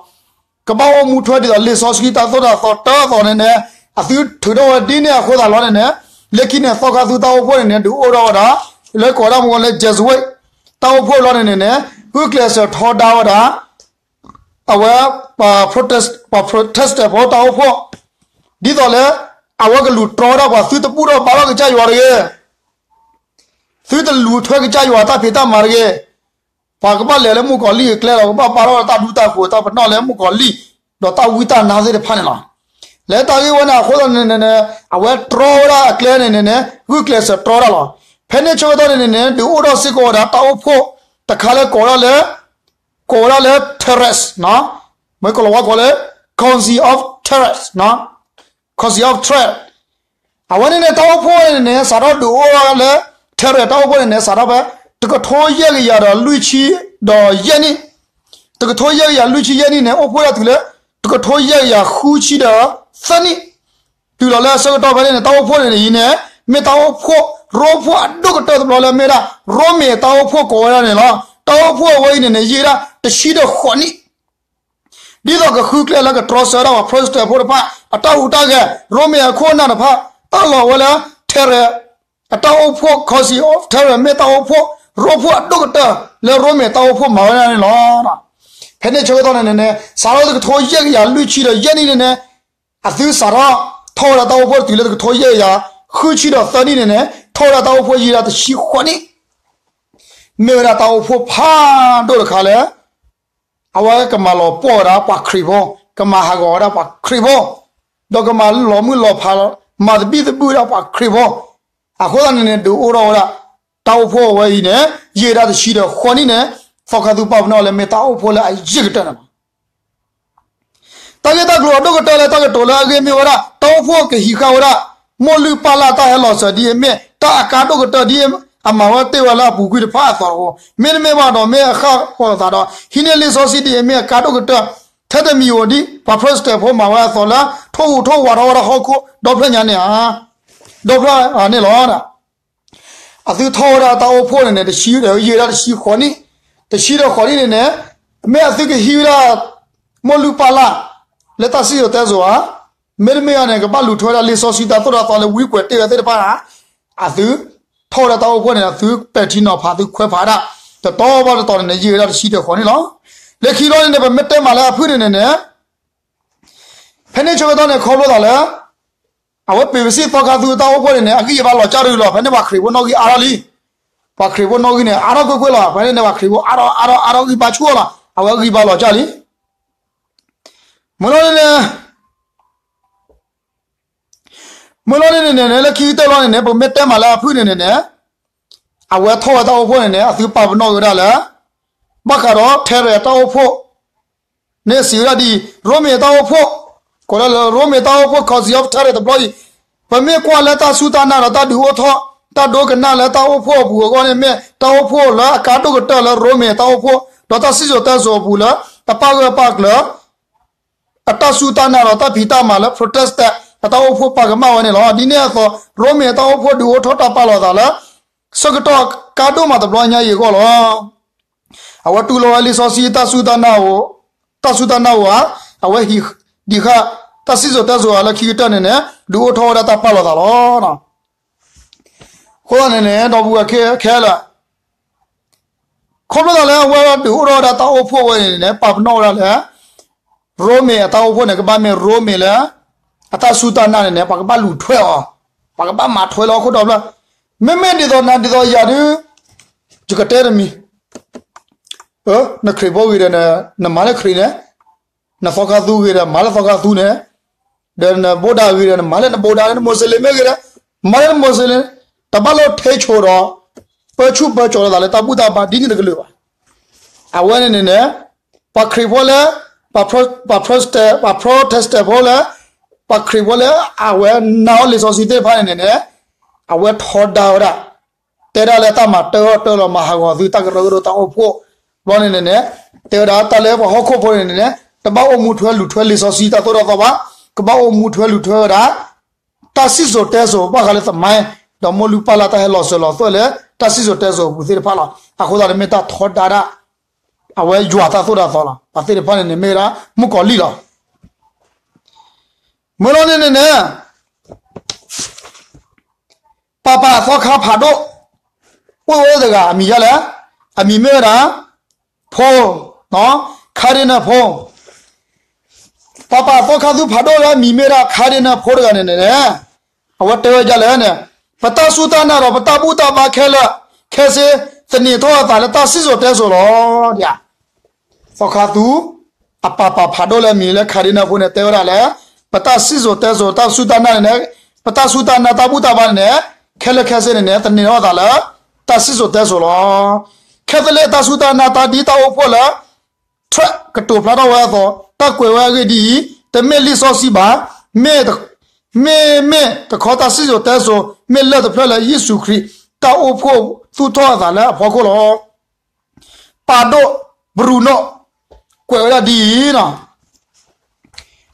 ကဘၣ်အိၣ်မူထွဲဒ်သိးလံာ်စီဆှံတၢ်သိၣ်တၢ်သီတၢ်အသိးန့ၣ်န့ၣ် အသုထုးထီၣ်ဝဲဒ်န့ၣ်အဃိသတးလီၤန့ၣ်န့ၣ် လၢခံန့ၣ် သီခါသူတၢ်အိၣ်ဖှိၣ်န့ၣ်န့ၣ် ဒုးအိၣ်ထီၣ်ဝဲဒၣ် လၢကိးဒၣ်မူလၢ Jesuit တၢ်အိၣ်ဖှိၣ်လီၤန့ၣ်န့ၣ်န့ၣ် ဂုာ်ကျဲးစၢးထီဒါဝဲဒၣ် အဝဲ ပှၤ Protestant ဖိတၢ်အိၣ်ဖှိၣ် ဒ်သိးလၢ အဝဲကလူၤတြီဝဲဒၣ်ပှၤ သုတဘူၣ်ထီၣ်ဘါထီၣ်ကစၢ်ယွၤတဂ့ၤ, သုတလူၤထွဲကစၢ်ယွၤတၢ်ဖံးတၢ်မၤတဂ့ၤ, ပှၤကဘၣ်လဲၤလၢမုၣ်ကီၤလံၢ်အကျဲဒီး ကဘၣ်ဘါထီၣ်တၢ်ဒူတၢ်ဃိၤတၢ်ပနီၣ်လၢမုၣ်ကီၤလံၢ် ဒီးတၢ်ဝံတၢ်နါသ့ၣ်တဖၣ်န့ၣ်လီၤ. လၢတၢ်ဂ့ၢ်ဝဲန့ၣ်အဃိသတးန့ၣ်န့ၣ် အဝဲတြီဝဲဒၣ်အကျဲန့ၣ်န့ၣ်န့ၣ် ဂုာ်ကျဲးစၢးတြီဒၣ်လီၤ. ဖဲန့ၣ်ဆၢကတီၢ်န့ၣ်န့ၣ်န့ၣ် ဒုးအိၣ်ထီၣ်စ့ၢ်ကီးဝဲဒၣ်တၢ်အိၣ်ဖှိၣ်တခါလၢကိးဒၣ်လၢ ကိးဝဲဒၣ်လၢ Trent မ့ၢ်ကလီၤဝါကိးလၢ Council of Trent, Council of Trent အဝဲန့ၣ်န့ၣ် တၢ်အိၣ်ဖှိၣ်န့ၣ်န့ၣ် စးထီၣ်ဒုးအိၣ်ထီၣ်လၢ Trent တၢ်အိၣ်ဖှိၣ်န့ၣ်န့ၣ် စးထီၣ်ဖဲ တကထိယဲၢ်ကယၤဒီးလွံၢ်ဆံဒီးယဲၢ်နံၣ်, တကထိယဲၢ်ကယၤလွံၢ်ဆံယဲၢ်နံၣ်န့ၣ် အိၣ်ဖှိၣ်ဒၣ်တုၤလၢ တကထိယဲၢ်ကယၤဃုဆံဒီးသၢနံၣ် တုၤလီၤလၢအဆၢကတီၢ်ဖဲန့ၣ်န့ၣ် တၢ်အိၣ်ဖှိၣ်န့ၣ်န့ၣ်အံၤန့ၣ် မ့ၢ်တၢ်အိၣ်ဖှိၣ်ရိဖှိၣ်အဒိၣ်ကတၢၢ်တဘျီလၢမ့ၢ်ဒၣ် ရိမ့ၤတၢ်အိၣ်ဖှိၣ်ကိးဝဲဒၣ်န့ၣ်လီၤ. တၢ်အိၣ်ဖှိၣ်အဝဲအံၤန့ၣ်န့ၣ် ယံာ်ဒၣ်တဆံဒီးဃိးနံၣ် ဒ်သိးကဃုကျဲလၢကတြီဆၢဒၣ်ပှၤ Protestant ဖိတဖၣ် အတၢ်ဟူးတၢ်ဂဲၤ ရိမ့ၤအခိၣ်အနၢ်တဖၣ် တၢ်လီၤဝဲလၢ Trent အတၢ်အိၣ်ဖှိၣ် Council of Trent မ့ၢ်တၢ်အိၣ်ဖှိၣ်ရိဖှိၣ်အဒိၣ်ကတၢၢ်လၢရိမ့ၤတၢ်အိၣ်ဖှိၣ်မၤဝဲဒၣ်န့ၣ်လီၤ. ဖဲန့ၣ်ဆၢကတီၢ်န့ၣ်န့ၣ် စးထီၣ်တကထိယဲၢ်ကယၤလွံၢ်ဆံဒီးယဲၢ်နံၣ်န့ၣ်န့ၣ် အသုစးထီၣ်ထီၣ်ဝဲဒၣ်တၢ်အိၣ်ဖှိၣ်တုၤလၢတကထိယဲၢ်ကယၤဃုဆံဒီးသၢနံၣ်န့ၣ်န့ၣ် ထီၣ်ဝဲဒၣ်တၢ်အိၣ်ဖှိၣ်ယံာ်ဒၣ်တဆံဃိးနံၣ် မ့ၢ်ဝဲဒၣ်တၢ်အိၣ်ဖှိၣ်ဖးဒိၣ်တခါလၢ အဝဲကမၤလီၤပှီၢ်ဝဲဒၣ်ပှၤခရံာ်ဖိ, ကမၤဟးဂီၤဝဲဒၣ်ပှၤခရံာ်ဖိ, ဒီးကမၤလီၤမုၢ်လီၤဖးလီၤ, မၤသဘံၣ်သဘုၣ်ဝဲဒၣ်ပှၤခရံာ်ဖိ, အဃိသတးန့ၣ်န့ၣ် ဒုးအိၣ်ထီၣ်ဝဲဒၣ် တၢ်အိၣ်ဖှိၣ်အဝဲအံၤန့ၣ် ယံာ်ဒၣ်တဆံဒီးဃိးနံၣ်န့ၣ် သီခါသူပာ်ပနီၣ်လၢမ့ၢ်တၢ်အိၣ်ဖှိၣ်လၢအယံာ်ကတၢၢ်န့ၣ်လီၤ. တၢ်ဂ့ၢ်တၢ်ကျိၤအဒိၣ်ကတၢၢ်လၢတၢ်ကတိၤလၢအဂ့ၢ်မ့ၢ်ဝဲဒၣ် တၢ်အိၣ်ဖှိၣ်ကဟံးဃာ်ဝဲဒၣ် မိၢ်လုၢ်ပၢ်လၢ်တၢ်ဟဲလီၤစၢၤဒ်အမ့ၢ် တၢ်အကါဒိၣ်ကတၢၢ်ဒ်အမၤဝဲတ့ၢ်ဝဲလၢအပူၤကွံာ်တဖၣ်အသိးတဂီၢ် မ့တမ့ၢ်ဘၣ်ဒီးမ့ၢ်အဃၣ်ဃီၤသးဒီး ဟံးန့ၢ်လံာ်စီဆှံဒ်အမ့ၢ်အကါဒိၣ်ကတၢၢ် ထဲတမံၤဧိၤဒ် ပှၤ Protestant ဖိမၤဝဲအသိးလၢ ထိၣ်ဟူးထိၣ်ဝးထီၣ်ဝဲဒၣ်ဟီၣ်ခိၣ် ဒီဖျၢၣ်ညါန့ၣ်ဧါ, ဒီဖျၢၣ်န့ၣ်လီၤ. အသုထီၣ်ဝဲဒၣ်တၢ်အိၣ်ဖှိၣ်န့ၣ်န့ၣ် တဆံဒီးယံာ်ဒၣ်တဆံဃိးနံၣ်, တဆံဒီးဃိးနံၣ်န့ၣ်န့ၣ် မ့ၢ်အသုကဟံးဝဲဒၣ် မိၢ်လုၢ်ပၢ်လၢ် လၢတၢ်စံၣ်စိၤတဲစိၤဧါ, မ့တမ့ၢ်ဘၣ်န့ၣ် ကဘၣ်လူၤထွဲဝဲဒၣ်လံာ်စီဆှံတၢ်သိၣ်တၢ်သီလၢဝံကွဲးတ့ၢ်ဝဲသ့ၣ်တဖၣ်ဧါ, အသုထီၣ်ဝဲဒၣ်တၢ်အိၣ်ဖှိၣ်န့ၣ် အသုပဲာ်ထံနီၤဖး သုခွဲးဖးဒၣ် တတီၤဘၣ်တတီၤန့ၣ်န့ၣ် ယံာ်ဝဲဒၣ်တဆံဒီးဃိးနံၣ်လီၤ. လၢခံလီၤန့ၣ်န့ၣ် ပမ့ၢ်တဲမးလၢအဖုၣ်န့ၣ်န့ၣ်န့ၣ် ဖဲန့ၣ်ဆၢကတီၢ်န့ၣ် ခီဖျိသးလၢ အဝဲပ့းပစံၣ်သီခါသူတၢ်အိၣ်ဖှိၣ်န့ၣ်န့ၣ် အဂံၢ်အဘါလီၤကၢ်တရံးလီၤ. ဖဲန့ၣ်ပှၤခရံာ်ဖိနီၣ်ဂံၢ်အါထီၣ်လံ. ပှၤခရံာ်ဖိနီၣ်ဂံၢ်န့ၣ် အါထီၣ်ကွ့ၢ်ကွ့ၢ်လီၤ. ဖဲန့ၣ်န့ၣ် ပှၤခရံာ်ဖိအါထီၣ်အါထီၣ်အါထီၣ်ဂံၢ်ဘါဆူၣ်လီၤ. အဝဲဂံၢ်ဘါလီၤကၢ်လံ. မ့ၢ်လီၤန့ၣ်န့ၣ် မ့ၢ်လီၤန့ၣ်န့ၣ်န့ၣ် လၢခံကတၢၢ်လီၤန့ၣ်န့ၣ် ပမ့ၢ်တဲမးလၢအဖုၣ်န့ၣ်န့ၣ်န့ၣ် အဝဲထီၣ်ဝဲတၢ်အိၣ်ဖှိၣ်န့ၣ်န့ၣ် အသုပာ်ပနီၣ်က့ၤဝဲဒၣ်လၢ ဘၣ်ဃးဒီး Trent တၢ်အိၣ်ဖှိၣ် န့ၣ်စံးဝဲဒၣ်ဒ်အံၤ, ရိမ့ၤတၢ်အိၣ်ဖှိၣ်, ကိးလၢ ရိမ့ၤတၢ်အိၣ်ဖှိၣ် Council of Trent တဘျီအံၤ, ပမ့ၢ်ကွၢ်လၢတၢ်စူၢ်တၢ်နာ်ဒီးတၢ်ဒုးအိၣ်ထီၣ် တၢ်ဒိကနၣ်လၢတၢ်အိၣ်ဖှိၣ်အပူၤအဂီၢ်န့ၣ် မ့ၢ်တၢ်အိၣ်ဖှိၣ်လၢအကါဒိၣ်ကတၢၢ်လၢရိမ့ၤတၢ်အိၣ်ဖှိၣ် ဒီးတၢ်စံၣ်စိၤတဲစိၤအပူၤလၢ အပၣ်ဂၢၢ်ပၣ်ကျၢၤ အတၢ်စူၢ်တၢ်နာ်ဒီးတၢ်ဖံးတၢ်မၤလၢ Protestant အတၢ်အိၣ်ဖှိၣ်ပာ်ကမၣ်ဝဲန့ၣ်လီၤ. ဒ်န့ၣ်အသိး ရိမ့ၤတၢ်အိၣ်ဖှိၣ်ဒုးအိၣ်ထီၣ်တၢ်ပာ်လီၤသးလၢ ဆၢကတီၢ်ကါဒိၣ်မးတဘျီညါအံၤအဂီၢ်လီၤ. အဝဲတူၢ်လိာ်ဝဲလံာ်စီဆှံတၢ်စူၢ်တၢ်နာ်ဧိၤ, တၢ်စူၢ်တၢ်နာ်ဧိၤဧါ, အဝဲဟံးဒံးဃာ် တၢ်စံၣ်စိၤတဲစိၤဧါ လၢခံကတၢၢ်န့ၣ်န့ၣ် ဒုးအိၣ်ထီၣ်ဝဲဒၣ်တၢ်ပာ်လီၤသးလီၤ. အဃိသတးန့ၣ်န့ၣ် ဒီပုၢ်ဝဲၢ်ခဲလၢာ် ခီဖျိသးလၢအဝဲဒုးအိၣ်ထီၣ်ဝဲဒၣ်တၢ်အိၣ်ဖှိၣ်ဝဲန့ၣ်န့ၣ် ပာ်ပနီၣ်ဝဲဒၣ်လၢ ရိမ့ၤအတၢ်အိၣ်ဖှိၣ်န့ၣ် ကဘၣ်မ့ၢ်ရိမ့ၤလၢ အတၢ်စူၢ်တၢ်နာ်န့ၣ်န့ၣ် ပှၤကဘၣ်လူၤထွဲအီၤ, ပှၤကဘၣ်မၤထွဲလီၤဟီၣ်ခိၣ်ဒီဖျၢၣ်, မ့မ့ၢ်ဒ်သိးနၤဒ်သိးယၤဒုး ယကတဲတမံၤ, နခရံာ်ဖိဂ့ၤဒီး နမၤလၢခရံာ်န့ၣ်, နသီခါသူဂ့ၤဒီး မၤလၢသီခါသူန့ၣ်, ဒီးနဗုဒ္ဓဂ့ၤဒီး နမၤလၢနဗုဒ္ဓန့ၣ်, နမူစလ့ၣ်မ့ၢ်ဂ့ၤဒီး မၤလၢနမူစလ့ၣ်, တဘၣ်လိၣ်ထဲဆိဒီး ပၢဆူၣ်ပၢစိးလိာ်သးလၢတၢ်ဘူၣ်တၢ်ဘါဒ်န့ၣ်တကလုာ်ဘၣ်. အဝဲန့ၣ်န့ၣ်န့ၣ် ပှၤခရံာ်ဖိလၢ ပှၤ Protestant ပှၤဖိလၢ ပှၤခရံာ်ဖိလၢအဝဲနာ်အီၤလံာ်စီဆှံသ့ၣ်တဖၣ်န့ၣ်န့ၣ်န့ၣ် အဝဲထီဒါဝဲဒၣ် တဲဒၣ်လၢတၢ်မၤတၢထီၣ်တၢလီၤ မၤဟးဂီၤသုတၢ်ကရၢကရိတၢ်အိၣ်ဖှိၣ်, ဘျီန့ၣ်န့ၣ်န့ၣ် တဲဝဲဒၣ်တၢ်လၢပှၤဟီၣ်ခိၣ်ဖိန့ၣ်န့ၣ်န့ၣ် တဘၣ်အိၣ်မူထွဲလူၤထွဲလံာ်စီဆှံတၢ်သိၣ်တၢ်သီဘၣ်, ကဘၣ်အိၣ်မူထွဲလူၤထွဲဝဲဒၣ် တၢ်စံၣ်စိၤတဲစိၤဘၣ်ဃးလၢသမိုင်း ဒီးမိၢ်လုၢ်ပၢ်လၢ်တၢ်ဟဲလီၤစၢၤလီၤသွဲၣ်လၢ တၢ်စံၣ်စိၤတဲစိၤအပူၤသ့ၣ်တဖၣ်လီၤ. အဃိသတးန့ၣ်မ့ၢ်တၢ်ထီဒါဒၣ် အဝဲယွၤတၢ်သိၣ်တၢ်သီလီၤ. ပှၤသ့ၣ်တဖၣ်န့ၣ်န့ၣ်မ့ၢ်ဝဲဒၣ်မုၣ်ကီၤလံၢ်လီၤ. မ့ၢ်လီၤန့ၣ်န့ၣ်န့ၣ် ပၤပၤအသီခါဖးဒိၣ် အိၣ်ဝဲတဂၤအမံၤယါလဲၣ်, အမံၤမ့ၢ်ဝဲဒၣ် ဖိ, Cardinal ဖိ, ပၤပၤအသီခါသူဖးဒိၣ်လၢအမံၤမ့ၢ်ဝဲဒၣ် Cardinal ဖိတဂၤန့ၣ်န့ၣ် အဝဲတဲဝဲဒ်လဲၣ်န့ၣ်, ပတၢ်စူၢ်တၢ်နာ်ဒီးပတၢ်ဘူၣ်တၢ်ဘါခဲလၢာ်ခဲဆ့ သန့ၤထီၣ်အသးလၢတၢ်စံၣ်စိၤတဲစိၤလီၤ. ဒ် သီခါသူ အပၤပၤဖးဒိၣ်လၢအမံၤလၢ Cardinal ဖိန့ၣ် တဲဝဲဒၣ်လၢ ပတၢ်စံၣ်စိၤတဲစိၤ တၢ်စူၢ်တၢ်နာ်န့ၣ်န့ၣ်, ပတၢ်စူၢ်တၢ်နာ်တၢ်ဘူၣ်တၢ်ဘါန့ၣ်န့ၣ် ခဲလၢာ်ခဲဆ့န့ၣ်န့ၣ် သန့ၤထီၣ်အသးလၢ တၢ်စံၣ်စိၤတဲစိၤလီၤ. Catholic တၢ်စူၢ်တၢ်နာ်တၢ်ဒ်တၢ်အိၣ်ဖှိၣ်လၢ ထြဲးကတိၤဖျါထီၣ်ဝဲအသိး တၢ်ကွဲးဝဲအဂ့ၢ်ဒ်အံၤ, တမ့ၢ်လံာ်စီဆှံဘၣ်, မ့ၢ် မ့မ့ၢ်တခီတၢ်စံၣ်စိၤတဲစိၤ မ့ၢ်လၢၢ်တဖျၢၣ်လၢယ့ၣ်ၡူးခရံာ် တၢ်အိၣ်ဖှိၣ်သူၣ်ထီၣ်အသးလၢအဖီခိၣ်လီၤ. ပၤဒိၣ် Bruno ကွဲးဝဲဒၣ်ဒ်အံၤ,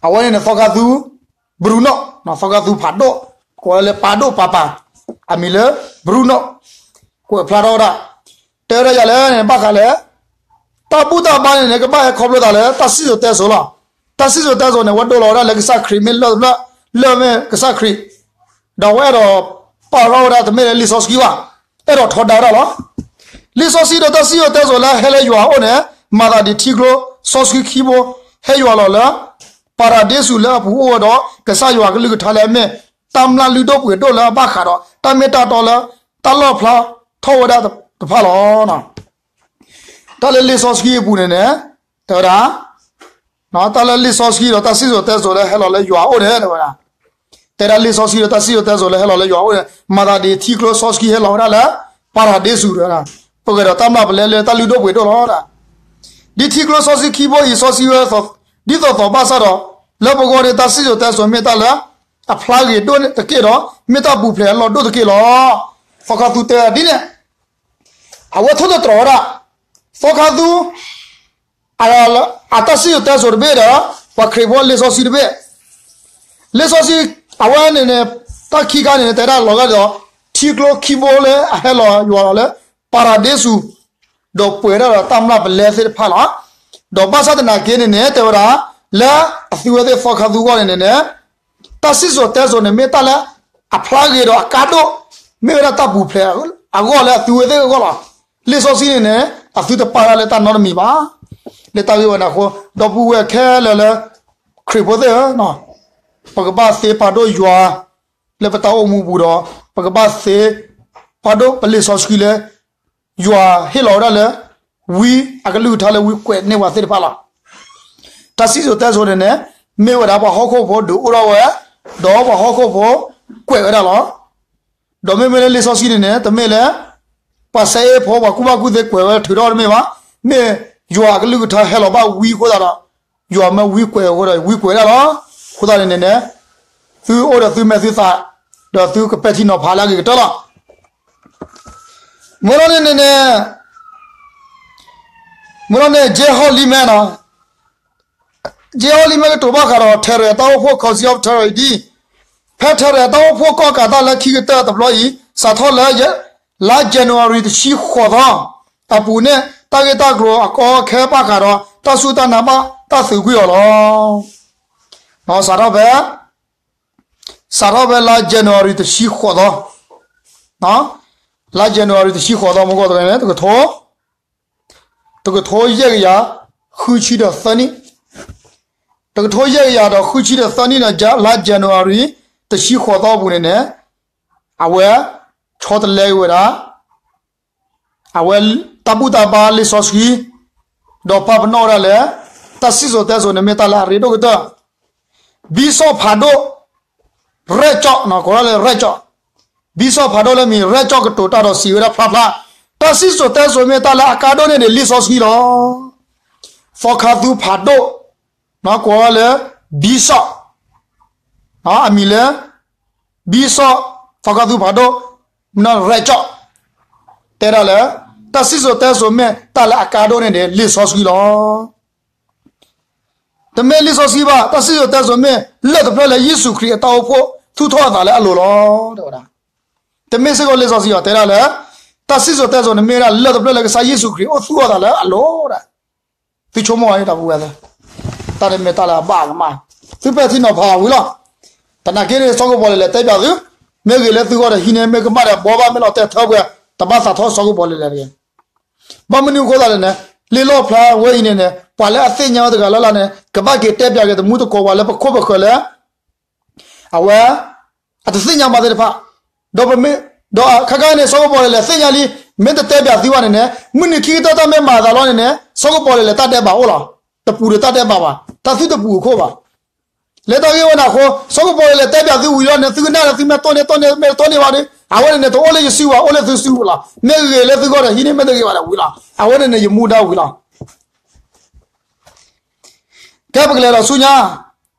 အဝဲန့ၣ်န့ၣ် သီခါသူ Bruno, သီခါသူဖးဒိၣ် ကိးဝဲလၢပၤဒိၣ်ပၤပၤ, အမံၤလၢ Bruno ကွဲးဖျါထီၣ်ဝဲဒၣ်, တဲဝဲဒၣ်ယၤလဲၣ်န့ၣ် ဘၣ်ဃးလၢ တၢ်ဘူၣ်တၢ်ဘါန့ၣ်န့ၣ် ကဘၣ်ဟဲခီဖျိသးလၢ တၢ်စံၣ်စိၤတဲစိၤလီၤ. တၢ်စံၣ်စိၤတဲစိၤန့ၣ် ဝဲဒိလီၤဝဲဒၣ်လၢကစၢ်ခရံာ်မ့ၢ်လၢၢ်တဖျၢၣ်, လၢၢ်မ့ၢ်ကစၢ်ခရံာ်, ဒီးဝဲအဲၣ်ဒိးပာ်ထီၣ်ဝဲဒၣ်တမ့ၢ်လၢလံာ်စီဆှံဘၣ်, အဲၣ်ဒိးထီဒါဝဲဒၣ်လီၤ. လံာ်စီဆှံဒီးတၢ်စံၣ်စိၤတဲစိၤလၢဟဲလၢယွၤအအိၣ်န့ၣ် မၤသးဒ်ထံကျိစီဆှံခံဘိ ဟဲယွၤလီၤလၢ ပၤရၤဒ့စူၤလၢအပူၤအိၣ်ဝဲဒီး ကစၢ်ယွၤကလုၢ်ကထါလၢအမ့ၢ် တၢ်မျၢ်လုၢ်ဒိၣ်ပှ့ၤဒိၣ်လၢအဘၣ်ဃးဒီး တၢ်မ့ၢ်တၢ်တီလၢ တၢ်လီၣ်ဖျါထီၣ်ဝဲဒၣ်တဖၣ်လီၤ. တၢ်လၢလံာ်စီဆှံအပူၤန့ၣ်န့ၣ် တဲဝဲဒၣ် တၢ်လၢလံာ်စီဆှံဒီးတၢ်စံၣ်စိၤတဲစိၤလၢဟဲလီၤလၢယွၤအအိၣ်န့ၣ် တဲဝဲဒၣ်, တဲဒၣ်လံာ်စီဆှံဒီးတၢ်စံၣ်စိၤတဲစိၤလၢဟဲလီၤလၢယွၤအအိၣ်န့ၣ် မၤသးဒ်ထံကျိစီဆှံဟဲလီၤဝဲဒၣ်လၢ ပၤရၤဒ့စူၤ တဲဝဲဒၣ်, ပဂဲၤဒီးတၢ်မျၢ်ပလဲလၢတၢ်လုၢ်ဒိၣ်ပှ့ၤဒိၣ်လီၤ. ဒ်ထံကျိစီဆှံခံဘိအံၤ စီဆှံဝဲ ဒ်သိးသိးဘၣ်ဆၣ်ဒီး လၢပဂီၢ်န့ၣ် တၢ်စံၣ်စိၤတဲစိၤမ့ၢ်တၢ်လၢ အဖျါဂ့ၤဒိၣ်တက့ၢ်ဒီး မ့ၢ်တၢ်ပူၤဖျဲးအလီၢ်ဒိၣ်တက့ၢ်လီၤ. သီခါသူတဲဒ်န့ၣ် အဝဲထိၣ်သတြီၤဝဲဒၣ် သီခါသူ အတၢ်စံၣ်စိၤတဲစိၤတဘ့ၣ်ဒီး ပှၤခရံာ်ဖိလံာ်စီဆှံတဘ့ၣ်, လံာ်စီဆှံ အဝဲန့ၣ်န့ၣ် တၢ်ခံခါန့ၣ်န့ၣ် တဲဒၣ်လီၤဂာ်ဒီး ထံကျိခံဘိလၢအဟဲလီၤယွၤလီၤလၢ ပၤရၤဒ့စူၤ ဒီးပှဲၤဒၣ်ဒီးတၢ်မျၢ်ပလဲသ့ၣ်တဖၣ်လီၤ. ဒီးဘၣ်ဆၣ်သနာ်က့န့ၣ်န့ၣ် တဲဝဲဒၣ် လၢအသုဝဲသ့ၣ်သီခါသူအဂီၢ်န့ၣ်န့ၣ်န့ၣ် တၢ်စံၣ်စိၤတဲစိၤန့ၣ် မ့ၢ်တၢ်လၢအဖျါဂ့ၤဒီးအကါဒိၣ်, မ့ၢ်ဝဲဒၣ်တၢ်ပူၤဖျဲးအဂီၢ်လၢအသုဝဲသ့ၣ်အဂီၢ်လီၤ. လံာ်စီဆှံန့ၣ်န့ၣ် အသုတပာ်ဒၣ်လၢတၢ်နီတမံၤဘၣ်. လၢတၢ်ဂ့ၢ်ဝဲန့ၣ်အဃိ ဒီပုၢ်ဝဲၢ်ခဲလၢာ်လၢ ခရံာ်ဖိသ့ၣ်ဧၢ, ပကဘၣ်သ့ပာ်ဒိၣ်ယွၤ လၢပတၢ်အိၣ်မူပူၤဒီး ပကဘၣ်သ့ပာ်ဒိၣ်ပလံာ်စီဆှံလၢ ယွၤဟ့ၣ်လီၤဝဲဒၣ်လၢ ဝံအကလုၢ်ကထါလၢဝံကွဲးန့ၢ်ပှၤသ့ၣ်တဖၣ်လီၤ. တၢ်စံၣ်စိၤတဲစိၤန့ၣ်န့ၣ် မ့ၢ်ဝဲဒၣ်ပှၤဟီၣ်ခိၣ်ဖိဒုးအိၣ်ထီၣ်ဝဲ, ဒီးပှၤဟီၣ်ခိၣ်ဖိကွဲးဝဲဒၣ်လီၤ. ဒီးမ့မ့ၢ်လၢလံာ်စီဆှံန့ၣ်န့ၣ် တမ့ၢ်လၢ ပှၤစဲအ့ၣ်ဖိ ပှၤကူၣ်ဘၣ်ကူၣ်သ့ကွဲးဝဲထုးထီၣ်တမ့ၢ်ဘၣ်, မ့ၢ်ယွၤအကလုၢ်ကထါဟဲလီၤဘၣ်ဝံအဃိသတးဒီး ယွၤမၢဝံကွဲးအဃိဒီး ဝံကွဲးဝဲဒၣ်လီၤ. အဃိသတးန့ၣ်န့ၣ်န့ၣ် သုအိၣ်ဒီးသုမဲာ်သုသး ဒီးသုကပဲာ်ထံနီၤဖးလၢအဂ့ၤကတၢၢ်လီၤ. မ့ၢ်လီၤန့ၣ်န့ၣ်န့ၣ် မ့ၢ်လီၤန့ၣ် ကဲဟီၣ်လံမဲနီၤ, ကဲဟီၣ်လံမဲကတိၤဘၣ်ဃးဒီး Terrain တၢ်အိၣ်ဖှိၣ် Council of Terrain ဒ် ဖဲ Terrain တၢ်အိၣ်ဖှိၣ်ကီၢ်ကးတၢ်လၢခံကတၢၢ်တဘျီအံၤ စးထီၣ်လၢ လါ January တဆံဃိးသီ အပူၤန့ၣ် တၢ်ဂ့ၢ်တၢ်ကျိၤအကီအခဲဘၣ်ဃးဒီး တၢ်စူၢ်တၢ်နာ်ဘၣ်တၢ်သုးကွံာ်အီၤလီၤ. စးထီၣ်ဖဲ စးထီၣ်ဖဲလါ January တဆံဃိးသီ လါယနူၤအါရံၤတဆံဃိးသီ မုၢ်ဂီၢ်တဂၤန့ၣ် တကထိ တကထိယဲၢ်ကယၤ ဃုဆံဒီးသၢနံၣ်, တကထိယဲၢ်ကယၤဒီးဃုဆံဒီးသၢနံၣ်ဒီး လါယနူၤအါရံၤ တဆံဃိးသီအပူၤန့ၣ်န့ၣ် အဝဲ ဆီတလဲက့ၤဝဲဒၣ် အဝဲတၢ်ဘူၣ်တၢ်ဘါလံာ်စီဆှံ ဒီးပာ်ပနီၣ်ဝဲဒၣ်လၢ တၢ်စံၣ်စိၤတဲစိၤန့ၣ်မ့ၢ်တၢ်လၢအရ့ဒိၣ်ကတၢၢ်, ဘံၣ်စီၣ်ဖးဒိၣ် ရဲၣ်ကၠီၣ် ကိးလၢရဲၣ်ကၠီၣ်, ဘံၣ်စီၣ်ဖးဒိၣ်လၢမံၤ ရဲၣ်ကၠီၣ်ကတိၤတၢ်ဒီးစံးဝဲဒၣ်ဖျါဖျါ, တၢ်စံၣ်စိၤတဲစိၤမ့ၢ်တၢ်လၢအကါဒိၣ်န့ၢ်ဒံးလံာ်စီဆှံလီၤ. သီခါသူဖးဒိၣ် ကိးလၢ ဘံၣ်စီၣ် အမံၤလၢ ဘံၣ်စီၣ် သီခါသူဖးဒိၣ် မ့ၢ်ရဲၣ်ကၠီၣ် တဲဒၣ်လၢ တၢ်စံၣ်စိၤတဲစိၤမ့ၢ်တၢ်လၢအကါဒိၣ်န့ၢ်ဒံးလံာ်စီဆှံလီၤ. တမ့ၢ်လံာ်စီဆှံဘၣ်, တၢ်စံၣ်စိၤတဲစိၤမ့ၢ်လၢၢ်တဖျၢၣ်လၢယ့ၣ်ၡူးခရံာ်အတၢ်အိၣ်ဖှိၣ်သူၣ်ထီၣ်အသးလၢအလိၤလီၤ. တမ့ၢ်စ့ၢ်ကီးလံာ်စီဆှံအီၤတဲဒၣ်လၢ တၢ်စံၣ်စိၤတဲစိၤန့ၣ်မ့ၢ်ဝဲဒၣ်လၢၢ်တဖျၢၣ်လၢကစၢ်ယ့ၣ်ၡူးခရံာ်အိၣ်သူၣ်ထီၣ်အသးလၢအလိၤဒၣ် သုဆိကမိၣ်အီၤ တၢ်ပဝဲသ့ၣ်, တၢ်တမ့ၢ်တၢ်လၢအဘၣ်အကမၣ်, သုပဲာ်ထံနီၤဖးအီၤဝံၤလီၤ. သနာ်က့န့ၣ် စီၤကပီၤလဲၣ်လဲၣ်တဲပၠးသု, မ့ၢ်ဂ့ၤလၢသုဂီၢ်ဒီးဟံးန့ၢ် မ့ၢ်ကမၣ်ဒီးဘှီဘၣ် မ့ၢ်လီၤတဲာ်ထၢပှဲၤ, တဘၣ်သးထီၣ်စီၤကပီၤလဲၣ်လဲၣ်တဂ့ၤ. ဘၣ်မနုၤအဃိသတးလဲၣ်န့ၣ်, လံာ်လီၣ်ဖျါဝဲအံၤန့ၣ်န့ၣ် ပှၤလၢအသ့ၣ်ညါဝဲတဂၤလၢ်လၢ်န့ၣ် ကဘၣ်က့ၤတဲပၠးက့ၤတမူတကိးပှၤလၢပခိၣ်ပဃၢၤလၢ အဝဲ အတသ့ၣ်ညါဘၣ်သ့ၣ်တဖၣ်, ဒီးပမ့ၢ် ဒီးခါခါန့ၣ် စီၤကပီၤလဲၣ်လဲၣ်သ့ၣ်ညါလံ, မ့ၢ်တတဲပၠးသုဘၣ်န့ၣ်န့ၣ် မုၢ်နံၤခံကတၢၢ်တၢ်မ့ၢ်မၤအသးလီၤန့ၣ်န့ၣ် စီၤကပီၤလဲၣ်လဲၣ်တၢ်ဒဲးဘးအိၣ်လီၤ. တပူၤဒီးတၢ်ဒဲးဘးဘၣ်, တၢ်သုတပူၤအခိၣ်ဘၣ်. လဲၤတၢ်ဂ့ၢ်ဝဲန့ၣ်အဃိ စီၤကပီၤလဲၣ်လဲၣ်တဲပၠးသုဝံၤလီၤန့ၣ် သုကနၣ်ဒီးသုမ့ၢ်တိၢ်န့ၢ် တိၢ်န့ၢ် မ့ၢ်တတိၢ်န့ၢ်ဘၣ်ဒီး အဝဲန့ၣ်န့ၣ် တအိၣ်လၢယစုဘၣ် အိၣ်လၢသုစုလီၤ. မ့ၢ်ဂ့ၤလၢသုဂီၢ်ဒီးဟံးန့ၢ် မ့ၢ်တဂ့ၤဘၣ်ဒီးဝံၤလီၤ. အဝဲန့ၣ်န့ၣ် ယမူဒါဝံၤလီၤ. ကဲပကလဲၤဒီးဆူညါ,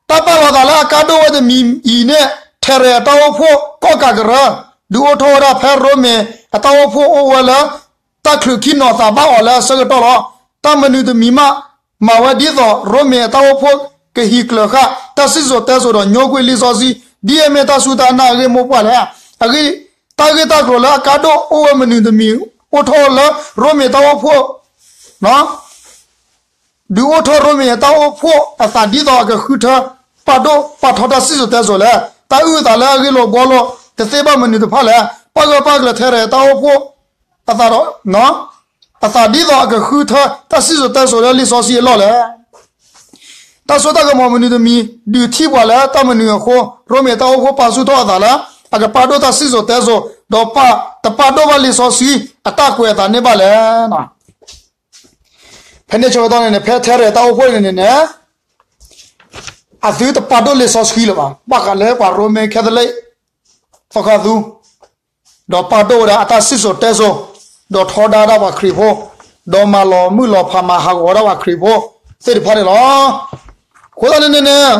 တၢ်ပာ်လီၤသးလၢအကါဒိၣ်ဝဲတမံၤအံၤန့ၣ် ထဲးရဲၣ်အတၢ်အိၣ်ဖှိၣ်ကီၣ်ကးကရၢ ဒုးအိၣ်ထီၣ်ဝဲဒၣ်ဖဲရိမ့ၤအတၢ်အိၣ်ဖှိၣ်အိၣ်ဝဲလၢ တၢ်ချုးခံနီၤသးဘၣ်အီၤလၢအဆၢကတီၢ်လီၤ. တၢ်မနုၤတမံၤမး မၤဝဲဒ်သိးရိမ့ၤအတၢ်အိၣ်ဖှိၣ်ကဟံးကျၢၤဃာ် တၢ်စံၣ်စိၤတဲစိၤဒီးညိကွံာ်လံာ်စီဆှံ ဒ်အမ့ၢ်တၢ်စူၢ်တၢ်နာ်အဂ့ၢ်မိၢ်ပှၢ်လဲၣ်. အဂ့ၢ် တၢ်ဂ့ၢ်တၢ်ကျိၤလၢအကါဒိၣ်အိၣ်ဝဲမနုၤတမံၤ အိၣ်ထီၣ်လၢရိမ့ၤတၢ်အိၣ်ဖှိၣ် ဒုးအိၣ်ထီၣ်ရိမ့ၤအတၢ်အိၣ်ဖှိၣ်အသးဒ်သိးအကဃုထၢ ပာ်ဒိၣ်ပာ်ထီတၢ်စံၣ်စိၤတဲစိၤလဲၣ်. တၢ်အုၣ်အသးလၢအဂ့ၢ်လိာ်ဘှီလိာ် တသ့ဘၣ်မနုၤတဖၣ်လဲၣ်. ပာ်ဂၢၢ်ပာ်ကျၢၤထဲးရဲၣ်အတၢ်အိၣ်ဖှိၣ်အသးဒီး အသးဒ်သိးအကဃုထၢတၢ်စံၣ်စိၤတဲစိၤလၢလံာ်စီဆှံအလီၢ်လဲၣ်. တၢ်စိတၢ်ကမီၤမနုၤတမံၤ ဒုးထံၣ်ပှၤလၢတၢ်မနုၤအဃိ ရိမ့ၤတၢ်အိၣ်ဖှိၣ်ပာ်ဆူၣ်ထီၣ်အသးလၢ အကပာ်ဒိၣ်တၢ်စံၣ်စိၤတဲစိၤ ဒီးပာ်တပာ်ဒိၣ်ဘၣ်လံာ်စီဆှံအတၢ်ကွဲးအသးန့ၣ်ဘၣ်လဲၣ်. ဖဲန့ၣ်ဆၢကတီၢ်န့ၣ်န့ၣ် ဖဲထဲးရဲၣ်တၢ်အိၣ်ဖှိၣ်န့ၣ်န့ၣ်န့ၣ် အသုတပာ်ဒိၣ်လံာ်စီဆှံလၢၤဘၣ်. ဘၣ်ဃးလၢပှၤရိမ့ၤခဲသလံး သီခါသူ ဒီးပာ်ဒိၣ်ဝဲဒၣ်အတၢ်စံၣ်စိၤတဲစိၤ, ဒီးထီဒါဒၣ်ပှၤခရံာ်ဖိ, ဒီးမၤလီၤမုၢ်လီၤဖးမၤဟးဂီၤဒၣ်ပှၤခရံာ်ဖိသ့ၣ်တဖၣ်န့ၣ်လီၤ. အဃိသတးန့ၣ်န့ၣ်န့ၣ်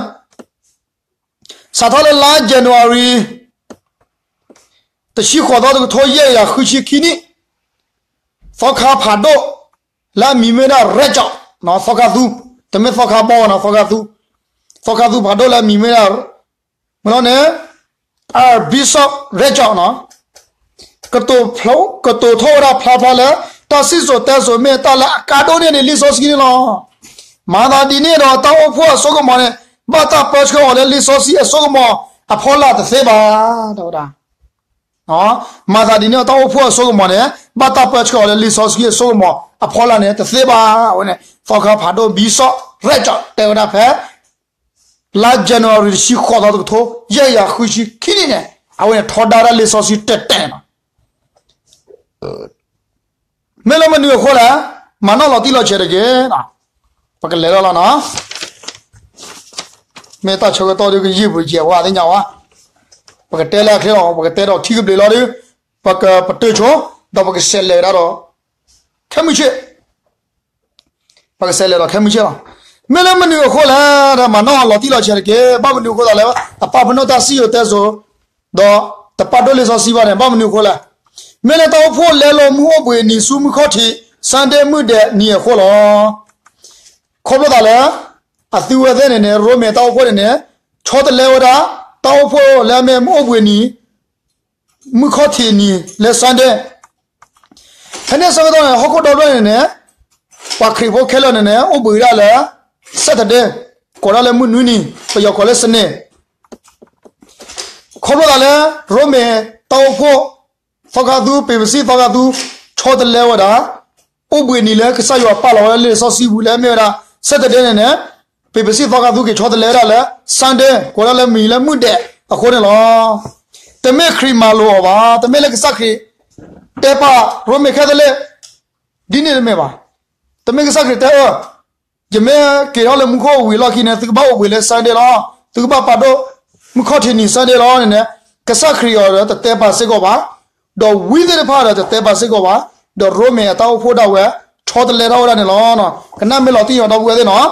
စးထီၣ်လၢလါယနူၤအါရံၤ တဆံဃိးသီ တကထိယဲၢ်ကယၤဃုဆံခံနံၣ်, သီခါဖးဒိၣ် လၢအမံၤမ့ၢ်ဒၣ်ရဲၣ်ကၠီၣ်, သီခါသူ, တမ့ၢ်သီခါဘီနီၤ, သီခါသူ, သီခါသူဖးဒိၣ်လၢအမံၤမ့ၢ်ဒၣ် မ့ၢ်လီၤန့ၣ် Archbishop ရဲၣ်ကၠီၣ်နီၤ ကတိၤဖျိ ကတိၤထီၣ်ဝဲဒၣ်ဖျါဖျါလၢ တၢ်စံၣ်စိၤတဲစိၤမ့ၢ်တၢ်လၢအကါဒိၣ်န့ၢ်ဒံးလံာ်စီဆှံန့ၣ်လီၤ. မၤသးဒ်န့ၣ်ဒီး တၢ်အိၣ်ဖှိၣ်အစိကမီၤန့ၣ် ဘၣ်တၢ်ပၢဆှၢအီၤလၢလံာ်စီဆှံအစိကမီၤအဖီလာ်တသ့ဘၣ် တဲဝဲဒၣ်. မၤသးဒ်န့ၣ်ဒီး တၢ်အိၣ်ဖှိၣ်အစိကမီၤန့ၣ် ဘၣ်တၢ်ပၢဆှၢအီၤလၢလံာ်စီဆှံအစိကမီၤအဖီလာ်န့ၣ်တသ့ဘၣ်. အဝဲန့ၣ် သီခါဖးဒိၣ် Bishop ရဲၣ်ကၠီၣ် တဲဝဲဒၣ်ဖဲ လါ January တဆံဃိးသီ တကထိ ယဲၢ်ကယၤဃုဆံခံနံၣ်န့ၣ် အဝဲန့ၣ်ထီဒါဒၣ်လံာ်စီဆှံတဲာ်တဲာ်န့ၣ်လီၤ. မ့ၢ်လၢမနုၤအဃိလဲၣ်, မၤနီၣ်လီၤတံၢ်လီၤဆဲးတက့ၢ်. ပကလဲၤလီၤလီၤနီၤ, မ့ၢ်တၢ်ဆၢကတီၢ်ဒုးကယံာ်ပူၤယဲၢ်ဝဲသ့ၣ်ညါဝဲ, ပကတဲလၢအချ့လီၤ, ပကတဲဒီးထံကဘျံးလီၤဒုး, ပကပတုာ်ဆိ, ဒီးပကဆဲးလဲၤဝဲဒၣ်ဒီး ခဲမုၢ်ဆ့ၣ် ပကဆဲးလဲၤဒီးခဲမုၢ်ဆ့ၣ်လီၤ. မ့ၢ်လၢမနုၤအဃိလဲၣ်, မၤနီၣ်လီၤတံၢ်လီၤဆဲးတက့ၢ်. ဘၣ်မနုၤအဃိသတးလဲၣ်, တပာ်ပနီၣ်တၢ်စံၣ်စိၤတဲစိၤ, ဒီးတပာ်ဒိၣ်လံာ်စီဆှံဘၣ်န့ၣ် ဘၣ်မနုၤအဃိလဲၣ်. မ့ၢ်လၢတၢ်အိၣ်ဖှိၣ်လဲလိာ်မုၢ်အိၣ်ဘှံးနံၤဆူမုၢ်ခီၣ်ထံး Sunday မုၢ်ဒဲးနံၤအဃိလီၤ. ခီဖျိသတးလၢ အသုဝဲသ့ၣ်န့ၣ်န့ၣ် ရိမ့ၤတၢ်အိၣ်ဖှိၣ်န့ၣ်န့ၣ် ဆီတလဲဝဲဒၣ် တၢ်အိၣ်ဖှိၣ်လၢအမ့ၢ်မုၢ်အိၣ်ဘှံးနံၤ မုၢ်ခီၣ်ထံးနံၤလၢ Sunday ဖဲန့ၣ်အဆၢကတီၢ်န့ၣ် ဟီၣ်ခိၣ်ဒီဖျၢၣ်န့ၣ်န့ၣ် ပှၤခရံာ်ဖိခဲလၢာ်န့ၣ်န့ၣ် အိၣ်ဘှံးဒၣ်လၢ Saturday, ကိးဒၣ်လၢမုၢ်နွံနံၤ, ပယီၤကိးလၢ စနေ, ခီဖျိသးလၢ ရိမ့ၤတၢ်အိၣ်ဖှိၣ် သီခါသူ ပ့ၤပစံၣ်သီခါသူ ဆီတလဲဝဲဒၣ် အိၣ်ဘှံးနံၤလၢကစၢ်ယွၤပာ်လီၤဝဲလၢလံာ်စီဆှံပူၤလၢအမ့ၢ်ဝဲဒၣ် Saturday န့ၣ်န့ၣ်, ပ့ၤပစံၣ်သီခါသူက့ၤဆီတလဲဝဲဒၣ်လၢ Sunday ကိးဒၣ်လၢမံၤလၢမုၢ်ဒဲးအဃိန့ၣ်လီၤ. တမ့ၢ်ခရံာ်မၤလိာ်အီၤဘၣ်, တမ့ၢ်လၢကစၢ်ခရံာ် တဲပာ်ရိမ့ၤခဲသလ့း ဒ်န့ၣ်တမ့ၢ်ဘၣ်. တမ့ၢ်ကစၢ်ခရံာ်တဲအၢ ယမ့ၢ်က့ၤထီၣ်လၢမူခိၣ်ဝံၤလီၢ်ခံန့ၣ် သုကဘၣ်အိၣ်ဘှံးလၢ Sunday လီၤ, သုကဘၣ်ပာ်ဒိၣ်မုၢ်ခီၣ်ထံးနံၤ Sunday လီၤန့ၣ်န့ၣ်, ကစၢ်ခရံာ်အီၤဒီးတတဲပာ်စ့ၢ်ကီးဘၣ်. ဒီးဝံသ့ၣ်တဖၣ်ဒီးတတဲပာ်စ့ၢ်ကီးဘၣ်. ဒီးရိမ့ၤအတၢ်အိၣ်ဖှိၣ်ဒၣ်ဝဲ ဆီတလဲထီၣ်ဝဲဒၣ်န့ၣ်လီၤ. ကနၣ်မ့ၢ်လီၤတံၢ်အီၤဒီပုၢ်ဝဲၢ်သ့ၣ်နီၤ,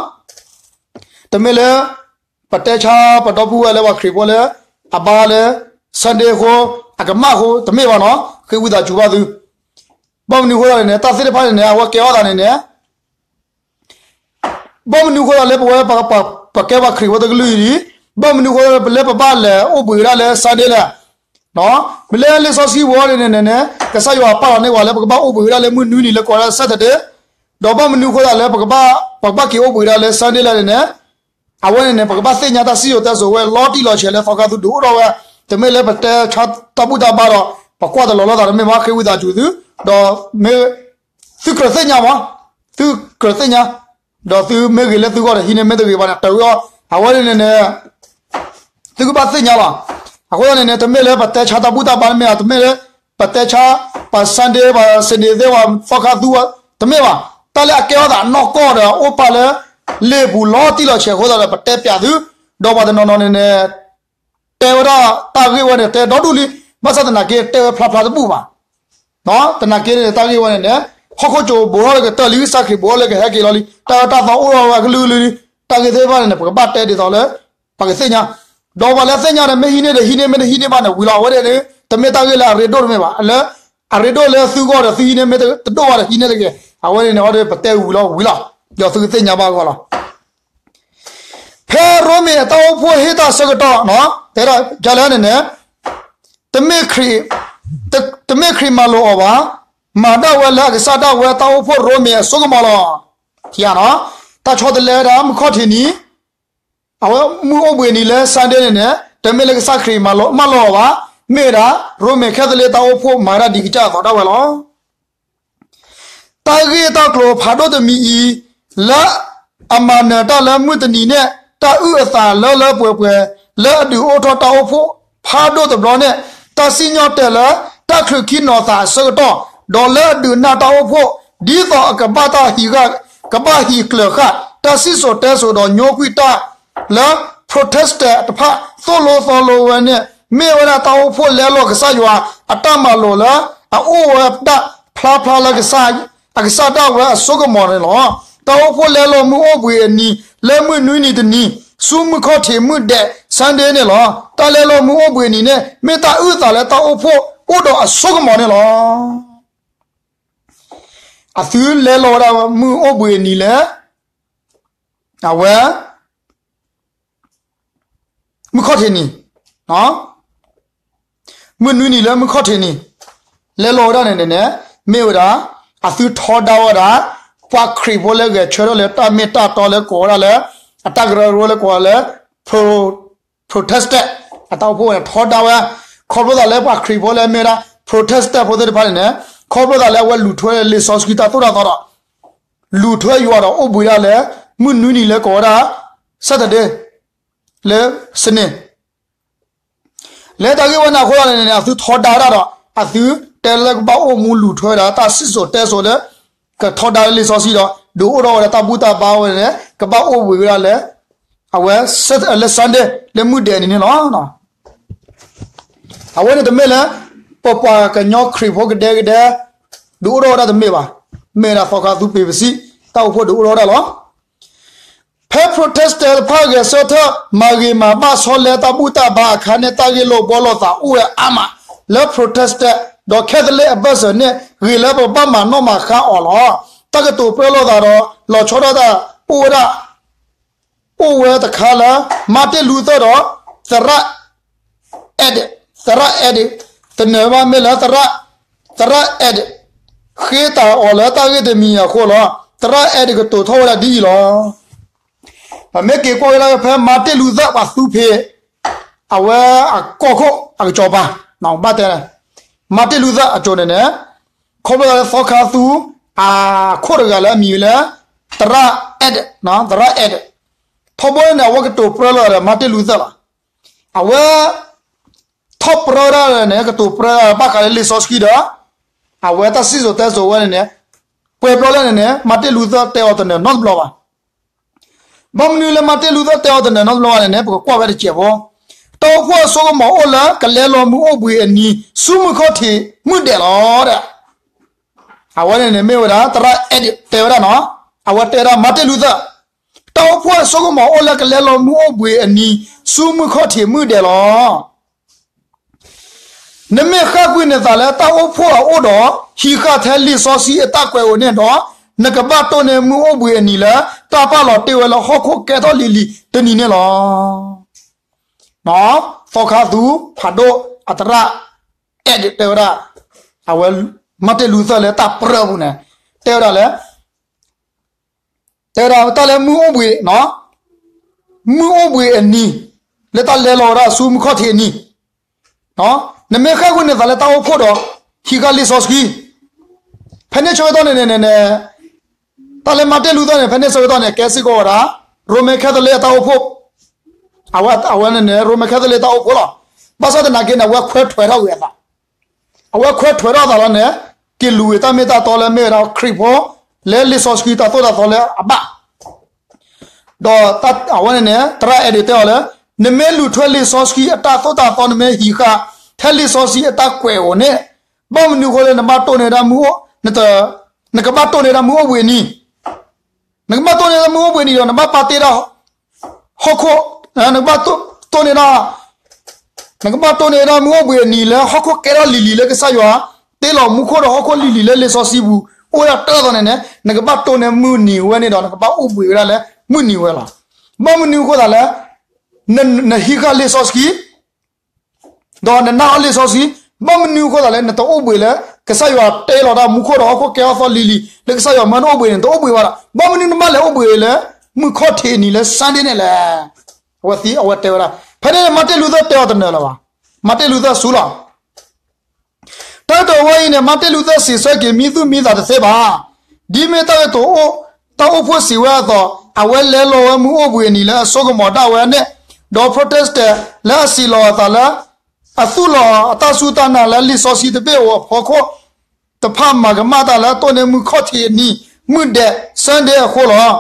တမ့ၢ်လၢ ပတဲဆါပဒီပုၢ်ဝဲၢ်လၢပှၤခရံာ်ဖိလၢ အဘါလၢ Sunday အဃိ အကမၣ်အဃိ တမ့ၢ်ဘၣ်နီၤ, ဃ့ဝံသးစူၤဘၣ်သု. ဘၣ်မနုၤအဃိသတးန့ၣ်န့ၣ် တၢ်သ့ၣ်တဖၣ်န့ၣ်န့ၣ် အဝဲကဲထီၣ်သးန့ၣ်န့ၣ် ဘၣ်မနုၤအဃိသတးလၢပဝဲ ပကဲပှၤခရံာ်ဖိတကလုာ်အံၤ, ဘၣ်မနုၤအဃိသတးလၢပဘၣ်လဲၤအိၣ်ဘှံးဝဲဒၣ်လၢ Sunday လဲၣ်. မ့ၢ်လၢလံာ်စီဆှံပူၤန့ၣ်န့ၣ်န့ၣ် ကစၢ်ယွၤပာ်လီၤန့ၢ်ပှၤလၢပကဘၣ်အိၣ်ဘှံးဝဲဒၣ်လၢမုၢ်နွံနံၤလၢကိးဝဲဒၣ် Saturday, ဒီးဘၣ်မနုၤအဃိသတးလၢ ပကဘၣ်က့ၤအိၣ်ဘှံးဝဲဒၣ်လၢ Sunday လဲၣ်န့ၣ်န့ၣ် အဝဲန့ၣ်န့ၣ် ပကဘၣ်သ့ၣ်ညါတၢ်စံၣ်စိၤတဲစိၤဝဲလီၤတံၢ်လီၤဆဲးလၢသီခါသူဒုးအိၣ်ထီၣ်ဝဲ, တမ့ၢ်လၢပတဲဆါတၢ်ဘူၣ်တၢ်ဘါဒီး ပကွၢ်တလီၤလိာ်သးတမ့ၢ်ဘၣ်, ဃ့ဝံသးစူၤသု, ဒီးမ့ၢ် သုကြၢးသ့ၣ်ညါမး, သုကြၢးသ့ၣ်ညါ, ဒီးသုမ့ၢ်ဂ့ၤလၢသုဂီၢ်ဒီးဟံးန့ၢ်, မ့ၢ်တဂ့ၤဘၣ်န့ၣ် တၢ်ဝံၤအီၤ, အဝဲန့ၣ်န့ၣ်န့ၣ် သုကဘၣ်သ့ၣ်ညါလီၤ. အဃိသတးန့ၣ်န့ၣ် တမ့ၢ်လၢပတဲဆါတၢ်ဘူၣ်တၢ်ဘါတမ့ၢ်ဘၣ်, တမ့ၢ်လၢ ပတဲဆါ ပှၤ Sunday ပှၤ Sunday သ့ၣ် ပှၤသီခါသူ တမ့ၢ်ဘၣ်, တၢ်လၢအကဲထီၣ်သးနီၢ်ကီၢ်ဒီး အိၣ်ပာ်လၢ လံာ်ပူၤလီၤတံၢ်လီၤဆဲးအဃိသတးဒီး ပတဲပျးသု, ဒီးပှၤတနီၤနီၤန့ၣ်န့ၣ် တဲဝဲဒၣ်တၢ်ဂ့ၢ်ဝဲန့ၣ် တဲဒီဒူၣ်လံ, ဘၣ်ဆၣ်သနာ်က့ တဲဝဲဖျါဖျါတဘူၣ်ဘၣ်. သနာ်က့န့ၣ် တၢ်ဂ့ၢ်ဝဲန့ၣ်န့ၣ် ဟီၣ်ခိၣ်ကၠိဘိးထီၣ်လၢကတၢၢ်လံ, ကစၢ်ခရံာ်ဘိးထီၣ်လၢကဟဲက့ၤလီၤလံ, တၢ်အၢတၢ်သီအိၣ်ထီၣ်ဝဲအကလုာ်ကလုာ်လံ, တၢ်ဂ့ၢ်သ့ၣ်တဖၣ်န့ၣ်န့ၣ် ပကဘၣ်တဲဒ်သိးလၢ ပှၤကသ့ၣ်ညါ, ဒီးပှၤလၢသ့ၣ်ညါဒီး မ့ၢ်ဟံးန့ၢ်ဒီးဟံးန့ၢ်, မ့ၢ်တဟံးန့ၢ်ဘၣ်န့ၣ် ဝံၤလီၤ. အဝဲန့ၣ်န့ၣ် တမ့ၢ်တၢ်ဂ့ၢ်လၢအရ့ဒိၣ်တမ့ၢ်ဘၣ်, လၢ အရ့ဒိၣ်လၢသုဂီၢ်ဒီးသုဟံးန့ၢ်, မ့ၢ်တဒိၣ်ဘၣ်ဒီးဟံးန့ၢ်တဂ့ၤ, အဝဲန့ၣ်န့ၣ် အီၤဒီးပတဲဝံၤလီၤဝံၤလီၤ, ဒီးသုကသ့ၣ်ညါဘၣ်အဂီၢ်လီၤ. ဖဲရိမ့ၤအတၢ်အိၣ်ဖှိၣ်ဟ့ၣ်တၢ်ဆၢကတီၢ် တဲဒၣ်လဲၣ်န့ၣ်န့ၣ် တမ့ၢ်ခရံာ်, တမ့ၢ်ခရံာ်မၤလိာ်အီၤဘၣ်, မၤဒၣ်ဝဲလၢအကစၢ်ဒၣ်ဝဲတၢ်အိၣ်ဖှိၣ်ရိမ့ၤအစိကမီၤလီၤ. တၢ်ဆီတလဲဝဲဒၣ် မုၢ်ခီၣ်ထံးနံၤ, အဝဲမုၢ်အိၣ်ဘှံးနံၤလၢ Sunday န့ၣ်န့ၣ် တမ့ၢ်လၢကစၢ်ခရံာ်မၤလိာ်အီၤဘၣ်, မ့ၢ်ဝဲဒၣ် ရိမ့ၤခဲသလ့တၢ်အိၣ်ဖှိၣ်မၤဒၣ်ဒ်ကစၢ်အသိးဒၣ်ဝဲလီၤ. တၢ်ဂ့ၢ်တၢ်ကျိၤဖးဒိၣ်တမံၤအံၤ, လၢအမၤနၢၤတၢ်လၢမုၢ်တနံၤန့ၣ် တၢ်အုၣ်အသးလၢလၢပှဲၤပှဲၤ လၢအဒုးအိၣ်ထီၣ်တၢ်အိၣ်ဖှိၣ်ဖးဒိၣ်တဘျီန့ၣ်, တၢ်စံၣ်ညီၣ်တဲာ်လၢ တၢ်ချုးခံနီၤသးအဆၢကတီၢ်, ဒီးလၢအဒုးနၢ်တၢ်အိၣ်ဖှိၣ် ဒ်သိးအကဘၣ်တၢ်ဟံး, ကဘၣ်ဟံးကျၢၤဃာ် တၢ်စံၣ်စိၤတဲစိၤဒီးညိကွံာ်တၢ်လၢ Protestant တဖၣ်သိၣ်လိသီလိဝဲန့ၣ် မ့ၢ်ဝဲဒၣ်တၢ်အိၣ်ဖှိၣ်လဲလိာ်ကစၢ်ယွၤအတၢ်မၤလိာ်လၢအအိၣ်ဝဲဒၣ်ဖျါဖျါလၢ အကစၢ်ဒၣ်ဝဲအစိကမီၤန့ၣ်လီၤ. တၢ်အိၣ်ဖှိၣ်လဲလိာ်မုၢ်အိၣ်ဘှံးအနံၤ လၢမုၢ်နွံနံၤတနံၤ ဆူမုၢ်ခီၣ်ထံးမုၢ်ဒဲး Sunday န့ၣ်လီၤ. တၢ်လဲလိာ်မုၢ်အိၣ်ဘှံးအနံၤန့ၣ် မ့ၢ်တၢ်အုၣ်သးလၢတၢ်အိၣ်ဖှိၣ်အိၣ်ဒီးအစိကမီၤန့ၣ်လီၤ. အသုလဲလိာ်ဝဲဒၣ်မုၢ်အိၣ်ဘှံးအနံၤလၢ အဝဲ မုၢ်ခီၣ်ထံးနံၤ, မုၢ်နွံနံၤလၢမုၢ်ခီၣ်ထံးနံၤ လဲလိာ်ဝဲဒၣ်န့ၣ်န့ၣ်န့ၣ် မ့ၢ်ဝဲဒၣ် အသုထီဒါဝဲဒၣ် ပှၤခရံာ်ဖိလၢဂဲၤဆၢထၢၣ်လၢတၢ်မ့ၢ်တၢ်တီလၢကိးဝဲဒၣ်လၢ အတၢ်ကရၢကရိလၢကိးဝဲဒၣ်လၢ Protestant အတၢ်အိၣ်ဖှိၣ်ဝဲန့ၣ် ထီဒါဝဲ ခီဖျိသးလၢပှၤခရံာ်ဖိလၢအမ့ၢ်ဝဲဒၣ် Protestant ဖိသ့ၣ်တဖၣ်န့ၣ်န့ၣ် ခီဖျိသးလၢအဝဲလူၤထွဲလံာ်စီဆှံတၢ်သိၣ်တၢ်သီဒီး လူၤထွဲယွၤဒီးအိၣ်ဘှံးဒၣ်လၢ မုၢ်နွံနံၤလၢကိးဝဲဒၣ် Saturday လၢ စနေ လၢတၢ်ဂ့ၢ်ဝဲန့ၣ်အဃိသတးန့ၣ်န့ၣ် အသုထီဒါဝဲဒၣ်ဒီး အသုတဲလၢကဘၣ်အိၣ်မူလူၤထွဲဝဲဒၣ် တၢ်စံၣ်စိၤတဲစိၤလၢ ကထီဒါလၢလံာ်စီဆှံဒီး ဒုးအိၣ်ထီၣ်ဝဲဒၣ်တၢ်ဘူၣ်တၢ်ဘါဝဲန့ၣ် ကဘၣ်အိၣ်ဘှံးဝဲဒၣ်လၢ အဝဲ လၢ Sunday လၢမုၢ်ဒဲးနံၤန့ၣ်လီၤ. အဝဲန့ၣ်တမ့ၢ်လၢ ပပှၤကညီခရံာ်ဖိကဒဲကဒဲ ဒုးအိၣ်ထီၣ်ဝဲဒၣ်တမ့ၢ်ဘၣ်. မ့ၢ်ဒၣ်သီခါသူပ့ၤပစံး တၢ်အိၣ်ဖှိၣ်ဒုးအိၣ်ထီၣ်ဝဲဒၣ်လီၤ. ဖဲ Protestant တဖၣ်ဂဲၤဆၢထၢၣ် မၤဂ့ၤမၤဘၣ်ဆီလဲတၢ်ဘူၣ်တၢ်ဘါအခါန့ၣ် တၢ်ဂ့ၢ်လိာ်ဘှီလိာ်သးအိၣ်ဝဲအါမး လၢ Protestant ဒီး Catholic အဘၢၣ်စၢၤန့ၣ် ဂ့ၤလၢပကဘၣ်မၤနီၣ်မၤဃါအီၤလီၤ. တၢ်ကတိၤပၢလိာ်သးဒီး လီၤဆီဒၣ်တၢ်အိၣ်ဝဲဒၣ် အိၣ်ဝဲတခါလၢ Martin Luther ဒီး သရၣ် Ed, သရၣ် Ed သနၢၣ်ဘၣ်မ့ၢ်လၢ သရၣ် Ed ဃ့တၢ်အီၤလၢတၢ်ဂ့ၢ်တမံၤအဃိလီၤ. သရၣ် Ed ကတိၤထီၣ်ဝဲဒၣ်ဒ်အံၤလီၤ. ပမ့ၢ်က့ၤကွၢ်က့ၤဒၣ်ဖဲ Martin Luther ပှၤသူဖ့ အဝဲအကီၢ်ခိၣ်အကစီၤပၤ ဘၣ်တဲ မၤတ့ၢ်လူသၢၣ်အစိၤန့ၣ်န့ၣ်, ခီဖျိလၢသီခါသူ အခိၣ်တဂၤလၢအမံၤဝဲလၢ သရၣ်အဲၣ်, သရၣ်အဲၣ်, ထီဘိန့ၣ် အဝဲကတိၤပြၢလိာ်သးဒီး မၤတ့ၢ်လူသၢၣ်လီၤ. အဝဲ ထီၣ်ပြၢဒၣ်န့ၣ် ကတိၤပြၢဘၣ်ဃးလၢလံာ်စီဆှံဒီး အဝဲတၢ်စံၣ်စိၤတဲစိၤဝဲန့ၣ်န့ၣ်, ပှဲၤပျီလၢန့ၣ်န့ၣ် မၤတ့ၢ်လူသၢၣ်တဲအီၤတနၢၤနီတဘျီဘၣ်. ဘၣ်မနုၤလၢမၤတ့ၢ်လူသၢၣ်တဲအီၤတနၢၤနီတဘျီဘၣ်န့ၣ်န့ၣ် ပကကွၢ်ဝဲတစဲးဖိ, တၢ်အိၣ်ဖှိၣ်အစိကမီၤအိၣ်လၢကလဲလိာ်မုၢ်အိၣ်ဘှံးအနံၤ ဆူမုၢ်ခီၣ်ထံးမုၢ်ဒဲးလီၤ. အဝဲန့ၣ်န့ၣ်မ့ၢ်ဝဲဒၣ် သရၣ်အဲၣ်ဒိးတဲဝဲဒၣ်နီၤ, အဝဲတဲဝဲဒၣ်မၤတ့ၢ်လူသၢၣ် တၢ်အိၣ်ဖှိၣ်အစိကမီၤအိၣ်လၢကလဲလိာ်မုၢ်အိၣ်ဘှံးအနံၤ ဆူမုၢ်ခီၣ်ထံးမုၢ်ဒဲးလီၤ. နမ့ၢ်ဃၣ်ကွံာ်နသးလၢတၢ်အိၣ်ဖှိၣ်အအိၣ်ဒီး ဟံးဃာ်ထဲလံာ်စီဆှံအတၢ်ကွဲးဧိၤန့ၣ်ဒီး, နကဘၣ်တိၢ်န့ၢ်မုၢ်အိၣ်ဘှံးအနံၤလၢ တၢ်ပာ်လီၤတ့ၢ်ဝဲလၢဟီၣ်ခိၣ်ကဲထီၣ်လံၤလံၤတနံၤန့ၣ်လီၤ. သီခါသူဖးဒိၣ်အသရၣ်အဲၣ်ဒိးတဲဝဲဒၣ်, အဝဲမၤတ့ၢ်လူသၢၣ်လၢတၢ်ပြၢပူၤန့ၣ်, တဲဝဲဒၣ်လၢ တဲဝဲဒၣ်တၢ်လၢမုၢ်အိၣ်ဘှံး, မုၢ်အိၣ်ဘှံးအနံၤ, လၢတၢ်လဲလိာ်ဝဲဒၣ်ဆူမုၢ်ခီၣ်ထံးအနံၤ, နမ့ၢ်ဃၣ်ကွံာ်နသးလၢတၢ်အိၣ်ဖှိၣ်ဒီး ဟံးဃာ်လံာ်စီဆှံ, ဖဲန့ၣ်ဆၢကတီၢ်န့ၣ်န့ၣ်န့ၣ်, တၢ်လၢမၤတ့ၢ်လူသၢၣ်န့ၣ် ဖဲန့ၣ်ဆၢကတီၢ်န့ၣ် ကဲစ့ၢ်ကီးဝဲဒၣ် ရိမ့ၤခဲသလ့အတၢ်အိၣ်ဖှိၣ်, အဝဲန့ၣ်န့ၣ် ရိမ့ၤခဲသလ့တၢ်အိၣ်ဖှိၣ်လီၤ. ဘၣ်ဆၣ်သနာ်က့န့ၣ် အဝဲခွဲးထွဲးထီၣ်ဝဲအသး အဝဲခွဲးထွဲးထီၣ်အသးလီၤန့ၣ်, က့ၤလူၤဝဲတၢ်မ့ၢ်တၢ်တီလၢမ့ၢ်ဝဲဒၣ်ခရံာ်ဖိ, လၢလံာ်စီဆှံတၢ်သိၣ်တၢ်သီလၢအဘၣ်, ဒီးအဝဲန့ၣ်န့ၣ် သရၣ်အဲၣ်ဒိးတဲအီၤလၢ, နမ့ၢ်လူၤထွဲလံာ်စီဆှံအတၢ်သိၣ်တၢ်သီ နမ့ၢ်ဟံးဃာ် ထဲလံာ်စီဆှံအတၢ်ကွဲးဧိၤန့ၣ်, ဘၣ်မနုၤအဃိလၢနဘၣ်တိၢ်န့ၢ်ဒၣ်မုၢ်အိၣ်, နကဘၣ်တိၢ်န့ၢ်ဒၣ်မုၢ်အိၣ်ဘှံးအနံၤ နကဘၣ်တိၢ်န့ၢ်ဒၣ်မုၢ်အိၣ်ဘှံးအနံၤဒီး နဘၣ်ပာ်တ့ၢ်ဒၣ်ဟီၣ်ခိၣ်, နကဘၣ်တိၢ်န့ၢ်ဒၣ်, နကဘၣ်တိၢ်န့ၢ်ဒၣ်မုၢ်အိၣ်ဘှံးအနံၤလၢဟီၣ်ခိၣ်ကဲထီၣ်လံၤလံၤလၢကစၢ်ယွၤတ့လီၤမူခိၣ်ဒီးဟီၣ်ခိၣ်လံၤလံၤလၢလံာ်စီဆှံပူၤ အိၣ်ဝဲဒၣ်တၢ်အသိးန့ၣ်န့ၣ်, နကဘၣ်တိၢ်န့ၢ်မုၢ်နံၤဝဲန့ၣ်ဒီး နကဘၣ်အိၣ်ဘှံးဝဲဒၣ်လၢမုၢ်နံၤဝဲလီၤ. ဘၣ်မနုၤအဃိသတးလၢ နဟံးဃာ်လံာ်စီဆှံ ဒီးနနာ်အီၤလံာ်စီဆှံ, ဘၣ်မနုၤအဃိသတးလၢ နတအိၣ်ဘှံးလၢ ကစၢ်ယွၤတ့လီၤတၢ်မူခိၣ်ဒီးဟီၣ်ခိၣ်ကဲထီၣ်သီလံၤလံၤ လၢကစၢ်ယွၤမၢနအိၣ်ဘှံးန့ၣ် တအိၣ်ဘှံးဘၣ်ဒီး ဘၣ်မနုၤနဘၣ်လဲၤအိၣ်ဘှံးလၢ မုၢ်ခီၣ်ထံးအနံၤလၢ Sunday န့ၣ်လဲၣ်. အဝဲသံအဝဲတဲဝဲဒၣ်, ဖဲန့ၣ်မၤတ့ၢ်လူသၢၣ်တဲအီၤတနၢၤလၢၤဘၣ်, မၤတ့ၢ်လူသၢၣ်စူလီၤ တၢ်ကတိၤဝဲအံၤန့ၣ် မၤတ့ၢ်လူသၢၣ်စံးဆၢက့ၤမံသူၣ်မံသးတသ့ဘၣ်. ဒ်မ့ၢ်တၢ်ကတိၤ, တၢ်အိၣ်ဖှိၣ်စံးဝဲအသိး, အဝဲလဲလိာ်ဝဲမုၢ်အိၣ်ဘှံးအနံၤလၢအစိကမီၤဒၣ်ဝဲန့ၣ်, ဒီး Protestant လၢအစံးလီၤအသးလၢ အသူၣ်လီၤအတၢ်စူၢ်တၢ်နာ်လၢလံာ်စီဆှံတဘ့ၣ်ဧိၤအဖီခိၣ်တဖၣ် မၤကမၣ်တၢ်လၢတိၢ်န့ၢ်မုၢ်ခီၣ်ထံးအနံၤ မုၢ်ဒဲး Sunday အဃိလီၤ.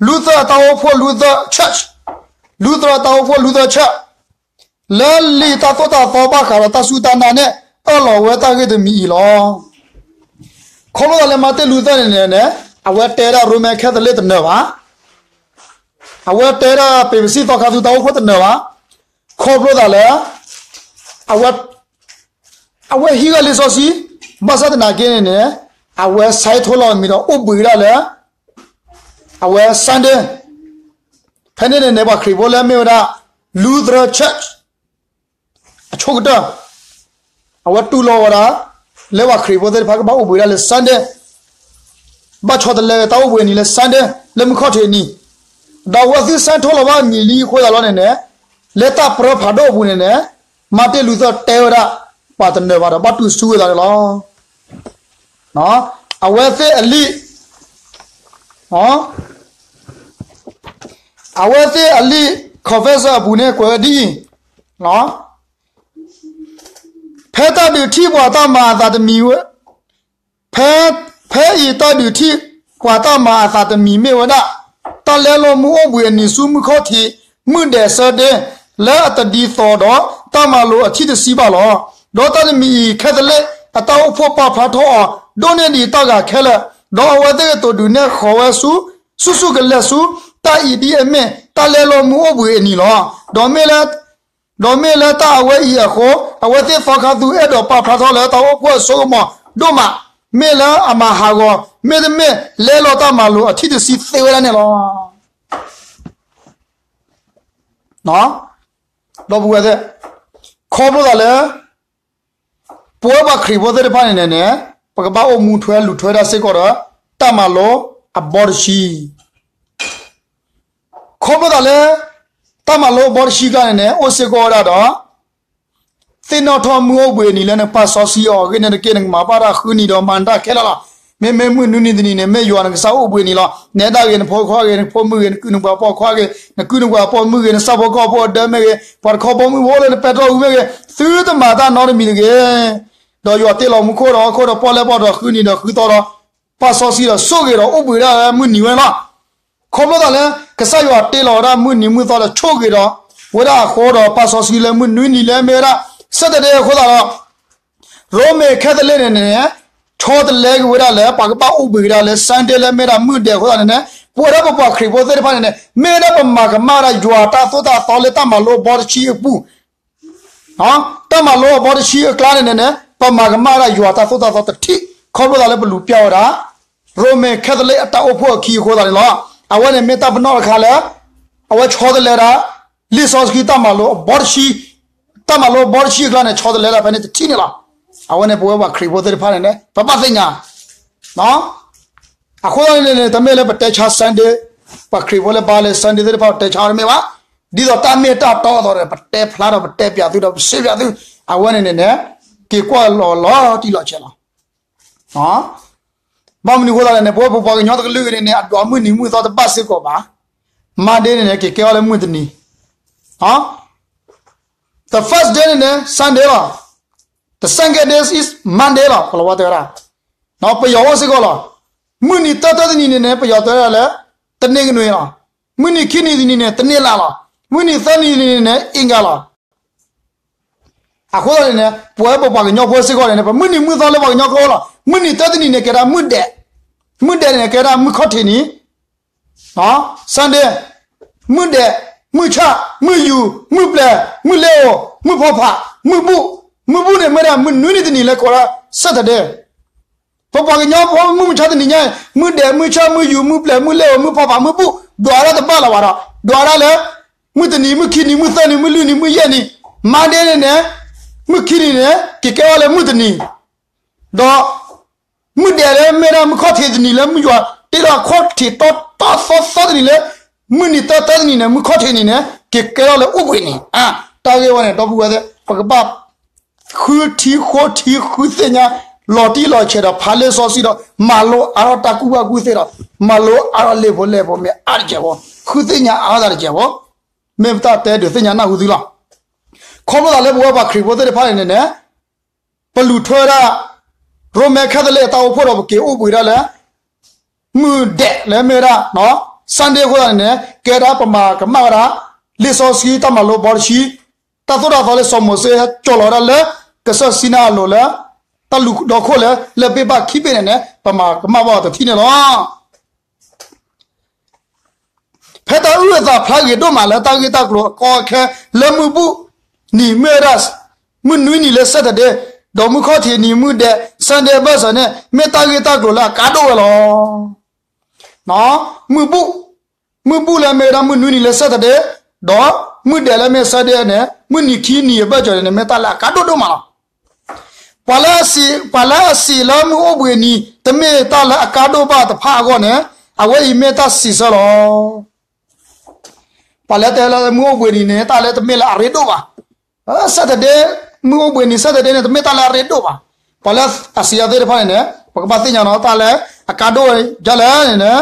Luther အတၢ်အိၣ်ဖှိၣ် Luther Church, Luther အတၢ်အိၣ်ဖှိၣ် Luther Church လၢလံာ်တၢ်သိၣ်တၢ်သီဘၣ်ဃးဒီးတၢ်စူၢ်တၢ်နာ်န့ၣ် အၢၣ်လီၤဝဲတၢ်ဂ့ၢ်တမံၤအံၤလီၤ. ခီဖျိသးလၢမၤတ့ၢ်လူသၢၣ်န့ၣ်န့ၣ် အဝဲတဲဒၣ် Roman Catholic တနၢၤဘၣ်, အဝဲတဲဒၣ်ပ့ၤပစံၣ်သီခါသူတၢ်အိၣ်ဖှိၣ်တနၢၤဘၣ်, ခီဖျိသးလၢ အဝဲဟံးဂၢ်လံာ်စီဆှံ, ဘၣ်ဆၣ်သနာ်က့န့ၣ်န့ၣ် အဝဲ sign ထိလီၤမံၤဒီးအိၣ်ဘှံးဝဲဒၣ်လၢ အဝဲ Sunday, ဖဲန့ၣ်န့ၣ်န့ၣ် ပှၤခရံာ်ဖိလၢမ့ၢ်ဝဲဒၣ် Lutheran Church အဆိကတၢၢ်, အဝဲတူၢ်လိာ်ဝဲဒၣ် လၢပှၤခရံာ်ဖိသ့ၣ်တဖၣ်ကဘၣ်အိၣ်ဘှံးဝဲဒၣ်လၢ Sunday, ဘၣ်ဆီတလဲတၢ်အိၣ်ဘှံးအနံၤလၢ Sunday လၢမုၢ်ခီၣ်ထံးအနံၤ, ဒီးအဝဲသ့ၣ် sign ထိလီၤဘၣ်မံၤလံအဃိသတးလီၤန့ၣ်န့ၣ်, လၢတၢ်ပြၢဖးဒိၣ်အပူၤန့ၣ်န့ၣ် မၤတ့ၢ်လူသၢၣ်တဲဝဲဒၣ် ပှၤတနၢၤဘၣ်ဒီးဘၣ်တူၢ်ဆူဝဲသးန့ၣ်လီၤ. အဝဲသ့ၣ်အလံာ်, အဝဲသ့ၣ်အလံာ် confession အပူၤန့ၣ်ကွဲးဝဲဒ်အံၤ, ဖဲတၢ်ဒုးထံၣ်ပှၤတၢ်မၤအသးတမံၤဝဲ, ဖဲ, ဖဲအံၤတၢ်ဒုးထံၣ်ပှၤတၢ်မၤအသးတမံၤမ့ၢ်ဝဲဒၣ်, တၢ်လဲလိာ်မုၢ်အိၣ်ဘှံးအနံၤဆူမုၢ်ခီၣ်ထံး မုၢ်ဒဲး Sunday လၢအတဒ်သိးဒီးတၢ်မၤလိာ်အထံၣ်တဆံဘၣ်လီၤ. ဒီးတၢ်တမံၤအံၤ Catholic အတၢ်အိၣ်ဖှိၣ်ပာ်ဖျါထီၣ်အီၤ ဒိၣ်န့ၢ်ဒံးတၢ်ဂၤခဲလၢာ်, ဒီးအဝဲသ့ၣ်ကတိၤဒုးနဲၣ်ဃီၤဝဲဆူ, ဆူၣ်ဆူၣ်ကလဲာ်ဆူ တၢ်အံၤဒ်အမ့ၢ် တၢ်လဲလိာ်မုၢ်အိၣ်ဘှံးအနံၤလီၤ. ဒီးမ့ၢ်လၢ ဒီးမ့ၢ်လၢတၢ်အဝဲအံၤအဃိ အဝဲသ့ၣ်သီခါသူအဲၣ်ဒိးပာ်ဖျါထီၣ်လၢတၢ်အိၣ်ဖှိၣ်အစိကမီၤဒိၣ်မး, မ့ၢ်လၢအမၤဟးဂီၤ, မ့တမ့ၢ် လဲလိာ်တၢ်မၤလိာ်အထံၣ်တဆံသ့ဝဲဒၣ်န့ၣ်လီၤ. ဒီပုၢ်ဝဲၢ်သ့ၣ်, ခီဖျိသးလၢ ပဝဲပှၤခရံာ်ဖိသ့ၣ်တဖၣ်န့ၣ်န့ၣ်န့ၣ် ပကဘၣ်အိၣ်မူထွဲလူၤထွဲဒၣ်စ့ၢ်ကီးဒီး တၢ်မၤလိအဘီတဆံ, ခီဖျိသးလၢ တၢ်မၤလိအဘီတဆံကျါန့ၣ်န့ၣ် အိၣ်စ့ၢ်ကီးဝဲဒၣ်ဒီး သ့ၣ်နီၣ်ထီၣ်မုၢ်အိၣ်ဘှံးနံၤလၢနကပာ်စီဆှံအီၤအဂ့ၢ်န့ၣ်တက့ၢ်. နကမၤဘၣ်တၢ်ဃုနံၤဒီးမၤတၢ်ခဲလၢာ်လီၤ. မ့မ့ၢ်မုၢ်နွံနံၤတနံၤန့ၣ် မ့ၢ်ယွၤနကစၢ်အိၣ်ဘှံးနံၤလီၤ. နအဲၣ်ဒၣ်ဂ့ၤနဖိခွါဂ့ၤ နဖိမုၣ်ဂ့ၤ နကုၢ်နပှၤပိာ်ခွါဂ့ၤ နကုၢ်နပှၤပိာ်မုၣ်ဂ့ၤ နဆၣ်ဖိကီၢ်ဖိအဒၢမ့ၢ်ဂ့ၤ ပှၤတခီဘီမုၢ်ဖိအိၣ်လၢနပဲတြီအူမ့ၢ်ဂ့ၤ သုတမၤတၢ်နီတမံၤတဂ့ၤ. ဒီးယွၤတ့လီၤမူခိၣ်ဒီးဟီၣ်ခိၣ်ဒီးပီၣ်လဲၣ်ပီၣ်ဒီးဃုနံၤဒီး ဃုသီဒီး ပာ်စီဆှံဒီးဆိၣ်ဂ့ၤဒီးအိၣ်ဘှံးဒၣ်လၢမုၢ်နံၤဝဲန့ၣ်လီၤ. ခီဖျိသးလၢ ကစၢ်ယွၤတ့လီၤဝဲဒၣ်မုၢ်နံၤမုၢ်သီဒီးဆိၣ်ဂ့ၤဒီး ဝဲဒၣ်အဃိဒီး ပာ်စီဆှံလၢမုၢ်နွံနံၤလၢမ့ၢ်ဝဲဒၣ် Saturday အဃိသတးဒီး ရိမ့ၤခဲသလ့းန့ၣ်န့ၣ် ဆီတလဲက့ၤဝဲဒၣ်လၢ ပှၤကဘၣ်အိၣ်ဘှံးဝဲဒၣ်လၢ Sunday လၢမ့ၢ်ဝဲဒၣ်မုၢ်ဒဲးအဃိသတးန့ၣ်န့ၣ် ပဝဲဒၣ်ပပှၤခရံာ်ဖိသ့ၣ်တဖၣ်န့ၣ်န့ၣ် မ့ၢ်ဝဲဒၣ်ပမၤကမၣ်ဝဲဒၣ်ယွၤတၢ်သိၣ်တၢ်သီလၢတၢ်မၤလိအဘီတဆံအပူၤ တၢ်မၤလိအဘီတဆံအကျါန့ၣ်န့ၣ်န့ၣ် ပမၤကမၣ်ဝဲဒၣ်ယွၤတၢ်သိၣ်တၢ်သီတထံၣ် ခီဖျိသးလၢပလူၤပျၢ်ဝဲဒၣ် ရိမ့ၤခဲသလ့းအတၢ်အိၣ်ဖှိၣ်အခံအဃိသတးန့ၣ်လီၤ. အဝဲန့ၣ်မ့ၢ်တၢ်ပနီၣ်တခါလၢ အဝဲဆီတလဲဒၣ် လံာ်စီဆှံတၢ်မၤလိအဘီတဆံ တၢ်မၤလိအဘီတဆံအကျါန့ၣ် ဆီတလဲဒၣ်ဖဲန့ၣ်တထံၣ်န့ၣ်လီၤ. အဝဲန့ၣ်ပဝဲပှၤခရံာ်ဖိသ့ၣ်တဖၣ်န့ၣ်န့ၣ် ပဘၣ်သ့ၣ်ညါ အဃိသတးန့ၣ်န့ၣ် တမ့ၢ်လၢပတဲဆါ Sunday ပှၤခရံာ်ဖိလၢဘါလၢ Sunday သ့ၣ်တဖၣ်ပတဲဆါတမ့ၢ်ဘၣ်. ဒ်သိးတၢ်မ့ၢ်တၢ်တီအသိးဒီး ပတဲဖျါဒီးပတဲပၠးသုဒီးပစံးပၠးသု အဝဲန့ၣ်န့ၣ်န့ၣ် က့ၤကွၢ်လီၤလီၤတံၢ်လီၤဆဲးလီၤ. ဘၣ်မနုၤအဃိသတးလဲၣ်န့ၣ် ပဝဲပပှၤကညီတကလုာ်အံၤန့ၣ်န့ၣ် အဒွးမုၢ်နံၤမုၢ်သီတဘၣ်စ့ၢ်ကီးဘၣ်. Monday န့ၣ်န့ၣ် က့ၤကဲထီၣ်လၢမုၢ်တနံၤ The first day န့ၣ်န့ၣ် Sunday လီၤ. The second day is Monday လီၤ ကလီၤဝါတဲဝဲဒၣ်. ပယီၤအိၣ်စ့ၢ်ကီးလီၤ. မုၢ်နံၤတၢတၢတနံၤန့ၣ်န့ၣ် ပယီၤတဲဝဲဒၣ်လၢ တနင်္ဂနွေ လီၤ. မုၢ်နံၤခံနံၤတနံၤန့ၣ် တနံၤလၢ်လီၤ. မုၢ်နံၤသၢနံၤတနံၤန့ၣ် အင်္ဂါလီၤ. အဃိသတးန့ၣ်န့ၣ် ပဝဲပပှၤကညီဖိစ့ၢ်ကီးန့ၣ်န့ၣ် ပမုၢ်နံၤမုၢ်သီလၢပှၤကညီဖိလီၤ. မုၢ်နံၤတၢတနံၤန့ၣ် ကဲဒၣ်မုၢ်ဒဲး, မုၢ်ဒဲးန့ၣ် ကဲဒၣ်မုၢ်ခီၣ်ထံးနံၤ Sunday, မုၢ်ဒဲး, မုၢ်ဆၣ်, မုၢ်ယူၤ, မုၢ်ပျဲၤ, မုၢ်လ့ၤဧိၤ, မုၢ်ဖီဖး, မုၢ်ဘူၣ်, မုၢ်ဘူၣ်န့ၣ်မ့ၢ်ဒၣ်မုၢ်နွံနံၤတနံၤလၢကိးဒၣ် Saturday. ပပှၤကညီဖိမုၢ်မဆါတနံၤညါအံၤ မုၢ်ဒဲး, မုၢ်ဆၣ်, မုၢ်ယူၤ, မုၢ်ပျဲၤ, မုၢ်လ့ၤဧိၤ, မုၢ်ဖီဖး, မုၢ်ဘူၣ် ဒွးဒၣ်တဘၣ်လၢၤဘၣ်ဒီး ဒွးဒၣ်လၢ မုၢ်တနံၤ, မုၢ်ခံနံၤ, မုၢ်သၢနံၤ, မုၢ်လွံၢ်နံၤ, မုၢ်ယဲၢ်နံၤ, Monday န့ၣ်န့ၣ် မုၢ်ခံနံၤန့ၣ် က့ၤကဲထီၣ်လၢမုၢ်တနံၤ ဒီး မုၢ်ဒဲးလၢမ့ၢ်ဒၣ်မုၢ်ခီၣ်ထံးတနံၤလၢမုၢ်ယွၤတ့လီၤခီၣ်ထံးတီတီသီသီတနံၤလၢ မုၢ်နံၤတၢတၢတနံၤန့ၣ် မုၢ်ခီၣ်ထံးနံၤန့ၣ် က့ၤကဲထီၣ်လၢအိၣ်ဘှံးနံၤ. တၢ်ဂ့ၢ်ဝဲန့ၣ် ဒီပုၢ်ဝဲၢ်သ့ၣ် ပကဘၣ် ဃုထံဃိထံဃုသ့ၣ်ညါ လီၤတံၢ်လီၤဆဲးဒီး ဖးလံာ်စီဆှံဒီး မၤလိအါထီၣ်တၢ်ကူၣ်ဘၣ်ကူၣ်သ့ဒီး မၤလိအါထီၣ်လံာ်ဖိလဲၢ်ဖိမ့ၢ်အါတကဲးဖိ ဃုသ့ၣ်ညါအါထီၣ်တၢ်တကဲးဖိ မ့ၢ်ပတၢ်တဲဒုးသ့ၣ်ညါနၢ်ဟူသုလီၤ. ခီဖျိသးလၢပဝဲပှၤခရံာ်ဖိသ့ၣ်တဖၣ်န့ၣ်န့ၣ် ပလူၤထွဲဝဲဒၣ် ရိမ့ၤခဲသလ့းအတၢ်အိၣ်ဖှိၣ်ဒီး ပက့ၤအိၣ်ဘှံးဒၣ်လၢ မုၢ်ဒဲးလၢမ့ၢ်ဝဲဒၣ် Sunday အဃိသတးန့ၣ်န့ၣ် ကဲဒၣ်ပမၤကမၣ်ဝဲဒၣ် လံာ်စီဆှံတၢ်မၤလိဘီတဆှံ တၢ်သိၣ်တၢ်သီလၢစီၤမိၤၡ့ဟဲကၠီၤလီၤဝဲဒၣ်လၢ ကစၢၢ်စံနါအလိၤလၢ တၢ်လူၢ်ဒီခိၣ်လၢ လၢၢ်ဘ့ၣ်ဘၣ်ခံဘ့ၣ်န့ၣ်န့ၣ် ပမၤကမၣ်ဘၣ်အီၤတထံၣ်န့ၣ်လီၤ. ဖဲတၢ်အုၣ်အသးဖျါဂ့ၤဒိၣ်မးလၢတၢ်ဂ့ၢ်တၢ်ကျိၤအကီအခဲလၢမုၢ်ဘူၣ်နံၤမ့ၢ်ဝဲဒၣ် မုၢ်နွံနံၤလၢ Saturday ဒီးမုၢ်ခီၣ်ထံးနံၤမုၢ်ဒဲး Sunday အဘၢၣ်စၢၤန့ၣ် မ့ၢ်တၢ်ဂ့ၢ်တၢ်ကျိၤလၢအကါဒိၣ်ဝဲလီၤ. မုၢ်ဘူၣ် မုၢ်ဘူၣ်လၢမ့ၢ်ဝဲဒၣ်မုၢ်နွံနံၤလၢ Saturday ဒီးမုၢ်ဒဲးလၢမ့ၢ် Sunday န့ၣ် မုၢ်နံၤခံနံၤအဘၢၣ်စၢၤန့ၣ် မ့ၢ်တၢ်လၢအကါဒိၣ်ဒိၣ်မးလီၤ. ပှၤလၢအစံး ပှၤလၢအစံးလၢမုၢ်အိၣ်ဘှံးနံၤ တမ့ၢ်တၢ်လၢအကါဒိၣ်ဘၣ်တဖၣ်အဂီၢ်န့ၣ် အဝဲအံၤမ့ၢ်တၢ်စံးဆၢလီၤ. ပှၤလၢတဲလၢမုၢ်အိၣ်ဘှံးနံၤန့ၣ် တၢ်လၢတမ့ၢ်လၢအရ့ဒိၣ်ဘၣ်. Saturday မုၢ်အိၣ်ဘှံးနံၤ Saturday န့ၣ် တမ့ၢ်တၢ်လၢအရ့ဒိၣ်ဘၣ်. ပှၤလၢအစံးအသ့ၣ်တဖၣ်န့ၣ်န့ၣ် ပကဘၣ်သ့ၣ်ညါနီၤ တၢ်လၢအကါဒိၣ်ဝဲဒ်လဲၣ်န့ၣ်န့ၣ်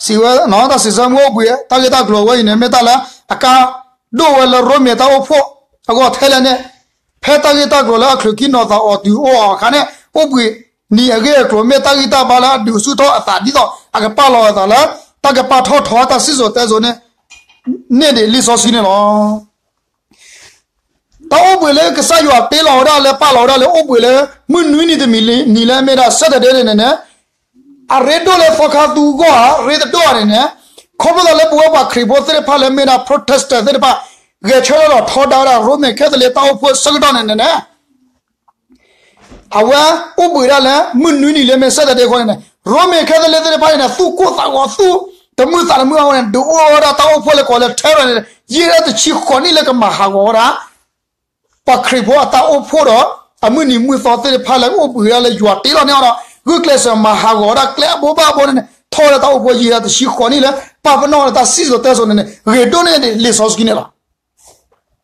စံးဝဲ တၢ်စံးဆၢမုၢ်အိၣ်ဘှံး တၢ်ဂ့ၢ်တၢ်ကျိၤဝဲအံၤန့ၣ် မ့ၢ်တၢ်လၢအကါဒိၣ်ဝဲလၢရိမ့ၤတၢ်အိၣ်ဖှိၣ်အဂီၢ်ထဲလဲၣ်န့ၣ် ဖဲတၢ်ဂ့ၢ်တၢ်ကျိၤလၢအချုးခံနီၤသးအီၤတုၤအိၣ်အီၤအခါန့ၣ် အိၣ်ဘှံးနံၤအဂ့ၢ်အကျိၤ မ့ၢ်တၢ်ဂံၢ်တၢ်ဘါလၢအဒုးဆူၣ်ထီၣ်အသး ဒ်သိးအကပာ်လီၤအသးလၢ တၢ်ကပာ်ထီၣ်ထီတၢ်စံၣ်စိၤတဲစိၤန့ၣ် န့ၢ်ဒံးလံာ်စီဆှံန့ၣ်လီၤ. တၢ်အိၣ်ဘှံးလၢကစၢ်ယွၤတ့လီၤဝဲဒၣ်လၢပာ်လီၤဝဲဒၣ်လၢအိၣ်ဘှံးလၢ မုၢ်နွံနံၤတမံၤနံၤလၢမ့ၢ်ဒၣ် Saturday န့ၣ်န့ၣ် အရ့ဒိၣ်လၢသီခါသူအဂီၢ်ဧါ ရ့တဒိၣ်ဧါန့ၣ်န့ၣ် ခီဖျိလၢပဝဲပှၤခရံာ်ဖိသ့ၣ်တဖၣ်လၢမ့ၢ်ဒၣ် Protestant သ့ၣ်တဖၣ် ဂဲၤဆၢထၢၣ်ဒီးထီဒါဝဲဒၣ်ရိမ့ၤခဲသလ့တၢ်အိၣ်ဖှိၣ်ဆၢကတီၢ်န့ၣ်န့ၣ် အဝဲအိၣ်ဘှံးဒၣ်လၢမုၢ်နွံနံၤလၢမ့ၢ် Saturday အဃိန့ၣ်န့ၣ် ရိမ့ၤခဲသလ့သ့ၣ်တဖၣ်န့ၣ်န့ၣ် သူၣ်ကိၢ်သးဂီၤ သူၣ်တမုာ်သးတမုာ်အဃိန့ၣ် ဒုးအိၣ်ဝဲဒၣ်တၢ်အိၣ်ဖှိၣ်လၢကိးလၢ terror န့ၣ် ယံာ်ဒၣ်တဆံဃိးနံၣ်လၢကမၤဟးဂီၤဝဲဒၣ် ပှၤခရံာ်ဖိအတၢ်အိၣ်ဖှိၣ်ဒီး အမုၢ်နံၤမုၢ်သီသ့ၣ်တဖၣ်လၢအိၣ်ဘှံးဒၣ်လၢယွၤတ့လီၤန့ၢ်အီၤဒီး ဂုာ်ကျဲးစၢးမၤဟးဂီၤဝဲဒၣ်ကျဲအဘိဘၣ်အဘိန့ၣ်န့ၣ် ထီၣ်ဝဲဒၣ်တၢ်အိၣ်ဖှိၣ်ယံာ်ဒၣ်တဆံဃိးနံၣ်လၢ ပာ်ပနီၣ်ဝဲဒၣ်တၢ်စံၣ်စိၤတဲစိၤန့ၣ်န့ၣ် ဂ့ၤဒိၣ်န့ၢ်ဒံးလံာ်စီဆှံန့ၣ်လီၤ.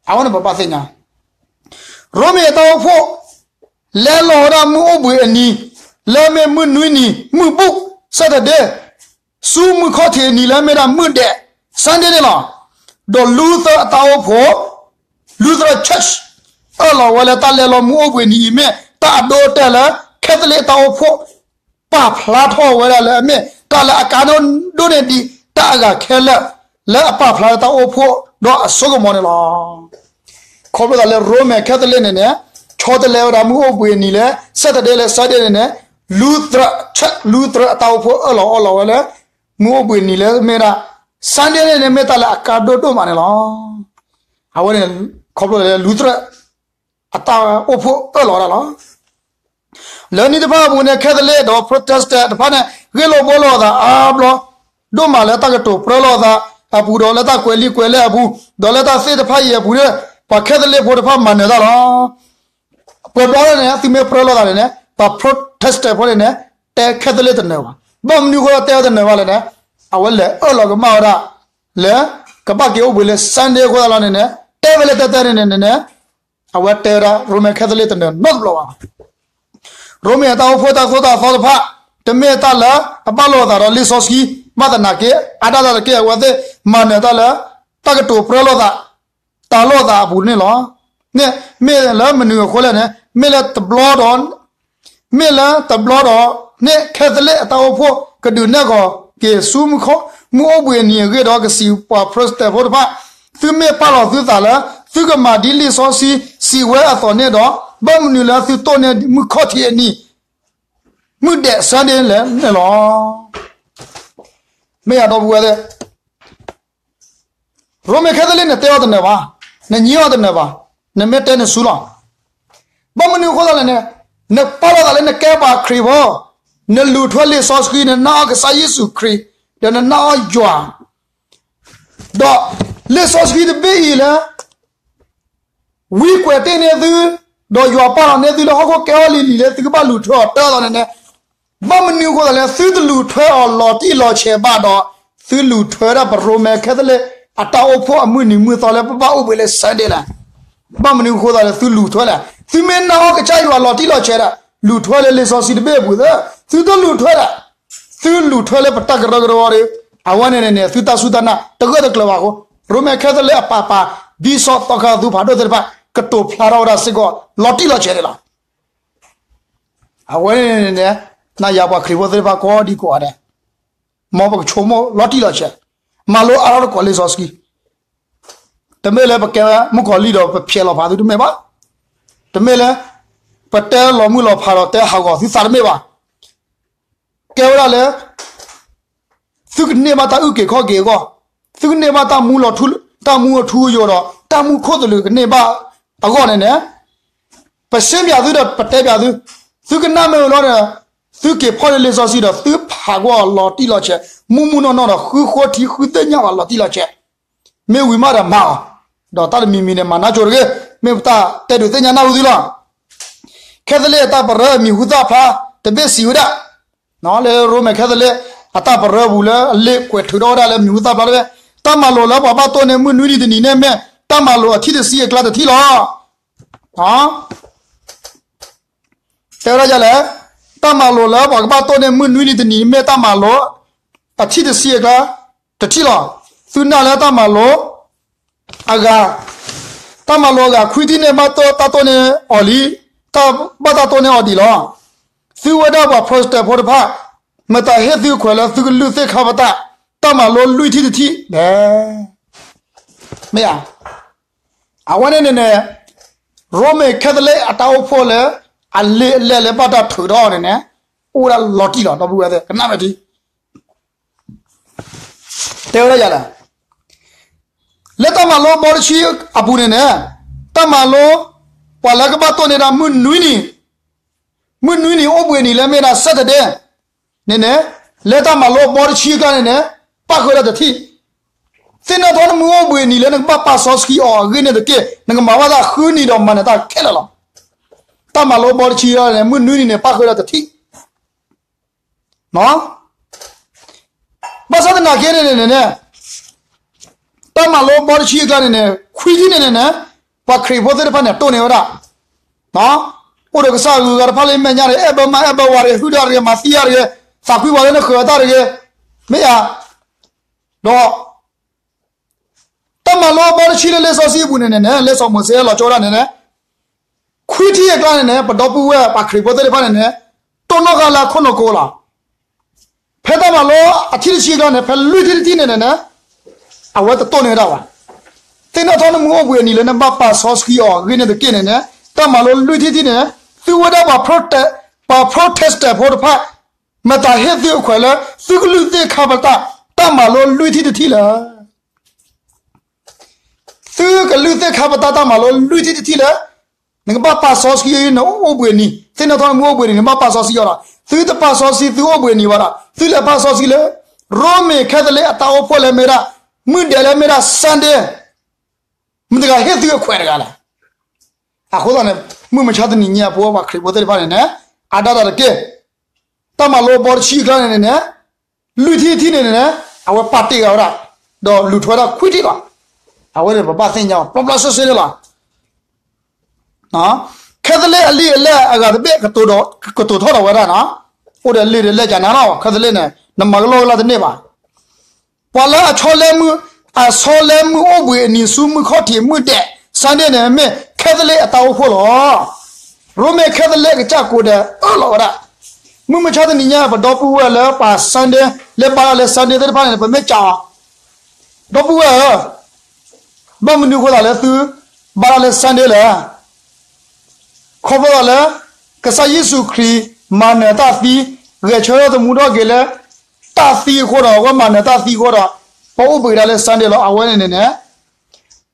အဝဲန့ၣ်ပဘၣ်သ့ၣ်ညါ ရိမ့ၤအတၢ်အိၣ်ဖှိၣ် လဲၤလီၤဝဲဒၣ်မုၢ်အိၣ်ဘှံးအနံၤ လၢအမ့ၢ်မုၢ်နွံနံၤ မုၢ်ဘူၣ် Saturday ဆူမုၢ်ခီၣ်ထံးအနံၤလၢအမ့ၢ်ဒၣ်မုၢ်ဒဲး Sunday န့ၣ်လီၤ. ဒီး Lutheran အတၢ်အိၣ်ဖှိၣ် Lutheran Church အၢၣ်လီၤဝဲလၢတၢ်လဲၤလီၤမုၢ်အိၣ်ဘှံးနံၤအံၤမ့ၢ် တၢ်အဒိအတဲာ်လၢ Catholic အတၢ်အိၣ်ဖှိၣ် ပာ်ဖျါထီၣ်ဝဲဒၣ်လၢအမ့ၢ် တၢ်လၢအကါဒိၣ်ဒိၣ်န့ၢ်ဒံးတၢ်အဂၤခဲလၢာ် လၢအပာ်ဖျါလၢတၢ်အိၣ်ဖှိၣ်ဒီးအစိကမီၤန့ၣ်လီၤ. ခီဖျိသးလၢ Roman Catholic န့ၣ်န့ၣ် ဆီတလဲဝဲဒၣ်မုၢ်အိၣ်ဘှံးနံၤလၢ Saturday လၢ Sunday န့ၣ်န့ၣ် Lutheran Church Lutheran အတၢ်အိၣ်ဖှိၣ်အၢၣ်လီၤအီလီၤဝဲလၢ မုၢ်အိၣ်ဘှံးနံၤလၢမ့ၢ်ဒၣ် Sunday န့ၣ်န့ၣ် မ့ၢ်တၢ်လၢအကါဒိၣ်ဒိၣ်မးန့ၣ်လီၤ. အဝဲန့ၣ် ခီဖျိလၢ Lutheran အတၢ်အိၣ်ဖှိၣ်အၢၣ်လီၤဝဲဒၣ်လီၤ. လၢနံၣ်တဖၣ်အပူၤန့ၣ် Catholic ဒီး Protestant တဖၣ်န့ၣ် ဂ့ၢ်လိာ်ဘှီလိာ်အသးအါဘျီ ဒိၣ်မးလၢတၢ်ကတိၤပြၢလိာ်အသးအပူၤဒီး လၢတၢ်ကွဲးလံာ်ကွဲးလဲၢ်အပူၤ ဒီးလၢတၢ်သ့ၣ်တဖၣ်အံၤအပူၤန့ၣ် ပှၤ Catholic ဖိတဖၣ်မၤနၢၤတၢ်လီၤ. ပှဲၤဘျီန့ၣ် သုမ့ၢ်ပြၢလိာ်သးန့ၣ်န့ၣ် ပှၤ Protestant ဖိန့ၣ်န့ၣ် တဲ Catholic တနၢၤဘၣ်. ဘၣ်မနုၤအဃိတဲဝဲတနၢၤဘၣ်လဲၣ်န့ၣ် အဝဲလဲၤအၢၣ်လီၤကမၣ်ဝဲဒၣ် လၢ ကဘၣ်က့ၤအိၣ်ဘှံးလၢ Sunday အဃိသတးလီၤန့ၣ်န့ၣ် တဲဝဲလၢတဲတဲန့ၣ်န့ၣ်န့ၣ် အဝဲတဲဝဲဒၣ် Roman Catholic တနၢၤနီတဘျီဘၣ်. ရိမ့ၤအတၢ်အိၣ်ဖှိၣ်တၢ်သိၣ်တၢ်သီတဖၣ် တမ့ၢ်တၢ်လၢအဘၣ်လိာ်အသးဒီးလံာ်စီဆှံ ဘၣ်သနာ်က့ အါဒၣ်တၢ်တက့ၢ် အဝဲသ့ၣ်မၤနၢၤတၢ်လၢ တၢ်ကတိၤပြၢလိာ်သး တၢ်လိာ်သးအပူၤန့ၣ်လီၤ. န့ၣ် မ့ၢ်လၢမနုၤအဃိလဲၣ်န့ၣ် မ့ၢ်လၢတဘျီဒီး မ့ၢ်လၢတဘျီဒီး န့ၣ် Catholic အတၢ်အိၣ်ဖှိၣ် ကဒုးနဲၣ်ကီၤက့ၤဆူမုၢ်ခီ မုၢ်အိၣ်ဘှံးအနံၤအဂ့ၢ်ဒီး ကစံးပှၤ Protestant ဖိတဖၣ် သုမ့ၢ်ပာ်လီၤသုသးလၢ သုကမၤဒ်လံာ်စီဆှံစံးဝဲအသိးန့ၣ်ဒီး ဘၣ်မနုၤလၢသုတိၢ်န့ၢ်မုၢ်ခီၣ်ထံးအနံၤ မုၢ်ဒဲး Sunday လဲၣ်န့ၣ်လီၤ. မ့ၢ်ယၤဒီပုၢ်ဝဲၢ်သ့ၣ် ရိမ့ၤ Catholic န့ၣ်တဲအီၤတနၢၤဘၣ်, နညံအီၤတနၢၤဘၣ်, နမ့ၢ်တဲနစုလီၤ. ဘၣ်မနုၤအဃိသတးလဲၣ်န့ၣ် နပာ်လီၤသးလၢနကဲပှၤခရံာ်ဖိ, နလူၤထွဲလံာ်စီဆှံ နနာ်အီၤကစၢ်ယ့ၣ်ၡူးခရံာ်, ဒီးနနာ်အီၤယွၤ, ဒီးလံာ်စီဆှံတဘ့ၣ်အံၤလၢ ဝံကွဲးတ့ၢ်န့ၢ်သု, ဒီးယွၤပာ်လီၤန့ၢ်သုလၢဟီၣ်ခိၣ်ကဲထီၣ်လံၤလံၤလၢသုကဘၣ်လူၤထွဲအီၤတၢ်လီၤန့ၣ်န့ၣ်, ဘၣ်မနုၤအဃိသတးလဲၣ် သုတလူၤထွဲအီၤလီၤတံၢ်လီၤဆဲးဘၣ်ဒီး သုလူၤထွဲဒၣ်ပရိမ့ၤ Catholic အတၢ်အိၣ်ဖှိၣ်အမုၢ်နံၤမုၢ်သီလၢပဘၣ်အိၣ်ဘှံးလၢ Sunday လဲၣ်. ဘၣ်မနုၤအဃိသတးလဲၣ် သုလူၤထွဲလဲၣ်. သုမ့ၢ်နာ်အီၤကစၢ်ယွၤလီၤတံၢ်လီၤဆဲးဒီး လူၤထွဲလၢလံာ်စီဆှံတဘ့ၣ်အပူၤသၢ, သုတလူၤထွဲလဲၣ်. သုလူၤထွဲလၢပတၢ်ကရၢကရိဒီး အဝဲန့ၣ်န့ၣ်န့ၣ် သုတၢ်စူၢ်တၢ်နာ် တဂၢၢ်တကျၢၤဘၣ်အဃိ, ရိမ့ၤ Catholic အပၢ်ပၢ် Bishop သီခါသူဖးဒိၣ်သ့ၣ်တဖၣ် ကတိၤဖျါထီၣ်ဝဲဒၣ်စ့ၢ်ကီး လီၤတံၢ်လီၤဆဲးန့ၣ်လီၤ. အဝဲန့ၣ်န့ၣ်န့ၣ် နယၤပှၤခရံာ်ဖိသ့ၣ်တဖၣ်ကိးဒံကိးဂၤဒဲး, မ်ပကဆိကမိၣ်လီၤတံၢ်လီၤဆဲး, မၤလိအါထီၣ်တကိးလံာ်စီဆှံ တမ့ၢ်လၢပကဲမုၣ်ကီၤလံၢ်ဒီးပဖျဲးလီၤဖးသုတမ့ၢ်ဘၣ်. တမ့ၢ်လၢ ပတဲလီၤမုၢ်လီၤဖးဒီးတဲဟးဂီၤသုသးတမ့ၢ်ဘၣ်. ကဲဝဲဒၣ်လၢ သုကန့ၢ်ဘၣ်တၢ်အုၣ်က့ၤခီၣ်က့ၤအဂီၢ်, သုကန့ၢ်ဘၣ်တၢ်မူလီၤထူ, တၢ်မူအထူအယိာ်ဒီး တၢ်မူခိၣ်သလုးကန့ၢ်ဘၣ်အဂီၢ်န့ၣ်န့ၣ်, ပစ့ပၠးသုဒီးပတဲပၠးသု, သုကနၣ်မ့ၢ်ဝံၤလီၤဒီး သုက့ၤဖီၣ်လၢလံာ်စီဆှံဒီး သုဖးကွၢ်အီၤလီၤတံၢ်လီၤဆဲး, မုၢ်မုၢ်နီၢ်နီၢ်ဒီး ဃုဃိထံဃုသ့ၣ်ညါအီၤလီၤတံၢ်လီၤဆဲး, မ့ၢ်ဝံၤမးဒီးမၤအီၤ, ဒီးတၢ်တမံၤမံၤန့ၣ် မၤနါစိၤတဂ့ၤ, မ့ၢ်ပတၢ်တဲဒုးသ့ၣ်ညါနၢ်ဟူသုလီၤ. Catholic အတၢ်ပရၢအမံၤဟူသၣ်ဖျါ တဘ့ၣ်စံးဝဲဒၣ် လၢရိမ့ၤ Catholic အတၢ်ပရၢပူၤလၢအလံာ်ကွဲးထုးထီၣ်ဝဲဒၣ်လၢမံၤဟူသၣ်ဖျါတဘ့ၣ်, တၢ်မၤလိာ်လၢပှၤဘၣ်တိၢ်န့ၢ်မုၢ်နွံနံၤတနံၤန့ၣ်မ့ၢ် တၢ်မၤလိာ်အထံၣ်တဆံအကျါတထံၣ်လီၤ. တဲဝဲဒၣ်လဲၣ်, တၢ်မၤလိာ်လၢပှၤကဘၣ်တိၢ်န့ၢ်မုၢ်နွံနံၤတနံၤမ့ၢ်တၢ်မၤလိာ် အထံၣ်တဆံအကျါ တထံၣ်လီၤ. သုနာ်လၢတၢ်မၤလိာ် အဂၤ, တၢ်မၤလိာ်အဂၤခွံထံၣ်န့ၣ် ဘၣ်တိၢ်တၢ်တိၢ်န့ၢ်အီၤလံ, တၢ်ဘၣ်တၢ်တိၢ်န့ၢ်အီၤဒံးလီၤ. သုဝဲဒၣ်ပှၤ Protestant ဖိတဖၣ်, မတၤဟ့ၣ်သုခွဲးလၢသုကလုၢ်သ့ၣ်ခါပတာ်, တၢ်မၤလိာ်လွံၢ်ထံၣ်တထံၣ်လဲၣ်. မ့ၢ်ဧါ. အဝဲန့ၣ်န့ၣ်န့ၣ် ရိမ့ၤ Catholic အတၢ်အိၣ်ဖှိၣ်လၢ အလံာ်အလဲၢ်လၢဘၣ်တၢ်ထုးထီၣ်န့ၣ်န့ၣ် အိၣ်ဝဲဒၣ်လီၤတံၢ်လီၤ ဒီပုၢ်ဝဲၢ်သ့ၣ် ကနၣ်မ့ၢ်ထံ တဲဝဲဒၣ်ယၤလဲၣ်, လၢတၢ်မၤလိဘီတဆံအပူၤန့ၣ်န့ၣ်, တၢ်မၤလိ ပှၤလၢကဘၣ်တိၢ်န့ၢ်ဒၣ်မုၢ်နွံနံၤ, မုၢ်နွံနံၤအိၣ်ဘှံးနံၤလၢမ့ၢ်ဒၣ် Saturday န့ၣ်န့ၣ်, လၢတၢ်မၤလိဘီတဆံအကျါန့ၣ်န့ၣ်, ပၣ်ဃုာ်ဒီးတထံၣ်, သ့ၣ်နီၣ်ထီၣ်နမုၢ်အိၣ်ဘှံးနံၤလၢနကဘၣ်ပာ်စီဆှံအီၤအဂ့ၢ်န့ၣ်တက့ၢ်, နကမၤဘၣ်တၢ်ဃုနံၤဒီးမၤနၢၤတၢ်ခဲလၢာ်လီၤ. တၢ်မၤလိဘီတဆံအကျါန့ၣ် မုၢ်နွံနံၤန့ၣ် ပၣ်ဃုာ်ဒီးတထံၣ် ဘၣ်ဆၣ်သနာ်က့န့ၣ်န့ၣ်န့ၣ်, တၢ်မၤလိဘီတဆံအကျါန့ၣ်န့ၣ် ခွံထံၣ်န့ၣ်န့ၣ်န့ၣ်, ပှၤခရံာ်ဖိသ့ၣ်တဖၣ်န့ၣ် တိၢ်န့ၢ်ဝဲဒၣ် အိၣ်ဒီးကစၢ်အဂုၤအဂၤတဖၣ်လၢမဲာ်ညါတဂ့ၤ, အဲၣ်ဘၢမါအဲၣ်ဘၢဝၤတဂ့ၤ, ဟုၣ်တၢ်တဂ့ၤ, မၤသံတၢ်တဂ့ၤ, သးကွံဝဲလၢနဃၢၤအတၢ်တဂ့ၤ, မ့ၢ်ဧါ. ဒီး တၢ်မၤလိအဘီတဆံလၢလံာ်စီဆှံအပူၤန့ၣ်န့ၣ်န့ၣ် လံာ်စီၤမိၤၡ့လီၤကၠိဒၣ်န့ၣ်န့ၣ် ခွံထံၣ်အကျါန့ၣ်န့ၣ် ပဒီပုၢ်ဝဲၢ်ပှၤခရံာ်ဖိသ့ၣ်တဖၣ်န့ၣ်န့ၣ် တိၢ်နီၣ်ဃာ်လၢအခိၣ်နူာ်ကိးလီၤ. ဖဲတၢ်မၤလိအထံၣ်တဆံအကျါန့ၣ် ဖဲလွံၢ်ထံၣ်တထံၣ်န့ၣ်န့ၣ်န့ၣ် အဝဲတတိၢ်န့ၢ်ဝဲဒၣ်ဘၣ်. သ့ၣ်နီၣ်ထီၣ်နမုၢ်အိၣ်ဘှံးအနံၤလၢနဘၣ်ပာ်စီဆှံအီၤအဂ့ၢ်န့ၣ်တက့ၢ်န့ၣ်န့ၣ် တၢ်မၤလိလွံၢ်ထံၣ်တထံၣ်န့ၣ် သုဝဲဒၣ်ပှၤ Protestant ဖိတဖၣ် မတၤဟ့ၣ်သုအခွဲးလၢ သုကလုၢ်သ့ၣ်ခါပတာ် တၢ်မၤလိလွံၢ်ထံၣ်တထံၣ်လၢ သုကလုၢ်သ့ၣ်ခါပတာ်တၢ်မၤလိလွံၢ်ထံၣ်တထံၣ်လၢ နကဘၣ်ပာ်စီဆှံနအိၣ်ဘှံးနံၤ သ့ၣ်နီၣ်ထီၣ်နမုၢ်အိၣ်ဘှံးနံၤ နကဘၣ်ပာ်စီဆှံအီၤဒီး သုတပာ်စီဆှံသုအိၣ်ဘှံးနံၤဘၣ်ဒီး သုလဲၤပာ်စီဆှံလၢ ရိမ့ၤခဲသလ့အတၢ်အိၣ်ဖှိၣ်လၢမ့ၢ်ဒၣ် မုၢ်ဒဲးလၢမ့ၢ်ဒၣ် Sunday မတၤတဂၤဟ့ၣ်သုအခွဲးတဂၤလဲၣ်. အဃိသတးန့ၣ် မုၢ်မဆါတနံၤညါအပူၤ ပှၤခရံာ်ဖိသ့ၣ်တဖၣ်န့ၣ်န့ၣ် အါဒၣ်တၢ်တက့ၢ်. တၢ်မၤလိအဘီတဆံအကျါန့ၣ်န့ၣ် လွံၢ်ထံၣ်တထံၣ်န့ၣ်န့ၣ် အဝဲပာ်တ့ၢ်ဃာ်ဝဲဒၣ် ဒီးလူၤထွဲဒၣ်ခွံထံၣ်လီၤ. အဝဲန့ၣ်ပဘၣ်သ့ၣ်ညါအီၤ ပျီပျီဆှဲဆှဲန့ၣ်လီၤ. ခဲသလ့အလံာ်အလဲၢ်အဂၤတဘ့ၣ် ကတိၤထီၣ်ဒီးဝဲဒၣ်န့ၣ် အိၣ်ဒီးလံာ်တလဲၢ်ကနၤလီၤ. ခဲသလ့န့ၣ် နမၤကလီကလီတန့ၢ်ဘၣ်. ပှၤလၢအဆီလၢမုၢ်, အဆီလၢမုၢ်အိၣ်ဘှံးအနံၤဆူမုၢ်ခီၣ်ထံးမုၢ်ဒဲး Sunday န့ၣ် မ့ၢ်ခဲသလ့အတၢ်အိၣ်ဖှိၣ်လီၤ. ရိမ့ၤခဲသလ့ကစၢ်ကိးဒဲးအၢၣ်လီၤဝဲဒၣ်. မုၢ်မဆါတနံၤညါ ပဒီပုၢ်ဝဲၢ်လၢပှၤ Sunday လၢဘါလၢ Sunday သ့ၣ်တဖၣ်န့ၣ် ပမ့ၢ်ကးအီၤ ဒီပုၢ်ဝဲၢ်ဧၢ, ဘၣ်မနုၤအဃိသတးလၢသု ဘါလၢ Sunday လဲၣ်. ခီဖျိလၢ ကစၢ်ယ့ၣ်ၡူးခရံာ် မၤနၢၤတၢ်သံ, ဂဲၤဆၢထၢၣ်သမူထီၣ်က့ၤလၢ တၢ်သံအဃိဒီး အဝဲမၤနၢၤတၢ်သံအဃိဒီး ပအိၣ်ဘှံးဒၣ်လၢ Sunday လီၤ. အဝဲန့ၣ်န့ၣ်န့ၣ်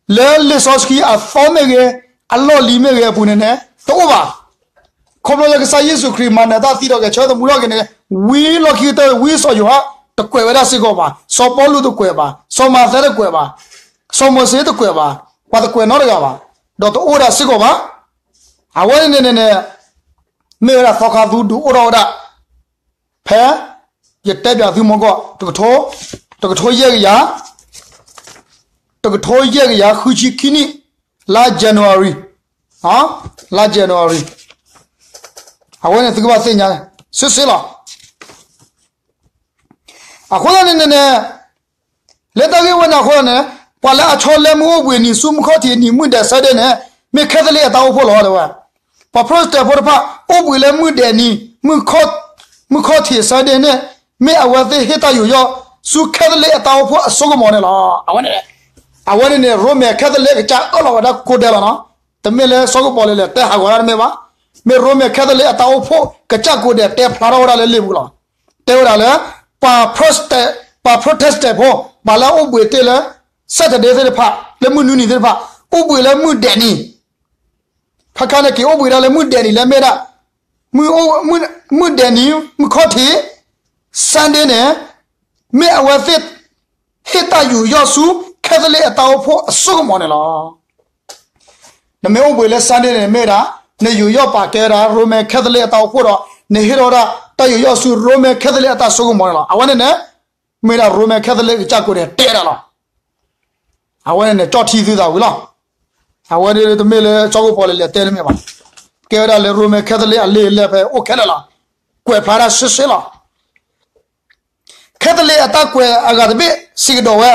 လၢလံာ်စီဆှံအသီမ့ၢ်ဂ့ၤ, အလီၢ်လံၤမ့ၢ်ဂ့ၤအပူၤန့ၣ်န့ၣ် တအိၣ်ဘၣ်. ခီဖျိလၢကစၢ်ယ့ၣ်ၡူးခရံာ်မၤနၢၤတၢ်သံဒီးဂဲၤဆၢထၢၣ်သမူထီၣ်က့ၤန့ၣ် ဝံလီၢ်ခံကတၢၢ် ဝံစီၤယိၤဟၣ်တကွဲးဝဲဒၣ်စ့ၢ်ကီးဘၣ်, စီၤပီလူးတကွဲးဘၣ်, စီၤမၤသဲတကွဲးဘၣ်, စီၤမိၤၡ့တကွဲးဘၣ်, ပှၤတကွဲးနီတဂၤဘၣ်, ဒီးတအိၣ်ဝဲဒၣ်စ့ၢ်ကီးဘၣ်. အဝဲန့ၣ်န့ၣ်န့ၣ် မ့ၢ်ဝဲဒၣ်သီခါသူဒုးအိၣ်ထီၣ်ဝဲဒၣ် ဖဲ ယတဲပၠးသုမီကီၢ် တကထိ တကထိယဲၢ်ကယၤ တကထိယဲၢ်ကယၤဃုဆံခံနံၣ် လါ January လါ January အဝဲန့ၣ်သုကဘၣ်သ့ၣ်ညါ စ့စ့လီၤ. အဃိသတးန့ၣ်န့ၣ် လၢတၢ်ဂ့ၢ်ဝဲန့ၣ်အဃိန့ၣ် ပှၤလၢအဆီလၢမုၢ်အိၣ်ဘှံးနံၤဆူမုၢ်ခီၣ်ထံးနံၤမုၢ်ဒဲး Sunday န့ၣ် မ့ၢ်ခဲသလ့အတၢ်အိၣ်ဖှိၣ်လီၤ တဲဝဲ. ပှၤ Protestant ဖိတဖၣ် အိၣ်ဘှံးလၢမုၢ်ဒဲးနံၤ မုၢ်ခီၣ်ထံး Sunday န့ၣ် မ့ၢ်အဝဲသ့ၣ်ဟ့ၣ်တၢ်ယူးယီၣ်ဆူခဲသလ့အတၢ်အိၣ်ဖှိၣ်အစိကမီၤန့ၣ်လီၤ. အဝဲန့ၣ် အဝဲန့ၣ်န့ၣ် ရိမ့ၤခဲသလ့ကစၢ်အၢၣ်လီၤဝဲဒၣ်ကိးဒဲးလီၤနီၤ. တမ့ၢ်လၢစီၤကပီၤလဲၤလဲၤတဲဟးဂီၤတၢ်တမ့ၢ်ဘၣ်. မ့ၢ်ရိမ့ၤခဲသလ့အတၢ်အိၣ်ဖှိၣ်ကစၢ်ကိးဒဲးတဲဖျါထီၣ်ဝဲဒၣ်လၢလံာ်ပူၤလီၤ. တဲဝဲဒၣ်လၢ ပှၤ Protestant ဖိ ပှၤလၢအအိၣ်ဘှံးတ့ၢ်လၢ Saturday သ့ၣ်တဖၣ် လၢမုၢ်နွံနံၤသ့ၣ်တဖၣ် အိၣ်ဘှံးလၢမုၢ်ဒဲးနံၤ ခါခါန့ၣ်က့ၤအိၣ်ဘှံးဒၣ်လၢမုၢ်ဒဲးနံၤလၢမ့ၢ်ဒၣ် မုၢ်ဒဲးနံၤ မုၢ်ခီၣ်ထံး Sunday န့ၣ် မ့ၢ်အဝဲသ့ၣ် ဟ့ၣ်တၢ်ယူးယီၣ်ဆူ ခဲသလ့အတၢ်အိၣ်ဖှိၣ်အစိကမီၤန့ၣ်လီၤ. နမ့ၢ်အိၣ်ဘှံးလၢ Sunday န့ၣ် မ့ၢ်ဒၣ် နယူးယီၣ်ပာ်ကဲဝဲဒၣ် ရိမ့ၤခဲသလ့အတၢ်အိၣ်ဖှိၣ်ဒီး နဟ့ၣ်ထီၣ်ဝဲဒၣ် တၢ်ယူးယီၣ်ဆူ ရိမ့ၤခဲသလ့အတၢ်စိကမီၤန့ၣ်လီၤ. အဝဲန့ၣ်န့ၣ် မ့ၢ်ဒၣ်ရိမ့ၤခဲသလ့ကစၢ်ကိးဒဲးတဲဝဲဒၣ်လီၤ. အဝဲန့ၣ်န့ၣ် ကၠီၣ်ထံသုသးဝံၤလီၤ. အဝဲန့ၣ်တမ့ၢ်လၢစီၤကပီၤလဲၤလဲၤတဲတမ့ၢ်ဘၣ်. ကဲဝဲဒၣ်လၢရိမ့ၤခဲသလ့အလံာ်အလဲၢ်ဖဲအိၣ်ခဲလၢာ်လီၤ. ကွဲးဖျါဒၣ်စ့စ့လီၤ. ခဲသလ့အတၢ်ကွဲးအဂၤတဘ့ၣ်စံးကဒီးဝဲ,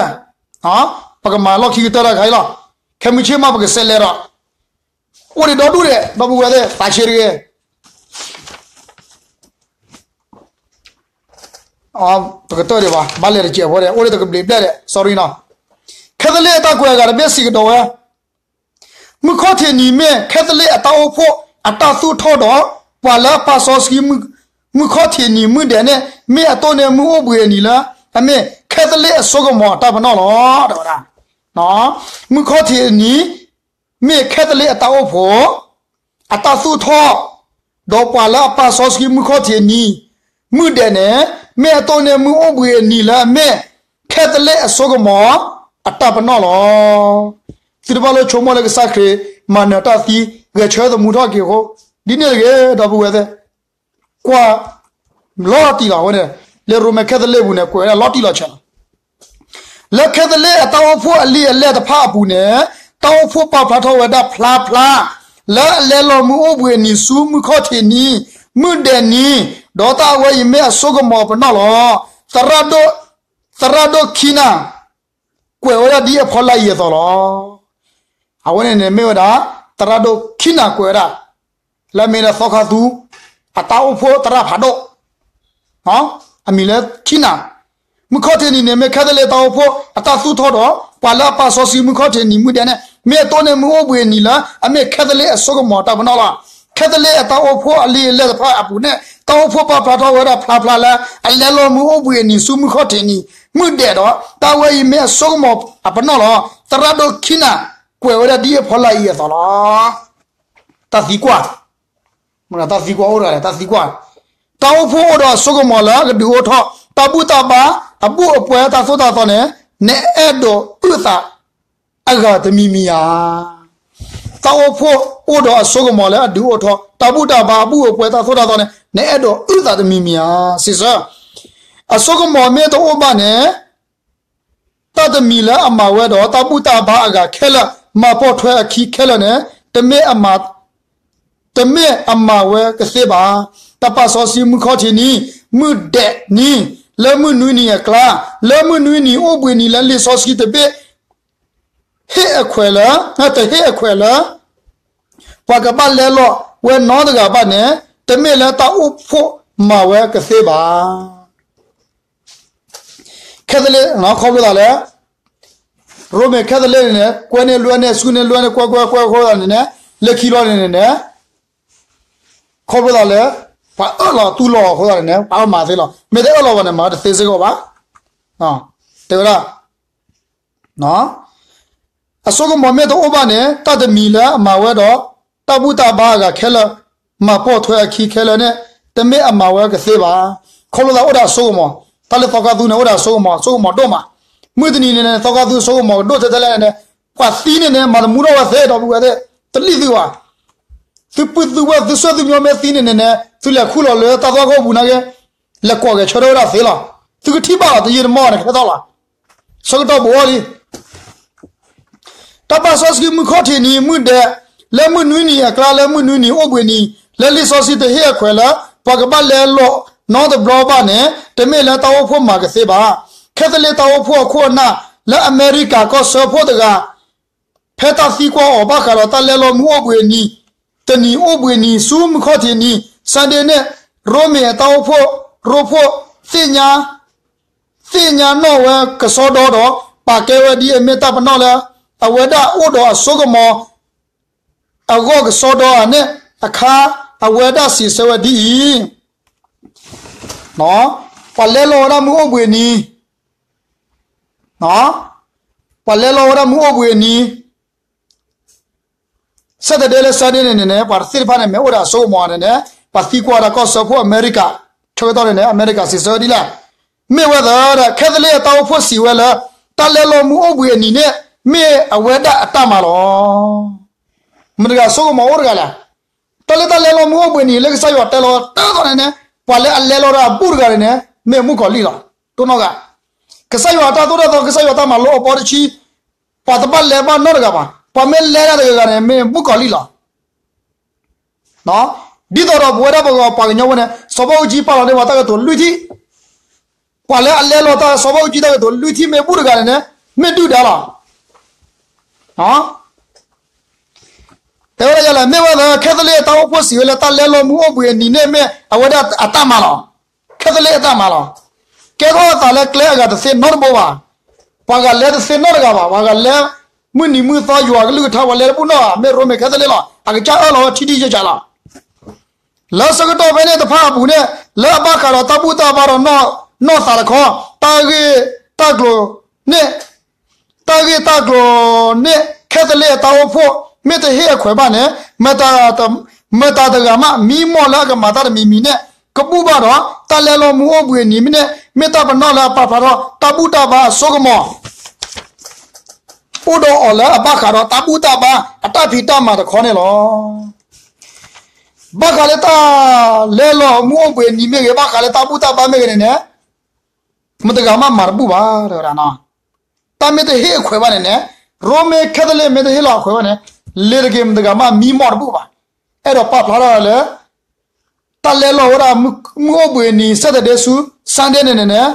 ပကမၤလီၢ်ခံကတၢၢ်တခါအံၤလီၤ. ခဲမုၢ်ဆ့ၣ်မးပကစးလဲၤဒီး အိၣ်ဒံးဒီဒူၣ်ဒဲး ဒီပုၢ်ဝဲၢ်သ့ၣ် သးဆံးတဂ့ၤ တကတၢၢ်ဒံးဘၣ် ဘၣ်လဲၤတစဲးဖိဒဲး အိၣ်ဒံးတကဘျံးဘျဲၣ်ဒဲး sorry နီၤ. ခဲသလ့အတၢ်ကွဲးအဂၤတဘ့ၣ်စံးကဒီးဝဲ မုၢ်ခီၣ်ထံးနံၤမ့ၢ်ခဲသလ့အတၢ်အိၣ်ဖှိၣ်အတၢ်သူၣ်ထီၣ်ဒီး ပှၤလၢအပာ်စီဆှံ မုၢ်ခီၣ်ထံးနံၤမုၢ်ဒဲးန့ၣ် မ့ၢ်အတိၢ်န့ၢ်မုၢ်အိၣ်ဘှံးအနံၤလၢ အမ့ၢ်ခဲသလ့အစိကမီၤအတၢ်ပနီၣ်လီၤ တဲဝဲဒၣ်. မုၢ်ခီၣ်ထံးအနံၤ မ့ၢ်ခဲသလ့အတၢ်အိၣ်ဖှိၣ် အတၢ်သူၣ်ထီၣ်, ဒီးပှၤလၢအပာ်စီဆှံမုၢ်ခီၣ်ထံးနံၤ မုၢ်ဒဲးန့ၣ် မ့ၢ်အတိၢ်န့ၢ်မုၢ်အိၣ်ဘှံးအနံၤလၢအမ့ၢ် ခဲသလ့အစိကမီၤ အတၢ်ပနီၣ်လီၤ. သုတဘၣ်လိၣ်ဆိကမိၣ်လၢကစၢ်ခရံာ်မၤနၢၤတၢ်သံ ဂဲၤဆၢသမူထီၣ်က့ၤအဃိ ဒ်န့ၣ်တဂ့ၤ ဒီပုၢ်ဝဲၢ်သ့ၣ် ကွၢ် လီၤတံၢ်လီၤဝဲန့ၣ် လၢရိမ့ၤခဲသလ့ပူၤန့ၣ် ကွဲးဝဲဒၣ်လီၤတံၢ်လီၤဆဲးလီၤ. လၢခဲသလ့အတၢ်အိၣ်ဖှိၣ်အလံာ်အလဲၢ်တဖၣ်အပူၤန့ၣ် တၢ်အိၣ်ဖှိၣ်ပာ်ဖျါထီၣ်ဝဲဒၣ်ဖျါဖျါ လၢအလဲၤလီၤမုၢ်အိၣ်ဘှံးအနံၤဆူမုၢ်ခီၣ်ထံးနံၤ, မုၢ်ဒဲးနံၤ, ဒီးတၢ်အဝဲအံၤမ့ၢ်အစိကမီၤအပနီၣ်လီၤ. သရၣ်ဒိၣ်, သရၣ်ဒိၣ်ခံနၤ ကွဲးဝဲဒၣ်ဒ်အဖီလာ်အံၤအသိးလီၤ. အဝဲန့ၣ်န့ၣ်မ့ၢ်ဝဲဒၣ် သရၣ်ဒိၣ်ခံနၤကွဲးဝဲဒၣ် လၢအမ့ၢ်ဒၣ်သီခါသူ အတၢ်အိၣ်ဖှိၣ်သရၣ်ဖးဒိၣ် အမံၤလၢခံနၤ, မုၢ်ခီၣ်ထံးနံၤန့ၣ် မ့ၢ်ခဲသလ့းတၢ်အိၣ်ဖှိၣ်အတၢ်သူၣ်ထီၣ်ဒီး ပှၤလၢအပာ်စီဆှံမုၢ်ခီၣ်ထံးနံၤမုၢ်ဒဲးန့ၣ် မ့ၢ်အတိၢ်န့ၢ်မုၢ်အိၣ်ဘှံးအနံၤလၢ အမ့ၢ်ခဲသလ့အစိကမီၤတၢ်ပနီၣ်လီၤ. ခဲသလ့အတၢ်အိၣ်ဖှိၣ်အလံာ်အလဲၢ်တဖၣ်အပူၤန့ၣ် တၢ်အိၣ်ဖှိၣ်ပာ်ဖျါထီၣ်ဝဲဒၣ်ဖျါဖျါလၢ အလဲၤလီၤမုၢ်အိၣ်ဘှံးအနံၤဆူမုၢ်ခီၣ်ထံးနံၤ မုၢ်ဒဲးဒီး တၢ်ဝဲအံၤမ့ၢ်အစိကမီၤအပနီၣ်လီၤ. သရၣ်ဒိၣ်ခံနၤ ကွဲးဝဲဒၣ်ဒ်အဖီလာ်အံၤအသိးလီၤ. တၢ်သံကွၢ်, တၢ်သံကွၢ်အိၣ်တဂၤလဲၣ်, တၢ်သံကွၢ်, တၢ်အိၣ်ဖှိၣ်အိၣ်ဒီးအစိကမီၤလၢအကဒုးအိၣ်ထီၣ် တၢ်ဘူၣ်တၢ်ဘါ အဘူၣ်အပှဲၤတၢ်သိၣ်တၢ်သီန့ၣ် နအဲၣ်ဒိးအုၣ်သးအဂၤတမံၤမံၤဧါ. တၢ်အိၣ်ဖှိၣ်အိၣ်ဒီးအစိကမီၤလၢအဒုးအိၣ်ထီၣ် တၢ်ဘူၣ်တၢ်ဘါအဘူၣ်အပှဲၤတၢ်သိၣ်တၢ်သီန့ၣ် နအဲၣ်ဒိးအုၣ်သးတမံၤမံၤဧါ. စံးဆၢ, အစိကမီၤမ့ၢ်တအိၣ်ဘၣ်န့ၣ် တၢ်တမံၤလၢအမၤဝဲဒီး တၢ်ဘူၣ်တၢ်ဘါအဂၤခဲလၢာ် မၤပိာ်ထွဲအခံခဲလၢာ်န့ၣ် တမ့ၢ်အမၤ, တမ့ၢ်အမၤဝဲကသ့ဘၣ်. တၢ်ပာ်စီဆှံမုၢ်ခီၣ်ထံးနံၤ, မုၢ်ဒဲးနံၤ, လၢမုၢ်နွံနံၤအကျါ, လၢမုၢ်နွံနံၤအိၣ်ဘှံးနံၤလၢလံာ်စီဆှံတဘ့ၣ် ဟ့ၣ်အခွဲးလၢ, တဟ့ၣ်အခွဲးလၢ ပှၤကဘၣ်လဲၤလီၤဝဲနီတဂၤဘၣ်န့ၣ် တမ့ၢ်လၢတၢ်အိၣ်ဖှိၣ်မၤဝဲကသ့ဘၣ်. ခဲသလ့ၣ်, ခီဖျိသးလၢ ရိမ့ၤခဲသလ့ၣ်န့ၣ်န့ၣ် ကွဲန့ၢ်လွဲန့ၢ် ဆူန့ၢ်လွဲန့ၢ် ကွဲကွဲကွဲဃိသးန့ၣ်န့ၣ် လၢခံလီၤန့ၣ်န့ၣ်န့ၣ် ခီဖျိသးလၢ ပှၤအၢၣ်လီၤတူၢ်လိာ်အဃိသးန့ၣ်န့ၣ် ပှၤကမၤသ့လီၤ. မ့ၢ်တအၢၣ်လီၤဘၣ်န့ၣ် မၤတသ့စ့ၢ်ကီးဘၣ်. တဲဝဲဒၣ် အစိကမီၤမ့ၢ်တအိၣ်ဘၣ်န့ၣ် တၢ်တမံၤလၢအမၤဝဲဒီး တၢ်ဘူၣ်တၢ်ဘါအဂၤခဲလၢာ် မၤပိာ်ထွဲအခံခဲလၢာ်န့ၣ် တမ့ၢ်အမၤဝဲကသ့ဘၣ်. ခီဖျိသးအိၣ်ဒီးအစိကမီၤ, တၢ်လၢသီခါသူန့ၣ် အိၣ်ဒီးအစိကမီၤ, စိကမီၤဒိၣ်မး. မုၢ်တနံၤန့ၣ်န့ၣ် သီခါသူစိကမီၤကဒိၣ်ထဲထဲလဲၣ်န့ၣ် ပှၤသံန့ၣ်န့ၣ် မၤတမူထီၣ်ဝဲသ့ဒီး ပုၢ်ဝဲၢ်သ့ၣ်, တလံၣ်သုဘၣ်. သုပုၢ်သုဝဲၢ်သုဆှၢသုညီမ့ၢ်သံန့ၣ်န့ၣ်န့ၣ် သုလဲၤခူၣ်လီၤလၢတၢ်သွၣ်ခိၣ်ပူၤနာ်က့ လဲၤကိးဂဲၤဆၢထၢၣ်ဝဲဒၣ်သ့လီၤ. သုကထံၣ်ဘၣ်လီၤ တယံာ်တမီၢ်န့ၣ် ကဟဲထီၣ်လီၤ. ဆၢကတီၢ်ဘူးအီၤလံ. တၢ်ပာ်စီဆှံမုၢ်ခီၣ်ထံးနံၤမုၢ်ဒဲး လၢမုၢ်နွံနံၤအကျါ လၢမုၢ်နွံနံၤအိၣ်ဘှံးနံၤ လၢလံာ်စီဆှံတဟ့ၣ်အခွဲးလၢ ပှၤကဘၣ်လဲၤလီၤနီတဘျီဘၣ်န့ၣ် တမ့ၢ်လၢတၢ်အိၣ်ဖှိၣ်မၤကသ့ဘၣ်. ခဲသလ့ၣ်တၢ်အိၣ်ဖှိၣ်အခိၣ်အနၢ် လၢအမဲရကၤကီၢ်စၢဖှိၣ်တဂၤ ဖဲတၢ်သံကွၢ်အီၤဘၣ်ဃးဒီးတၢ်လဲၤလီၤမုၢ်အိၣ်ဘှံးနံၤ တနံၤအိၣ်ဘှံးနံၤဆူမုၢ်ခီၣ်ထံးနံၤ Sunday န့ၣ် ရိမ့ၤအတၢ်အိၣ်ဖှိၣ်ရိဖှိၣ် သ့ၣ်ညါ သ့ၣ်ညါနီၣ်ဝဲကစီဒီဒီး ပာ်ကဲဝဲဒ်အမ့ၢ်တၢ်ပနီၣ်လၢ အဝဲဒၣ်အိၣ်ဒီးအစိကမီၤ အဂီၢ်ကစီဒီဧါန့ၣ်အခါ အဝဲဒၣ်စံးဆၢဝဲဒ်အံၤ, ပှၤလဲၤလီၤဝဲဒၣ်မုၢ်အိၣ်ဘှံးနံၤ, ပှၤလဲၤလီၤဝဲဒၣ်မုၢ်အိၣ်ဘှံးနံၤ Saturday လၢ Sunday န့ၣ်န့ၣ်န့ၣ် ပှၤသ့ၣ်တဖၣ်န့ၣ် မ့ၢ်အိၣ်ဒီးအစိကမီၤန့ၣ်န့ၣ် ပှၤသံကွၢ်ဒီးကီၢ်စၢဖှိၣ်အမဲရကၤ ဆၢကတီၢ်န့ၣ်န့ၣ် အမဲရကၤစံးဆၢဝဲဒ်လဲၣ်, မ့ၢ်ဝဲသတးဒီး ခဲသလ့ၣ်အတၢ်အိၣ်ဖှိၣ်စံးဝဲလၢ တၢ်လဲၤလီၤမုၢ်အိၣ်ဘှံးအနံၤန့ၣ် မ့ၢ်အဝဲဒၣ်အတၢ်မၤလီၤ. မတၤတဂၤစိကမီၤအိၣ်တဂၤလဲၣ်. တၢ်လၢတၢ်လဲၤလီၤမုၢ်အိၣ်ဘှံးနံၤလၢကစၢ်ယွၤတဲလီၤတၢ်သီန့ၣ်န့ၣ် ပှၤလၢအလဲၤလီၤဒီးအဘူၣ်တဂၤန့ၣ်န့ၣ် မ့ၢ်မုၣ်ကီၤလံၢ်လီၤ. တိၢ်နီၣ်ဂၤ ကစၢ်ယွၤအတၢ်သိၣ်တၢ်သီ ကစၢ်ယွၤတၢ်မၤလိအပီတဆံ ပှၤတဘၣ်လဲၤဘၣ်နီတဂၤဘၣ်. ပှၤမ့ၢ်လဲၤဒၣ်တဂၤဂၤန့ၣ် မ့ၢ်မုၣ်ကီၤလံၢ်လီၤ. ဒ်သိးဒီးပဝဲဒၣ်ပဂီၢ်ပှၤကညီဖိန့ၣ် စီၤဘၣ်အူကၠံပာ်လီၤန့ၢ်ပှၤတၢ်ကတိၤလွံၢ်ထံၣ်, ပှၤလၢအလဲၤလီၤတၢ်စီၤဘၣ်အူကၠံတၢ်ကတိၤလွံၢ်ထံၣ်မ့ၢ်ဘူၣ်တဂၤန့ၣ်န့ၣ် မ့ၢ်ဒုၣ်ဒါလီၤ. တဲဝဲဒၣ်ယၤလဲၣ်, မ့ၢ်ဝဲသတး ခဲသလ့ၣ်အတၢ်အိၣ်ဖှိၣ်စံးဝဲလၢတၢ်လဲၤလီၤမုၢ်အိၣ်ဘှံးအနံၤန့ၣ်မ့ၢ်အဝဲဒၣ်အတၢ်မၤလီၤ. ခဲသလ့ၣ်အတၢ်မၤလီၤ. ကဲထီၣ်အသးလၢကျဲအဂၤတသ့နီတဘိဘၣ်. ပှၤဂၤလဲၤတသ့နီတဂၤဘၣ်. ပှၤဂၤလဲၤမုၢ်နံၤမုၢ်သီယွၤကလုၢ်ကထါ ပှၤလဲၤတဘူၣ်နီတဂၤ မ့ၢ်ရိမ့ၤခဲသလ့ၣ်လီၤ. အကစၢ်အၢၣ်လီၤဝဲထံထံယဲၢ်ယဲၢ်လီၤ. လၢဆၢကတီၢ်ဖဲန့ၣ်တဖၣ်အပူၤန့ၣ် လၢအဘၣ်ဃးဒီးတၢ်ဘူၣ်တၢ်ဘါဒီးနီၢ်သးတခီ တၢ်ဂ့ၢ်တၢ်ကျိၤန့ၣ် တၢ်ဂ့ၢ်တၢ်ကျိၤန့ၣ် ခဲသလ့ၣ်အတၢ်အိၣ်ဖှိၣ် မ့ၢ်တဟ့ၣ်အခွဲးဘၣ်န့ၣ် မတၤတဂၤမး မံမီၢ်လၢအကမၤတၢ်တမံၤမံၤန့ၣ် ကဘူၣ်ဘၣ်ဒီး တၢ်လဲၤလီၤမုၢ်အိၣ်ဘှံးအနံၤမ့ၢ်န့ၣ် မ့ၢ်တၢ်ပနီၣ်လၢအပာ်ဖျါထီၣ် တၢ်ဘူၣ်တၢ်ဘါအစိကမီၤ အိၣ်ဒီးအီၤလၢအဘၣ်ဃးဒီးတၢ်ဘူၣ်တၢ်ဘါ အတၢ်ဖံးတၢ်မၤတခီန့ၣ်လီၤ. ဘၣ်ဃးလၢတၢ်လဲၤလီၤမုၢ်အိၣ်ဘှံးအနံၤမ့ၢ်ဂ့ၤ, ဘၣ်ဃးလၢတၢ်ဘူၣ်တၢ်ဘါမ့ၢ်ဂ့ၤန့ၣ်န့ၣ် မတၤတဂၤမးမၤတဘူၣ်ဘၣ် တဲဝဲဒၣ်. တၢ်မ့ၢ်တဟ့ၣ်အခွဲးဘၣ်န့ၣ်န့ၣ်, ရိမ့ၤခဲသလ့ၣ်မ့ၢ်တဟ့ၣ်လီၤအခွဲးဘၣ်န့ၣ် လ့ၤတက့ၤမတဂၤမးမံမီၢ်တဘူၣ်ဘၣ်. အဲၣ်ဒိးပာ်ဖျါထီၣ်လၢ တၢ်လဲလိာ်ဝဲဒၣ်မုၢ်အိၣ်ဘှံးနံၤ Saturday ဆူ Sunday န့ၣ်န့ၣ်န့ၣ်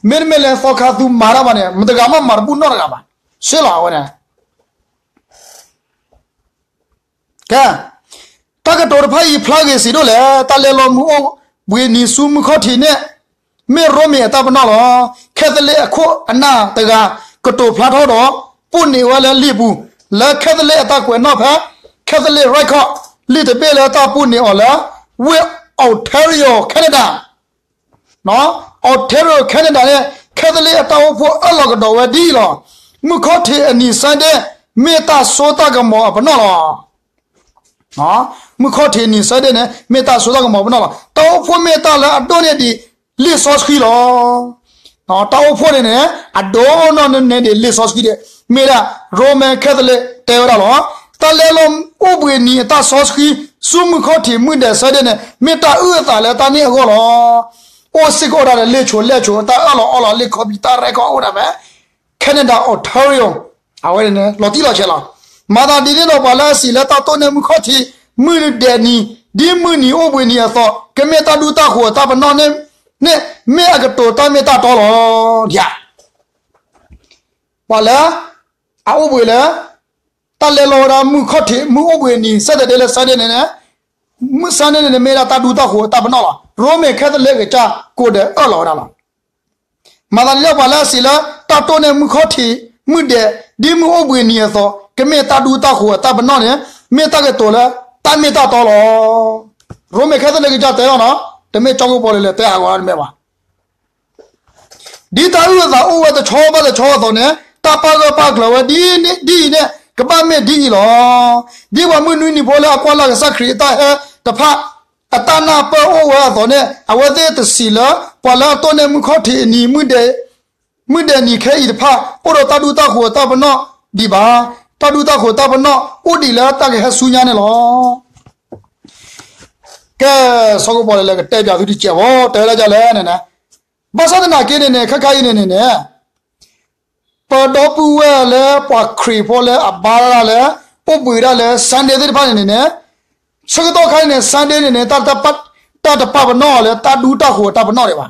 မ့တမ့ၢ်လၢသီခါသုမၤတၢ်ဘၣ်န့ၣ် မတဂၤမးမၤတဘူၣ်နီတဂၤဘၣ်. ဆ့လီၤအဝဲန့ၣ် ကဲ, တၢ်ကတိၤတဖၣ်အံၤဖျါဂ့ၤစံးဒိၣ်လဲၣ်, တၢ်လဲလိာ်မုၢ်အိၣ်ဘှံးနံၤဆူမုၢ်ခီၣ်ထံးန့ၣ် မ့ၢ်ရိမ့ၤအတၢ်ပနီၣ်လီၤ. ခဲသလ့းအခိၣ်အနၢ်တဂၤ ကတိၤဖျါထီၣ်ဒီး ပိၣ်န့ၢ်ဝဲလၢလံာ်ပူၤ လၢခဲသလ့းအတၢ်ကွဲးနီၣ်ဖဲ Catholic Record လံာ်တဘ့ၣ်လၢတၢ်ပိၣ်န့ၢ်အီၤလၢ ဝ့ၢ် Ontario Canada Ontario Canada န့ၣ် ခဲသလ့းအတၢ်အိၣ်ဖှိၣ်အၢၣ်လီၤကဒီးဝဲဒ်အံၤလီၤ. မုၢ်ခီၣ်ထံးအနံၤ Sunday မ့ၢ်တၢ်စိတၢ်ကမီၤအပနီၣ်လီၤ. မုၢ်ခီၣ်ထံးအနံၤ Sunday န့ၣ် မ့ၢ်တၢ်စိတၢ်ကမီၤအပနီၣ်လီၤ. တၢ်အိၣ်ဖှိၣ်မ့ၢ်တၢ်လၢအဒိၣ်န့ၢ်ဒံးလံာ်စီဆှံလီၤ. တၢ်အိၣ်ဖှိၣ်န့ၣ်န့ၣ် အဒိၣ်နီၢ်န့ၢ်ဒံးလံာ်စီဆှံဒံး မ့ၢ်ဒၣ် Roman Catholic တဲဝဲဒၣ်လီၤ. တၢ်လဲလိာ်အိၣ်ဘှံးနံၤအတၢ်စီဆှံ ဆူမုၢ်ခီၣ်ထံးမုၢ်ဒဲး Sunday န့ၣ် မ့ၢ်တၢ်အုၣ်အသးလၢတၢ်န့ၣ်အဂီၢ်လီၤ. အိၣ်စ့ၢ်ကီးဒၣ်ဒီးလ့ၣ်ဆိးလဲၣ်ဆိး တၢ်အၢၣ်လီၤအီလီၤ လ့ၣ်ခီပံတၢ်ရဲၣ်ကီၢ်အိၣ်ဒၣ်ဖဲ Canada Ontario အဝဲန့ၣ် လီၤတံၢ်လီၤဆဲးလီၤ. မၤသးဒ်န့ၣ်ဒီး ပှၤလၢအစံးလၢတၢ်တိၢ်န့ၢ်မုၢ်ခီၣ်ထံးမုၢ်ဒဲးနံၤ ဒ်မုၢ်နံၤအိၣ်ဘှံးနံၤအသိး ကမ့ၢ်တၢ်ဒူတၢ်ဃိၤအတၢ်ပနီၣ်န့ၣ် မ့ၢ်အကတိၤတၢ်မ့ၢ်တၢ်တီလီၤ. ပှၤလၢအအိၣ်ဘှံးလၢ တၢ်လဲလိာ်ဝဲဒၣ်မုၢ်ခီၣ်ထံးမုၢ်အိၣ်ဘှံးနံၤ Saturday လၢ Sunday န့ၣ်န့ၣ် မုၢ် Sunday န့ၣ်န့ၣ် မ့ၢ်ဒၣ်တၢ်ဒူတၢ်ဃိၤတၢ်ပနီၣ်လီၤ. ရိမ့ၤခဲသလ့းကစၢ်ကိးဒဲးအၢၣ်လီၤဝဲဒၣ်လီၤ. မၤသးဒ်န့ၣ်ဒီး ပှၤလၢအစံးလၢတၢ်တိၢ်န့ၢ်မုၢ်ခီၣ်ထံးမုၢ်ဒဲး ဒ်မုၢ်အိၣ်ဘှံးနံၤအသိး ကမ့ၢ်တၢ်ဒူတၢ်ဃိၤအတၢ်ပနီၣ်န့ၣ် မ့ၢ်တၢ်ကတိၤလၢတၢ်မ့ၢ်တၢ်တီလီၤ. ရိမ့ၤခဲသလ့းကစၢ်တဲလီၤနီၤ, တမ့ၢ်ကၠီကိၣ်ပီၤလဲၣ်လဲၣ်တဲဟးဂီၤတမ့ၢ်ဘၣ်. ဒ်တၢ်အုၣ်အသးအိၣ်ဝဲတဆီဘၣ်တဆီအသိးန့ၣ် တၢ်ပာ်ဂၢၢ်ပာ်ကျၢၤဝဲဒ်အံၤန့ၣ် ကဘၣ်မ့ၢ်ဒ်အံၤလီၤ. ဒ်ပှၤမုၢ်နွံနံၤဖိလၢအကွၢ်လၢ်ကစၢ်ခရံာ်အတၢ်ဟဲတဖၣ် အတၢ်နၢ်ပၢၢ်အိၣ်ဝဲအသိးန့ၣ် အဝဲသ့ၣ်တစံးလၢ ပှၤလၢအတိၢ်န့ၢ်မုၢ်ခီၣ်ထံးအနံၤ မုၢ်ဒဲးနံၤခဲအံၤတဖၣ် အိၣ်ဒီးတၢ်ဒူတၢ်ဃိၤတၢ်ပနီၣ်ဒံးဘၣ်. တၢ်ဒူတၢ်ဃိၤတၢ်ပနီၣ်အိၣ်ဒံးလၢတၢ်ကဟဲဆူညါန့ၣ်လီၤ. ကဲ, ကၠီကိၣ်ပီၤလဲၣ်လဲၣ်ကတဲပၠးသုတစဲးဖိ တဲဝဲဒၣ်ဒ်လဲၣ်န့ၣ်န့ၣ်, ဘၣ်ဆၣ်သနာ်က့န့ၣ်န့ၣ် ခဲခါအံၤန့ၣ်န့ၣ်န့ၣ် ပဒီပုၢ်ဝဲၢ်လၢပှၤခရံာ်ဖိလၢအဘါဒၣ်လၢ အိၣ်ဘှံးဒၣ်လၢ Sunday သ့ၣ်တဖၣ်န့ၣ်န့ၣ်န့ၣ်, ဆၢကတီၢ်ခါအံၤန့ၣ် Sunday န့ၣ်န့ၣ် တၢ်တပာ်ပနီၣ်အီၤလၢတၢ်ဒူတၢ်ဃိၤတၢ်ပနီၣ်ဒံးဘၣ်.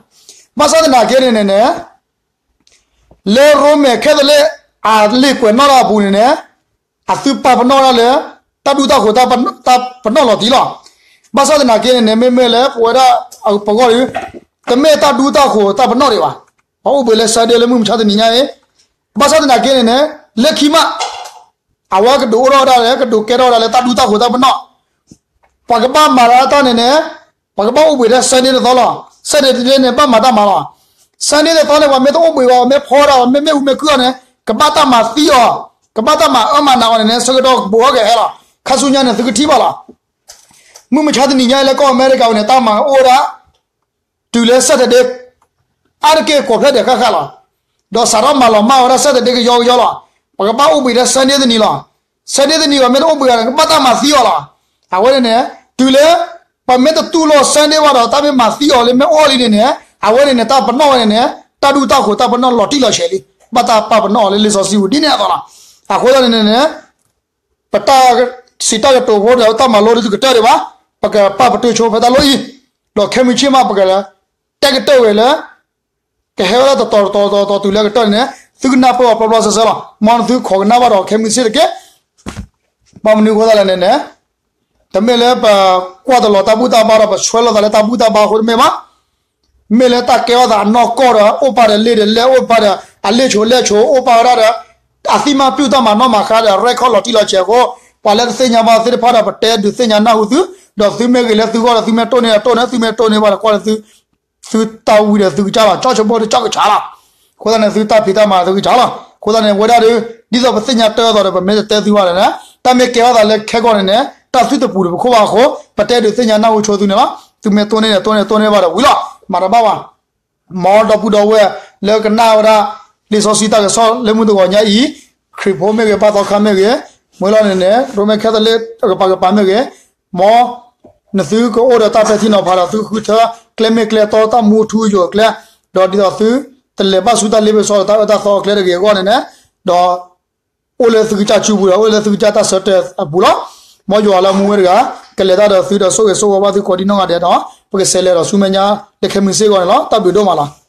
ဘၣ်ဆၣ်သနာ်က့န့ၣ်န့ၣ်န့ၣ် လၢရိမ့ၤခဲသလ့းအလံာ်ကွဲးနီၣ်တၢ်အပူၤန့ၣ်န့ၣ် အသုပာ်ပနီၣ်ဝဲဒၣ်လၢ တၢ်ဒူတၢ်ဃိၤတၢ်ပနီၣ်လီၤတံၢ်လီၤ. ဘၣ်ဆၣ်သနာ်က့န့ၣ်န့ၣ် မ့မ့ၢ်လၢပဝဲဒၣ်ပဂီၢ်ဒီး တမ့ၢ်တၢ်ဒူတၢ်ဃိၤတၢ်ပနီၣ်ဒံးဘၣ်. ပှၤအိၣ်ဘှံးလၢ Sunday လၢမုၢ်မဆါတနံၤညါအံၤ, ဘၣ်ဆၣ်သနာ်က့န့ၣ်န့ၣ် လၢခံမး အဝဲကဒိးအိၣ်ထီၣ်ဝဲဒၣ်လၢ ကဒိးကဲထီၣ်ဝဲဒၣ်လၢတၢ်ဒူတၢ်ဃိၤတၢ်ပနီၣ် ပှၤကဘၣ်မၤလၢတၢ်န့ၣ်န့ၣ် ပှၤကဘၣ်အိၣ်ဘှံးထဲ Sunday တသီလီၤ. Saturday န့ၣ် ဘၣ်မၤတၢ်မၤလီၤ. Sunday တသီန့ၣ် ပှၤမ့ၢ်တအိၣ်ဘှံးဘၣ် မ့ၢ်ဖီဒၣ် မ့ၢ်မ့ၣ်အူမ့ၢ်ကုၢ်အီၤန့ၣ် ကဘၣ်တၢ်မၤသံအီၤ, ကဘၣ်တၢ်မၤအၢမၤနးအီၤန့ၣ်န့ၣ် ဆၢကတီၢ်ကဘိးထီၣ်ကဟဲလီၤ. ခါဆူညါန့ၣ် သုကထံၣ်ဘၣ်လီၤ. မုၢ်မဆါတနံၤညါအံၤလၢကီၢ်အမဲရကၤဝဲန့ၣ် တၢ်မၤအိၣ်ဝဲဒၣ် တုၤလၢ Saturday အါတက့ၢ်ကိးဖျဲၣ်ဒဲးဃၣ်ဃၣ်လီၤ. ဒီးစးထီၣ်မၤလီၤမၢ်ဝဲဒၣ် Saturday ကယီကယီလီၤ. ပကဘၣ်အိၣ်ဘှံးထဲ Sunday တနံၤလီၤ. Sunday တနံၤလီၤ မ့ၢ်တအိၣ်ဘှံးဘၣ်န့ၣ် ကဘၣ်တၢ်မၤသံအီၤလီၤ. အဝဲန့ၣ်န့ၣ် တုၤလၢ ပမ့ၢ်တတူၢ်လိာ် Sunday ဘၣ်ဒီး တၢ်မ့ၢ်မၤသံအီၤလၢမ့ၢ်အိၣ်လံန့ၣ်န့ၣ် အဝဲန့ၣ်န့ၣ် တၢ်ပနီၣ်ဝဲန့ၣ်န့ၣ် တၢ်ဒူတၢ်ဃိၤတၢ်ပနီၣ်လီၤတံၢ်လီၤဆဲးလံ. ဘၣ်တၢ်ပာ်ပနီၣ်အီၤလၢလံာ်စီဆှံပူၤဒ်န့ၣ်အသိးလီၤ. အဃိသတးန့ၣ်န့ၣ် ပတၢ်စံးတၢ်ကတိၤဖိဒီးတၢ်မၤလိဒ်သုကတၢၢ်ဒံးဘၣ်, ပကပာ်ပတုာ်ဆိဖဲတၢ်လိၣ်အံၤ, ဒီးခဲမုၢ်ဆ့ၣ်မး ပကတဲကတၢၢ်ဝဲလၢ ကဟဲဝဲဒၣ်တတီၤတတီၤတတီၤတတီၤတုၤလၢကတၢၢ်န့ၣ်န့ၣ် သုကနၢ်ပၢၢ်အီၤပျီပျီစဲစဲလီၤ. မ်နသုခိးကနၣ်ဘၣ်ဒီးခဲမုၢ်ဆ့ၣ်တက့ၢ်. ဘၣ်မနုၤအဃိသတးလဲၣ်န့ၣ်န့ၣ် တမ့ၢ်လၢပကွၢ်တလီၤတၢ်ဘူၣ်တၢ်ဘါဒီး ပဆွဲလိာ်သးလၢတၢ်ဘူၣ်တၢ်ဘါအဃိတမ့ၢ်ဘၣ်. မ့ၢ်လၢတၢ်ကဲထီၣ်သးအနီၢ်ကီၢ်ဒီး အိၣ်ပာ်ဒီးလ့ၣ်ဒီးလဲၣ် အိၣ်ပာ်ဒီးအလ့ၣ်ဆိးလဲၣ်ဆိး အိၣ်ပာ်ဝဲဒၣ်ဒီး အသံမၤပျုၢ်တၢ်မၤနီၣ်မၤဃါဒီး ရဲၣ်ခီၣ်လီၤတံၢ်လီၤဆဲးအဃိ ပှၤလၢတသ့ၣ်ညါဘၣ်သ့ၣ်တဖၣ်ဒီး ပတဲဒုးသ့ၣ်ညါနၢ်ဟူသု, ဒီးသုမ့ၢ်ဂ့ၤလၢသုဂီၢ်ဒီး သုမ့ၢ်တိၢ်န့ၢ်ဒီးတိၢ်န့ၢ် သုမ့ၢ်တိၢ်န့ၢ်ဘၣ်ဒီးကွၢ်လၢသု သုတၢ်ဝံၤဒီးသုကစၢ်လီၤ. ကၠီၣ်ဆိဖိတကၠီၣ်ကဆးလီၤ. အဃိသတးန့ၣ် သုတၢ်ဖံးတၢ်မၤသုကစၢ်လီၤ. အဃိသတးန့ၣ် ဝဲဒၣ်ဒီး ဒ်သိးပသ့ၣ်ညါတၢ်အသိးဒီး ပမ့ၢ်တတဲသုဘၣ်ဒီးန့ၣ် တၢ်မ့ၢ်ကဲထီၣ်သးလၢခဲကီၢ်န့ၣ်န့ၣ် တၢ်သုတပူၤတပူၤခိၣ်ဘၣ်အဃိ ပတဲဒုးသ့ၣ်ညါနၢ်ဟူဆိသုန့ၣ်လီၤ. သုမ့ၢ်တိၢ်န့ၢ်န့ၣ် တိၢ်န့ၢ် တိၢ်န့ၢ်ဘၣ်ဒီးဝံၤလီၤ. မၤတဘၣ်ဘၣ်. မ်ဒီပုၢ်ဒီဝဲၢ်လၢကနၣ်ဝဲဒၣ် လံာ်စီဆှံတၢ်ကစီၣ်လၢမုၢ်တဂီၤညါအံၤ, ခရံာ်ဖိမ့ၢ်ဂ့ၤ ဘၣ်သီခါမ့ၢ်ဂ့ၤ, မ့ၢ်လီၤန့ၣ်န့ၣ် ရိမ့ၤခဲသလ့းကပၤကပၤမ့ၢ်ဂ့ၤ, မ်နသုကအိၣ်ဒီးတၢ်ပဲာ်ထံနီၤဖးဒီး သုကဃုထၢကျဲမ့ၢ်ကျဲတီ တၢ်မူထူယိာ်အကျဲ, ဒီးဒ်သိးသုတလဲၤဘၣ်ဆူတၢ်လ့ပစီဒီးတၢ်အၢတၢ်သီအကျဲတဂ့ၤအဂီၢ်န့ၣ်န့ၣ်, ဒီး အိၣ်လၢသုကစၢ်စုပူၤဒီး အိၣ်လၢသုကစၢ်တၢ်ဆၢတဲာ်အပူၤလီၤ. မ်ယွၤလၢမူဝဲတဂၤ ကလဲၤတၢ်ဒီးသုဒီးဆိၣ်ဂ့ၤဆိၣ်ဝါဘၣ်သုကိးဒံနီၢ်ဂၤဒဲးဒီး ပကဆဲးလဲၤဒီးဆူမဲာ်ညါ လၢခဲမုၢ်ဆ့ၣ်အဂီၢ်န့ၣ်လီၤ. တၢ်ဘျုးဒိၣ်မးလီၤ.